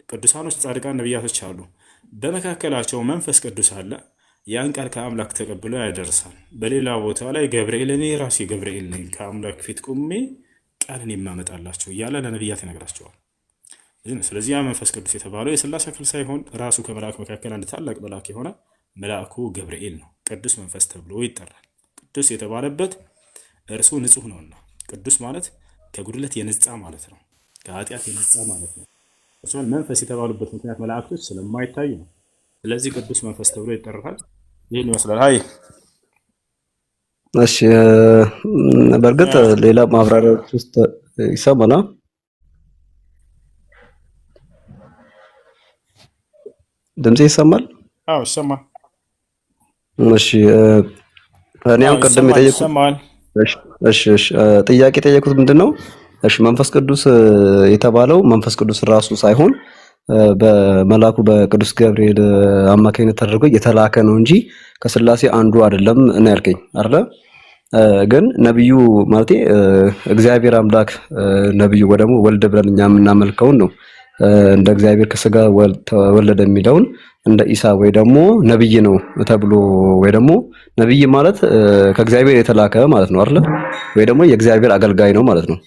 ቅዱሳኖች፣ ጻድቃን፣ ነቢያቶች አሉ። በመካከላቸው መንፈስ ቅዱስ አለ። ያን ቃል ከአምላክ ተቀብሎ ያደርሳል። በሌላ ቦታ ላይ ገብርኤል እኔ ራሴ ገብርኤል ነኝ ከአምላክ ፊት ቁሜ ቃልን የማመጣላቸው እያለ ለነቢያት ይነግራቸዋል። ስለዚህ ያ መንፈስ ቅዱስ የተባለው የሥላሴ አካል ሳይሆን ራሱ ከመልአክ መካከል አንድ ታላቅ መልአክ የሆነ መልአኩ ገብርኤል ነው። ቅዱስ መንፈስ ተብሎ ይጠራል። ቅዱስ የተባለበት እርሱ ንጹሕ ነውና፣ ቅዱስ ማለት ከጉድለት የነጻ ማለት ነው። ከኃጢአት የነጻ ማለት ነው። እርሱን መንፈስ የተባሉበት ምክንያት መላእክቶች ስለማይታዩ ነው። ስለዚህ ቅዱስ መንፈስ ተብሎ ይጠራል። ይህን ይመስላል። ሀይ እሺ፣ በእርግጥ ሌላ ማብራሪያዎች ውስጥ ይሰማል። ድምጼ ይሰማል? አዎ ይሰማል። እሺ፣ እኔ አሁን ቅድም የጠየኩት እሺ እሺ ጥያቄ የጠየኩት ምንድነው? እሺ መንፈስ ቅዱስ የተባለው መንፈስ ቅዱስ ራሱ ሳይሆን በመላኩ በቅዱስ ገብርኤል አማካኝነት ተደርጎ የተላከ ነው እንጂ ከስላሴ አንዱ አይደለም ነው ያልከኝ አይደለ? ግን ነብዩ ማለቴ እግዚአብሔር አምላክ ነብዩ ወይ ደግሞ ወልድ ብለን እኛ የምናመልከውን ነው እንደ እግዚአብሔር ከስጋ ተወለደ የሚለውን እንደ ኢሳ ወይ ደግሞ ነብይ ነው ተብሎ ወይ ደግሞ ነብይ ማለት ከእግዚአብሔር የተላከ ማለት ነው አይደለ? ወይ ደግሞ የእግዚአብሔር አገልጋይ ነው ማለት ነው።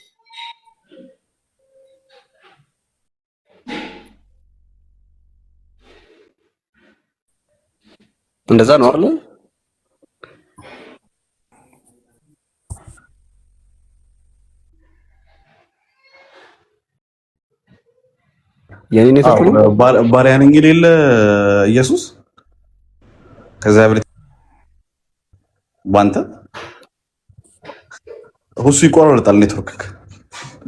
እንደዛ ነው አይደለ? የኔ ኔትወርክ ነው። ባሪያ ነኝ የሌለ ኢየሱስ ከእግዚአብሔር ባንተ ሁሱ ይቆራረጣል። network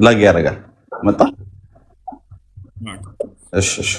lag ያደርጋል። መጣ። እሺ እሺ።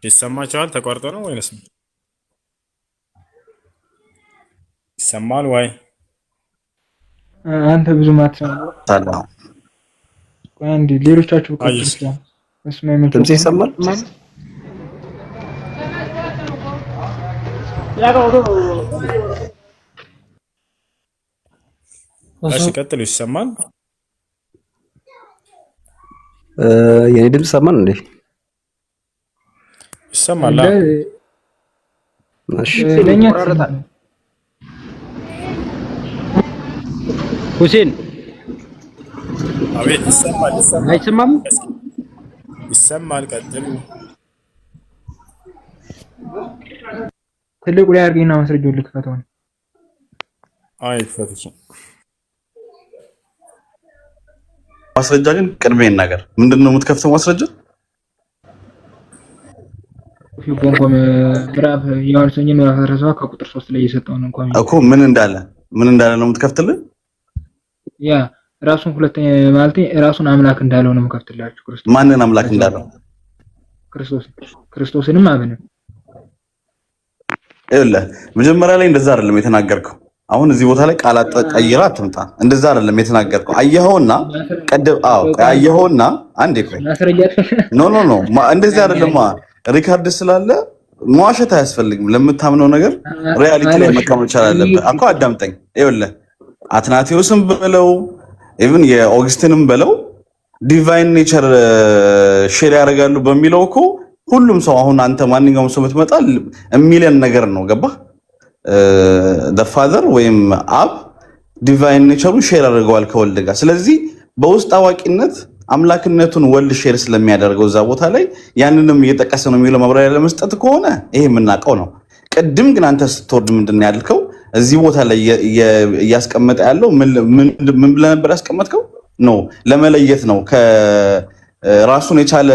ይሰማቸዋል? ተቋርጦ ነው ወይንስ ይሰማል ወይ? አንተ ብዙ ማትሰማ ቆይ አንዴ፣ ሌሎቻችሁ ቀጥሉ። እሱ የማይመቸው ድምጼ ይሰማል? እሺ ቀጥሉ። ይሰማል? የኔ ድምጽ ይሰማል እንዴ? ይሰማል። እሺ ለእኛ ሁሴን አቤት። ይሰማል። ይሰማል። አይሰማም? ይሰማል። ቀጥሉ። ትልቁ ላይ አድርገኝና ማስረጃውን ልክፈተው ነው። አይ ፈትሽ ማስረጃ ግን ቅድሜ ይናገር። ምንድን ነው የምትከፍተው ማስረጃ? ምዕራፍ ዮሐንስ ወንጌል ምዕራፍ 17 ከቁጥር 3 ላይ የሰጠውን እንኳን እኮ ምን እንዳለ ነው የምትከፍትልን? ያ ራሱን ሁለተኛ ማለት ራሱን አምላክ እንዳለው ነው የምከፍትላችሁ። ክርስቶስ ማንን አምላክ እንዳለው? ክርስቶስ፣ ክርስቶስንም አብንም። ይኸውልህ፣ መጀመሪያ ላይ እንደዛ አይደለም የተናገርከው። አሁን እዚህ ቦታ ላይ ቃላት ቀይራ አትምጣ። እንደዛ አይደለም የተናገርከው። አየኸውና ቀደም፣ አዎ አየኸውና፣ አንዴ ቆይ። ማስረጃ No, no, no፣ እንደዚህ አይደለም። Record ስላለ መዋሸት አያስፈልግም። ለምታምነው ነገር reality ላይ መቀመጥ መቻል አለብህ እኮ። አዳምጠኝ። ይኸውልህ፣ አትናቴዎስም በለው even የኦግስቲንም በለው divine nature share ያደርጋሉ በሚለው እኮ ሁሉም ሰው፣ አሁን አንተ ማንኛውም ሰው ብትመጣ የሚለን ነገር ነው። ገባህ? Father ወይም አብ divine nature ኡን share አድርገዋል ከወልድ ጋር። ስለዚህ በውስጥ አዋቂነት አምላክነቱን ወልድ share ስለሚያደርገው እዛ ቦታ ላይ ያንንም እየጠቀሰ ነው የሚለው ማብራሪያ ለመስጠት ከሆነ ይሄ የምናውቀው ነው። ቅድም ግን አንተ ስትወርድ ምንድን ነው ያልከው? እዚህ ቦታ ላይ እያስቀመጠ ያለው ምን ብለህ ነበር ያስቀመጥከው? No፣ ለመለየት ነው፣ ከራሱን የቻለ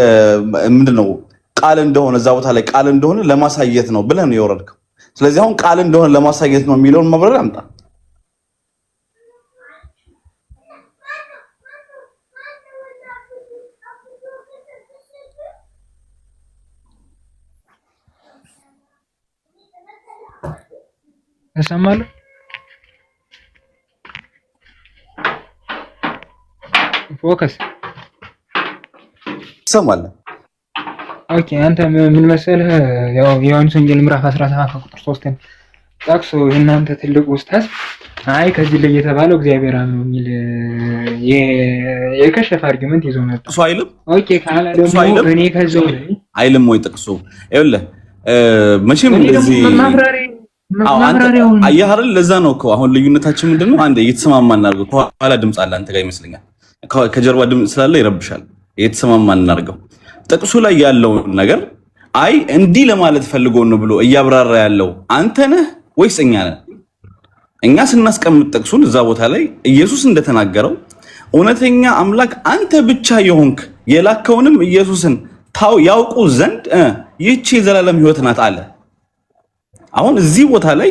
ምንድን ነው ቃል እንደሆነ፣ እዛ ቦታ ላይ ቃል እንደሆነ ለማሳየት ነው ብለህ ነው የወረድከው። ስለዚህ አሁን ቃል እንደሆነ ለማሳየት ነው የሚለውን ማብራሪያ አምጣ። እሰማለሁ። ፎከስ። ትሰማለህ? Okay፣ አንተ ምን መሰለህ፣ ያው የዮሐንስ ወንጌል ምዕራፍ 17 ከቁጥር 3 ጠቅሶ የእናንተ ትልቅ ኡስታዝ አይ ከዚህ ላይ የተባለው እግዚአብሔር አብ ነው የሚል የከሸፈ argument ይዞ መጣ። ጥቅሱ አይልም? Okay ካለ ጥቅሱ ደግሞ አይልም? እኔ ከዛው ላይ አይልም ወይ ጥቅሱ? ይኸውልህ መቼም እኔ ደግሞ እንደዚህ አዎ አንተ ማብራሪያውን አየህ አይደል? ለዛ ነው እኮ አሁን ልዩነታችን ምንድን ነው? አንድ እየተሰማማን እናድርገው። ከኋላ ድምፅ አለ አንተ ጋር ይመስለኛል። ከጀርባ ድምፅ ስላለ ይረብሻል። እየተሰማማን እናድርገው። ጥቅሱ ላይ ያለውን ነገር አይ እንዲህ ለማለት ፈልጎ ነው ብሎ እያብራራ ያለው አንተ ነህ ወይስ እኛ ነን? እኛ ስናስቀምጥ ጥቅሱን እዛ ቦታ ላይ ኢየሱስ እንደተናገረው እውነተኛ አምላክ አንተ ብቻ የሆንክ የላከውንም ኢየሱስን ያውቁ ዘንድ ይህቺ የዘላለም ሕይወት ናት አለ። አሁን እዚህ ቦታ ላይ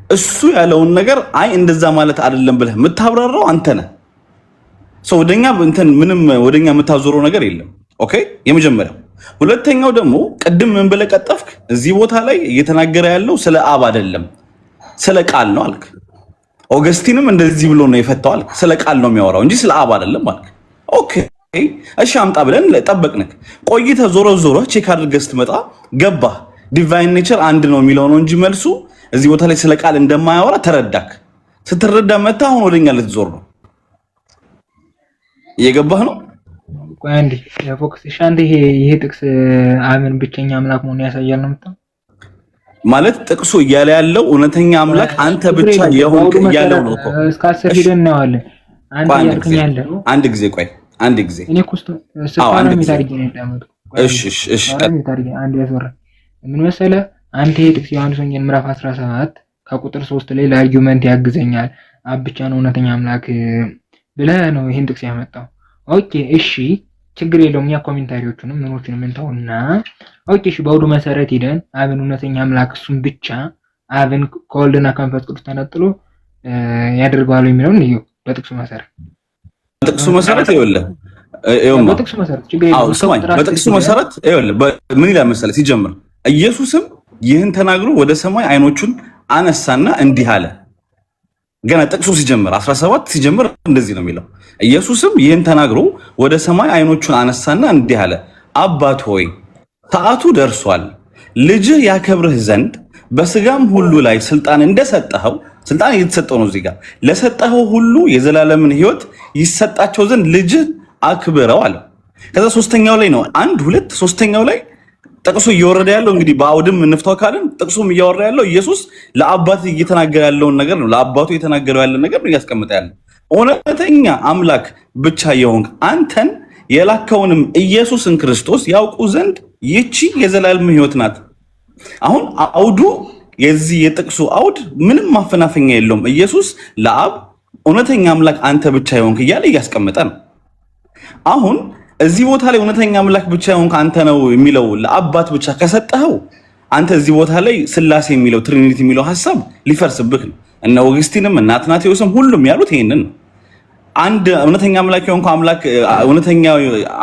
እሱ ያለውን ነገር አይ እንደዛ ማለት አይደለም ብለህ የምታብራራው አንተ ነህ። So ወደኛ እንትን ምንም ወደኛ የምታዞረው ነገር የለም። Okay፣ የመጀመሪያው። ሁለተኛው ደግሞ ቅድም ምን ብለህ ቀጠፍክ? እዚህ ቦታ ላይ እየተናገረ ያለው ስለ አብ አይደለም ስለ ቃል ነው አልክ። ኦገስቲንም እንደዚህ ብሎ ነው የፈታው አልክ። ስለ ቃል ነው የሚያወራው እንጂ ስለ አብ አይደለም አልክ። Okay እሺ አምጣ ብለን ጠበቅንክ። ቆይተህ ዞሮ ዞሮ check አድርገህ ስትመጣ ገባህ። Divine nature አንድ ነው የሚለው ነው እንጂ መልሱ እዚህ ቦታ ላይ ስለ ቃል እንደማያወራ ተረዳክ። ስትረዳ መታ አሁን ወደኛ ልትዞር ነው። እየገባህ ነው? ቆይ አንዴ ፎከስ። እሺ አንተ ይሄ ጥቅስ አብን ብቸኛ አምላክ መሆኑን ያሳያል ነው የምትለው? ማለት ጥቅሱ እያለ ያለው እውነተኛ አምላክ አንተ ችግር ብቻ የለም። የሆንክ በአውዱ እያለው መሰረት ነው እኮ። እስከ 10 እሺ ሄደን እናየዋለን። አንተ ቆይ አንድ እያልከኝ ጊዜ ያለው አንድ ጊዜ ቆይ አንድ ጊዜ። እኔ እኮ አዎ ስታወራ አንድ mute ጊዜ። አድርጌ ነው ያዳመጥኩት። ቆይ እሺ አንዴ እሺ እሺ ስታወራ mute አድርጌ አንድ ያስወራ ምን መሰለህ፣ አንተ ይሄ ጥቅስ ዮሐንስ ወንጌል ምዕራፍ 17 ከቁጥር 3 ላይ ለ argument ያግዘኛል፣ አብ ብቻ ነው እውነተኛ አምላክ ብለህ ነው ይሄን ጥቅስ ያመጣው። Okay እሺ ችግር የለውም። እኛ commentary ዎቹንም ምኖቹንም እንተውና okay እሺ በአውዱ መሰረት ሄደን አብን እውነተኛ አምላክ እሱን ብቻ አብን ከወልድና ከመንፈስ ቅዱስ ተነጥሎ ያደርገዋል የሚለውን እንየው በጥቅሱ መሰረት። በጥቅሱ መሰረት ይኸውልህ ይኸውማ በጥቅሱ መሰረት ችግር አዎ የለውም። እስከ ስማኝ፣ ቁጥር 10 በጥቅሱ ሄደን መሰረት ይኸውልህ ምን ይላል መሰለህ ሲጀምር ኢየሱስም ይህን ተናግሮ ወደ ሰማይ አይኖቹን አነሳና እንዲህ አለ። ገና ጥቅሱ ሲጀምር 17 ሲጀምር እንደዚህ ነው የሚለው። ኢየሱስም ይህን ተናግሮ ወደ ሰማይ አይኖቹን አነሳና እንዲህ አለ፣ አባት ሆይ ሰዓቱ ደርሷል፣ ልጅህ ያከብርህ ዘንድ በስጋም ሁሉ ላይ ስልጣን እንደሰጠኸው፣ ስልጣን እየተሰጠው ነው እዚህ ጋር፣ ለሰጠኸው ሁሉ የዘላለምን ሕይወት ይሰጣቸው ዘንድ ልጅህ አክብረው አለ። ከዛ ሶስተኛው ላይ ነው፣ አንድ ሁለት ሶስተኛው ላይ ጥቅሱ እየወረደ ያለው፣ እንግዲህ በአውድም እንፍታው ካልን ጥቅሱም እያወራ ያለው ኢየሱስ ለአባት እየተናገረ ያለውን ነገር ነው። ለአባቱ እየተናገረው ያለ ነገር ነው እያስቀመጠ ያለ። እውነተኛ አምላክ ብቻ የሆንክ አንተን የላከውንም ኢየሱስን ክርስቶስ ያውቁ ዘንድ ይቺ የዘላለም ሕይወት ናት። አሁን አውዱ የዚህ የጥቅሱ አውድ ምንም ማፈናፈኛ የለውም። ኢየሱስ ለአብ እውነተኛ አምላክ አንተ ብቻ የሆንክ እያለ እያስቀመጠ ነው። አሁን እዚህ ቦታ ላይ እውነተኛ አምላክ ብቻ የሆንክ አንተ ነው የሚለው ለአባት ብቻ ከሰጠኸው አንተ እዚህ ቦታ ላይ ስላሴ የሚለው Trinity የሚለው ሀሳብ ሊፈርስብህ ነው። እነ ኦግስቲንም እነ አትናቴዎስም ሁሉም ያሉት ይሄንን ነው። አንድ እውነተኛ አምላክ የሆንከው አምላክ እውነተኛ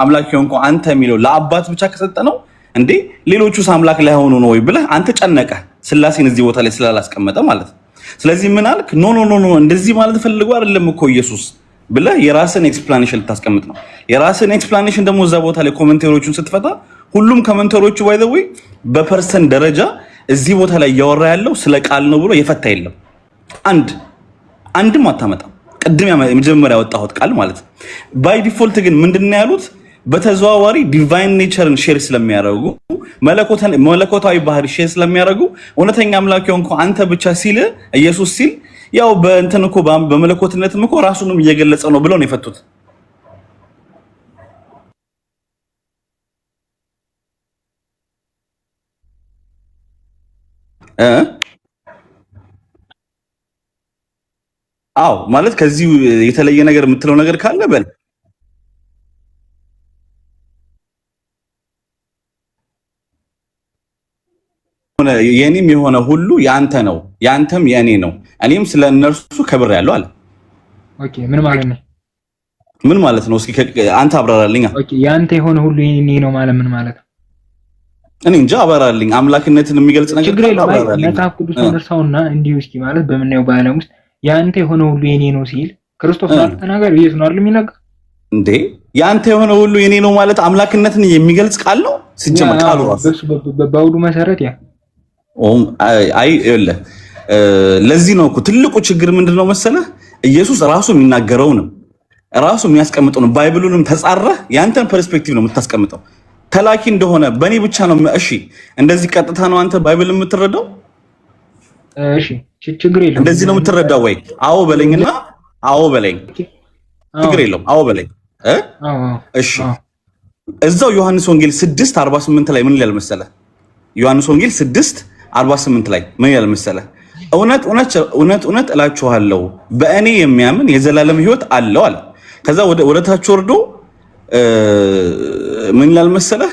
አምላክ የሆንከው አንተ የሚለው ለአባት ብቻ ከሰጠ ነው እንዴ ሌሎቹስ አምላክ ላይሆኑ ነው ወይ ብለህ አንተ ጨነቀህ፣ ስላሴን እዚህ ቦታ ላይ ስላላስቀመጠ ማለት ነው። ስለዚህ ምን አልክ? No, no, no, no፣ እንደዚህ ማለት ፈልጎ አይደለም እኮ ኢየሱስ ብለህ የራስን explanation ልታስቀምጥ ነው። የራስን explanation ደግሞ እዛ ቦታ ላይ commentary ዎቹን ስትፈታ ሁሉም commentary ዎቹ by the way በ person ደረጃ እዚህ ቦታ ላይ እያወራ ያለው ስለ ቃል ነው ብሎ የፈታ የለም። አንድ አንድም አታመጣም። ቅድም የመጀመሪያ ያወጣሁት ቃል ማለት ነው። By default ግን ምንድን ነው ያሉት? በተዘዋዋሪ divine nature ን share ስለሚያደርጉ፣ መለኮታዊ ባህሪ share ስለሚያደርጉ፣ እውነተኛ አምላክ የሆንከው አንተ ብቻ ሲል ኢየሱስ ሲል ያው በእንትን እኮ በመለኮትነትም እኮ ራሱንም እየገለጸ ነው ብለው ነው የፈቱት። እ አዎ፣ ማለት ከዚህ የተለየ ነገር የምትለው ነገር ካለ በል። የኔም የሆነ ሁሉ የአንተ ነው፣ የአንተም የእኔ ነው፣ እኔም ስለ እነርሱ ከብሬያለሁ አለ። Okay፣ ምን ማለት ነው? ምን ማለት ነው? እስኪ አንተ አብራራልኝ። Okay፣ የአንተ የሆነ ሁሉ የኔ ነው ማለት ምን ማለት ነው? እኔ እንጃ፣ አብራራልኝ። አምላክነትን የሚገልጽ ነገር ችግር ካለ የለውም። አይ አብራራልኝ። መጽሐፍ ቅዱስን እርሳውና እንዲሁ እስኪ ማለት በምናየው በዓለም ውስጥ የአንተ የሆነ ሁሉ የኔ ነው ሲል ክርስቶስ ነው አይደል ተናጋሪ? ኢየሱስ ነው አይደል የሚናገር? እንዴ፣ የአንተ የሆነ ሁሉ የኔ ነው ማለት አምላክነትን የሚገልጽ ቃል ነው ሲጀመር ቃሉ ራሱ። በሱ በአውዱ መሰረት ያ አይ ይኸውልህ፣ ለዚህ ነው እኮ ትልቁ ችግር ምንድን ነው መሰለህ? ኢየሱስ ራሱ የሚናገረውንም ራሱ የሚያስቀምጠው ነው። Bible ኡንም ተጻረህ ያንተን perspective ነው የምታስቀምጠው። ተላኪ እንደሆነ በእኔ ብቻ ነው። እሺ፣ እንደዚህ ቀጥታ ነው አንተ Bible የምትረዳው? እሺ፣ ችግር የለውም። እንደዚህ ነው የምትረዳው ወይ? አዎ በለኝና አዎ በለኝ። ችግር የለውም። አዎ በለኝ እ እሺ፣ እዛው ዮሐንስ ወንጌል 6:48 ላይ ምን ይላል መሰለህ? ዮሐንስ ወንጌል 6:48 ላይ ምን ይላል መሰለህ? እውነት እውነት እውነት እውነት እላችኋለሁ በእኔ የሚያምን የዘላለም ሕይወት አለው አለ። ከዛ ወደ ታች ወርዶ ምን ይላል መሰለህ?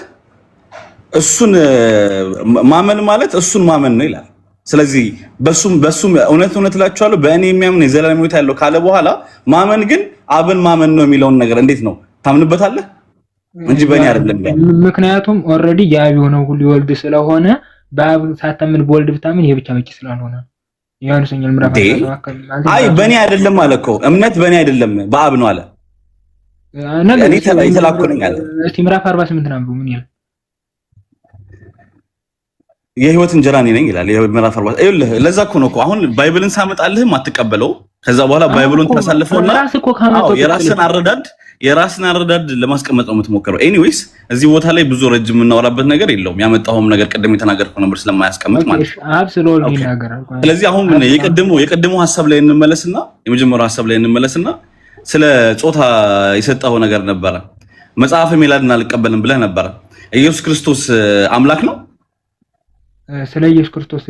እሱን ማመን ማለት እሱን ማመን ነው ይላል። ስለዚህ በሱም እውነት እውነት እላችኋለሁ በእኔ የሚያምን የዘላለም ሕይወት ያለው ካለ በኋላ ማመን ግን አብን ማመን ነው የሚለውን ነገር እንዴት ነው ታምንበታለህ? እንጂ በእኔ አይደለም ያለው። ምክንያቱም already የአብ የሆነው ሁሉ የወልድ ስለሆነ በአብ ሳታምን በወልድ ብታምን ይሄ ብቻ በቂ ስላልሆነ ዮሐንስ ወንጌል ምዕራፍ እንዴ? 17 ማለት አይ በእኔ አይደለም አለ እኮ፣ እምነት በእኔ አይደለም በአብ ነው አለ። ነገር እኔ የተላኩ ነኝ አለ። እስቲ ምዕራፍ 48 አንብቡ ምን ይላል? የህይወት እንጀራ እኔ ነኝ ይላል። ምዕራፍ 40። ይኸውልህ፣ ለዛ እኮ ነው እኮ አሁን Bible ን ሳመጣልህም አትቀበለው። ከዛ በኋላ አሁን Bible ኡን እኮ ታሳልፈውና ራስህ እኮ አዎ ካመጣው የራስን አረዳድ የራስን አረዳድ ለማስቀመጥ ነው የምትሞክረው። Anyways እዚህ ቦታ ላይ ብዙ ረጅም የምናወራበት ነገር የለውም። ያመጣኸውም ነገር ቅድም የተናገርከው ነበር ስለማያስቀምጥ Okay፣ ማለት እሺ፣ ነው። አብ ስለ ወልድ Okay። ይናገራል። ስለዚህ አሁን አብ ስለ የቀድሞ ሀሳብ ላይ እንመለስና የመጀመሪያው ሀሳብ ላይ እንመለስና ስለ ጾታ የሰጠኸው ነገር ነበረ። መጽሐፈ ሚላድን አልቀበልም ብለህ ነበረ። ኢየሱስ ክርስቶስ አምላክ ነው? ስለ ኢየሱስ ክርስቶስ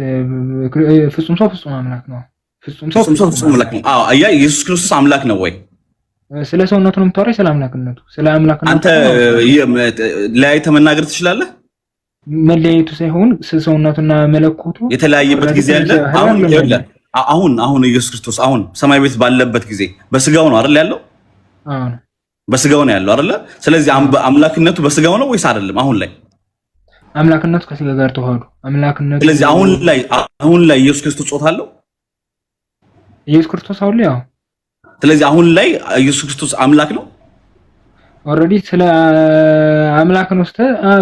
ፍጹም ሰው ፍጹም አምላክ ነው። ፍጹም ሰው ፍጹም ሰው ፍጹም አምላክ ነው። አዎ፣ አያ ኢየሱስ ክርስቶስ አምላክ ነው ወይ? ስለ ሰውነቱ ነው የምታወራኝ? ስለ አምላክነቱ? ስለ አምላክነቱ አንተ ለያይተህ መናገር ትችላለህ? መለያየቱ ሳይሆን ስለ ሰውነቱና መለኮቱ የተለያየበት ጊዜ አለ። አሁን ይኸውልህ፣ አሁን ኢየሱስ ክርስቶስ አሁን ሰማይ ቤት ባለበት ጊዜ በስጋው ነው አይደል ያለው? አዎ። በስጋው ነው ያለው አይደለ? ስለዚህ አምላክነቱ በስጋው ነው ወይስ አይደለም? አሁን ላይ አምላክነቱ ከስጋ ጋር ተዋህዶ አምላክነቱ። ስለዚህ አሁን ላይ ኢየሱስ ክርስቶስ ጾታ አለው? ኢየሱስ ክርስቶስ አሁን ላይ ያው ስለዚህ አሁን ላይ ኢየሱስ ክርስቶስ አምላክ ነው። Already ስለ አምላክ ነው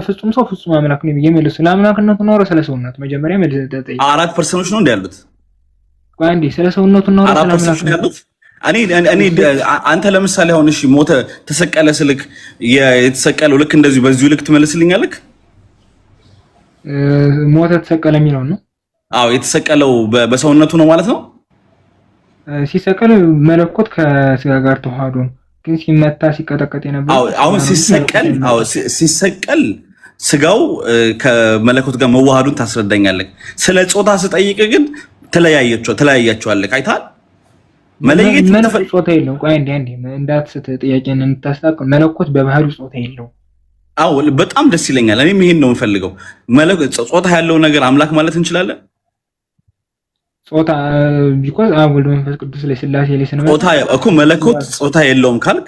ፍጹም ሰው ፍጹም አምላክ ነው ብዬ መልስ። ስለ አምላክነቱ ነው ስለ ሰውነቱ መጀመሪያ መልስ ተጠይቅ። አራት person ኦች ነው እንደ ያሉት? ቆይ አንዴ፣ ስለ ሰውነቱ ነው አራት ስለ person ኦች ነው አምላክነቱ? ያሉት። እኔ አንተ ለምሳሌ አሁን እሺ ሞተ ተሰቀለ ስልክ የተሰቀለው ልክ እንደዚሁ በዚሁ ልክ ትመልስልኛለህ? ሞተ ተሰቀለ የሚለው ነው። አዎ፣ የተሰቀለው በሰውነቱ ነው ማለት ነው። ሲሰቀል መለኮት ከስጋ ጋር ተዋህዶ ነው። ግን ሲመታ ሲቀጠቀጥ የነበረው አዎ፣ አሁን ሲሰቀል፣ አዎ ሲሰቀል ስጋው ከመለኮት ጋር መዋሃዱን ታስረዳኛለህ። ስለ ጾታ ስጠይቅ ግን ተለያያቸዋለህ። አይተሃል? መለየት መለኮት ጾታ የለውም። ቆይ አንዴ አንዴ እንዳትስት ጥያቄን እንድታስታውቅ፣ መለኮት በባህሪው ጾታ የለውም። አዎ፣ በጣም ደስ ይለኛል። እኔም ይሄን ነው የምፈልገው። ጾታ ያለው ነገር አምላክ ማለት እንችላለን? ጾታ because አብ፣ ወልድ፣ መንፈስ ቅዱስ ላይ፣ ስላሴ ላይ ስንመጣ ጾታ እኮ መለኮት ጾታ የለውም ካልክ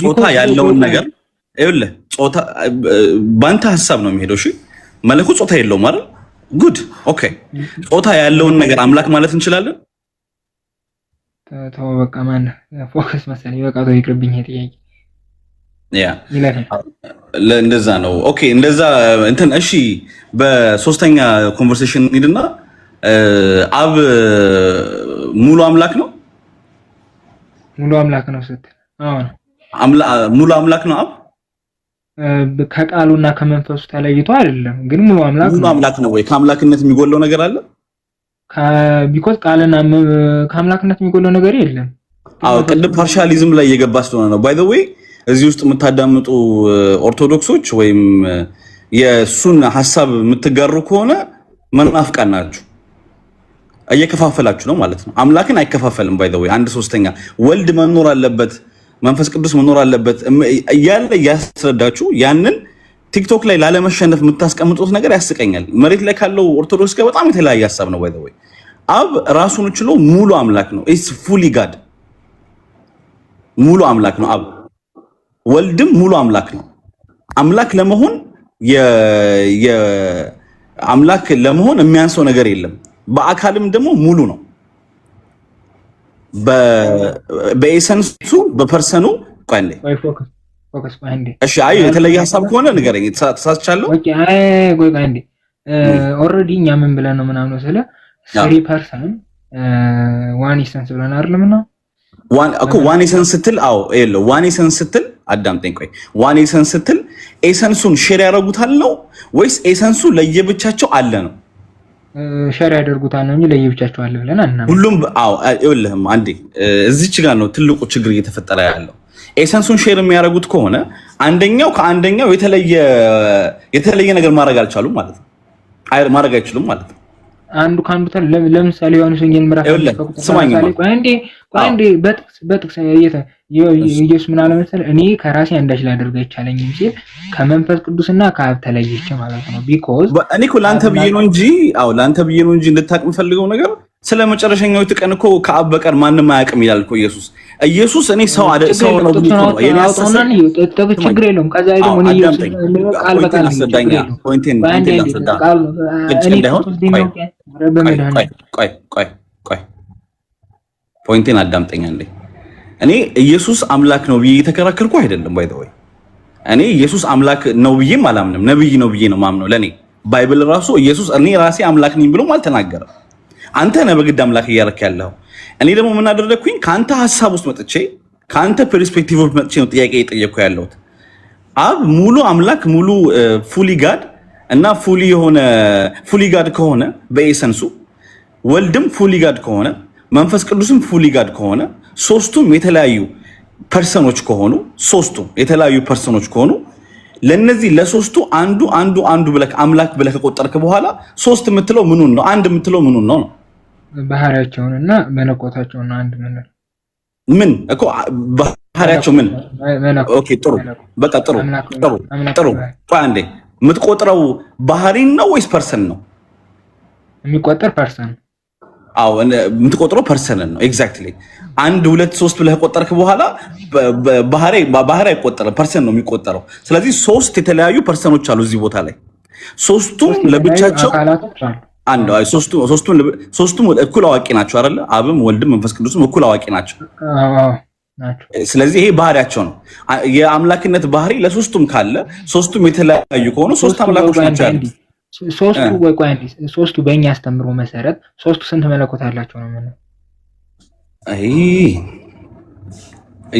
ጾታ ያለውን ነገር፣ ይኸውልህ፣ ጾታ በአንተ ሀሳብ ነው የሚሄደው። እሺ፣ መለኮት ጾታ የለውም አይደል? Good, okay። ጾታ ያለውን ነገር አምላክ ማለት እንችላለን? ተው በቃ፣ ማን ፎከስ መሰለኝ። በቃ ተው፣ ይቅርብኝ ይሄ ጥያቄ። Yeah፣ እንደዛ ነው። Okay፣ እንደዛ እንትን እሺ፣ በሶስተኛ conversation እንሂድና አብ ሙሉ አምላክ ነው? ሙሉ አምላክ ነው ስትል አዎ ነው። ሙሉ አምላክ ነው አብ? ከቃሉና ከመንፈሱ ተለይቶ አይደለም፣ ግን ሙሉ አምላክ ሙሉ ነው። አምላክ ነው ወይ? ከአምላክነት የሚጎለው ነገር አለ? Because ቃልና ከአምላክነት የሚጎለው ነገር የለም። አዎ፣ ቅድም partialism ላይ እየገባ ስለሆነ ነው። By the way፣ እዚህ ውስጥ የምታዳምጡ ኦርቶዶክሶች ወይም የእሱን ሀሳብ የምትጋሩ ከሆነ መናፍቃን ናችሁ። እየከፋፈላችሁ ነው ማለት ነው። አምላክን አይከፋፈልም። By the way፣ አንድ ሶስተኛ ወልድ መኖር አለበት፣ መንፈስ ቅዱስ መኖር አለበት እያለ እያስረዳችሁ ያንን ቲክቶክ ላይ ላለመሸነፍ የምታስቀምጡት ነገር ያስቀኛል። መሬት ላይ ካለው ኦርቶዶክስ ጋር በጣም የተለያየ ሀሳብ ነው። By the way፣ አብ ራሱን ችሎ ሙሉ አምላክ ነው። It's fully God፣ ሙሉ አምላክ ነው አብ። ወልድም ሙሉ አምላክ ነው። አምላክ ለመሆን የሚያንሰው ነገር የለም። በአካልም ደግሞ ሙሉ ነው። በኤሰንሱ በፐርሰኑ ቆይ አንዴ። ቆይ፣ focus, focus፣ ቆይ አንዴ። እሺ፣ አይ የተለየ ሀሳብ ከሆነ ንገረኝ። ተሳስቻለሁ። Okay፣ አይ ቆይ ቆይ አንዴ። Already እኛ ምን ብለን ነው ምናምን ስለ three person one essence ብለን አይደለም እና እኮ one essence ስትል፣ አዎ የለው፣ one essence ስትል አዳምጠኝ። ቆይ፣ one essence ስትል essence ኡን share ያደርጉታል ነው ወይስ essence ኡ ለየብቻቸው አለ ነው? Share ያደርጉታል ነው እንጂ ለየብቻቸው አለ ብለን አናምንም። ሁሉም አዎ፣ ይኸውልህም አንዴ እዚች ጋር ነው ትልቁ ችግር እየተፈጠረ ያለው። Essence ኡን share የሚያደርጉት ከሆነ አንደኛው ከአንደኛው የተለየ የተለየ ነገር ማድረግ አልቻሉም ማለት ነው። አይ ማድረግ አይችሉም ማለት ነው። አንዱ ከአንዱ ለምሳሌ ዮሐንስ ወንጌል ምዕራፍ ይኸውልህ ስማኝማ። ቆይ አንዴ፣ ቆይ አንዴ፣ በጥቅስ ኢየሱስ ምን አለ መሰለህ? እኔ ከራሴ አንዳች ላደርግ አይቻለኝም ሲል ከመንፈስ ቅዱስና ከአብ ተለይቼ ማለት ነው። Because እኔ እኮ ለአንተ ብዬ ነው እንጂ፣ አዎ ለአንተ ብዬ ነው እንጂ እንድታውቅ የምፈልገው ነገር ስለ መጨረሻኛው ቀን እኮ ከአብ በቀር ማንም አያውቅም ይላል እኮ ኢየሱስ። ኢየሱስ እኔ ሰው ሰው ነው ብሎ ነው የኔ አስተሳሰብ። ችግር የለውም። ከዛ ደግሞ እኔ አዳምጠኝ፣ ቃል በቃል point ኤን አስረዳኛ። point ኤን ላስረዳ፣ ግጭት እንዳይሆን። ቆይ ቆይ ቆይ ቆይ፣ point ኤን አዳምጠኝ አንዴ። እኔ ኢየሱስ አምላክ ነው ብዬ እየተከራከርኩ አይደለም። By the way፣ እኔ ኢየሱስ አምላክ ነው ብዬም አላምንም። ነብይ ነው ብዬ ነው ማምነው። ለኔ Bible ራሱ ኢየሱስ እኔ ራሴ አምላክ ነኝ ብሎም አልተናገረም። አንተ ነህ በግድ አምላክ እያደረክ ያለው። እኔ ደግሞ ምን አደረግኩኝ? ከአንተ ሀሳብ ውስጥ መጥቼ፣ ከአንተ perspective መጥቼ ነው ጥያቄ እየጠየቅኩ ያለሁት። አብ ሙሉ አምላክ፣ ሙሉ fully God እና fully የሆነ fully God ከሆነ በ essence ኡ፣ ወልድም fully God ከሆነ፣ መንፈስ ቅዱስም fully God ከሆነ፣ ሶስቱም የተለያዩ person ኦች ከሆኑ፣ ሶስቱም የተለያዩ person ኦች ከሆኑ፣ ለነዚህ ለሶስቱ አንዱ አንዱ አንዱ ብለህ አምላክ ብለህ ከቆጠርክ በኋላ ሶስት የምትለው ምኑን ነው? አንድ የምትለው ምኑን ነው ነው? ባህሪያቸውን እና መለኮታቸውን ነው አንድ ምንለው። ምን እኮ ባህሪያቸው ምን? Okay፣ ጥሩ፣ በቃ ጥሩ ጥሩ ጥሩ። ቆይ አንዴ፣ የምትቆጥረው ባህሪን ነው ወይስ person ነው? የሚቆጠር person። አዎ፣ የምትቆጥረው person ን ነው። Exactly። አንድ፣ ሁለት፣ ሶስት ብለህ ቆጠርክ በኋላ ባህሪ ባህሪ አይቆጠርም፣ person ነው የሚቆጠረው። ስለዚህ ሶስት የተለያዩ person ኦች አሉ እዚህ ቦታ ላይ፣ ሶስቱም ለብቻቸው አካላቶች አሉ። አንድ አይ ሶስቱም እኩል አዋቂ ናቸው አይደለ? አብም ወልድም መንፈስ ቅዱስም እኩል አዋቂ ናቸው። አዎ ናቸው። ስለዚህ ይሄ ባህሪያቸው ነው። የአምላክነት ባህሪ ለሶስቱም ካለ፣ ሶስቱም የተለያዩ ከሆኑ ሶስት አምላኮች ናቸው ያሉት። ሶስቱ፣ ወይ ቆይ አንዴ፣ ሶስቱ በእኛ አስተምሮ መሰረት ሶስቱ ስንት መለኮት አላቸው ነው የምንለው? አይ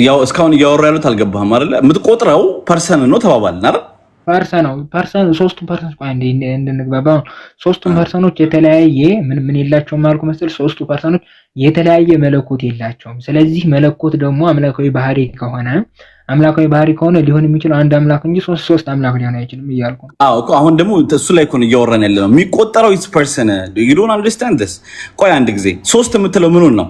ያው እስካሁን እያወሩ ያሉት አልገባህም አይደለ? የምትቆጥረው person ነው ተባባልን አይደል? Person ነው፣ person፣ ሶስቱም person፣ ቆይ አንዴ እንድንግባባ ነው። ሶስቱም person ኦች የተለያየ ምን ምን የላቸውም አልኩ መሰል? ሶስቱ person ኦች የተለያየ መለኮት የላቸውም። ስለዚህ መለኮት ደግሞ አምላካዊ ባህሪ ከሆነ ሊሆን የሚችለው አንድ አምላክ እንጂ ሶስት ሶስት አምላክ ሊሆን አይችልም እያልኩ ነው። አዎ እኮ አሁን ደግሞ እሱ ላይ እኮ ነው እያወራን ያለ ነው። የሚቆጠረው is person። You don't understand this። ቆይ አንድ ጊዜ፣ ሶስት የምትለው ምኑን ነው?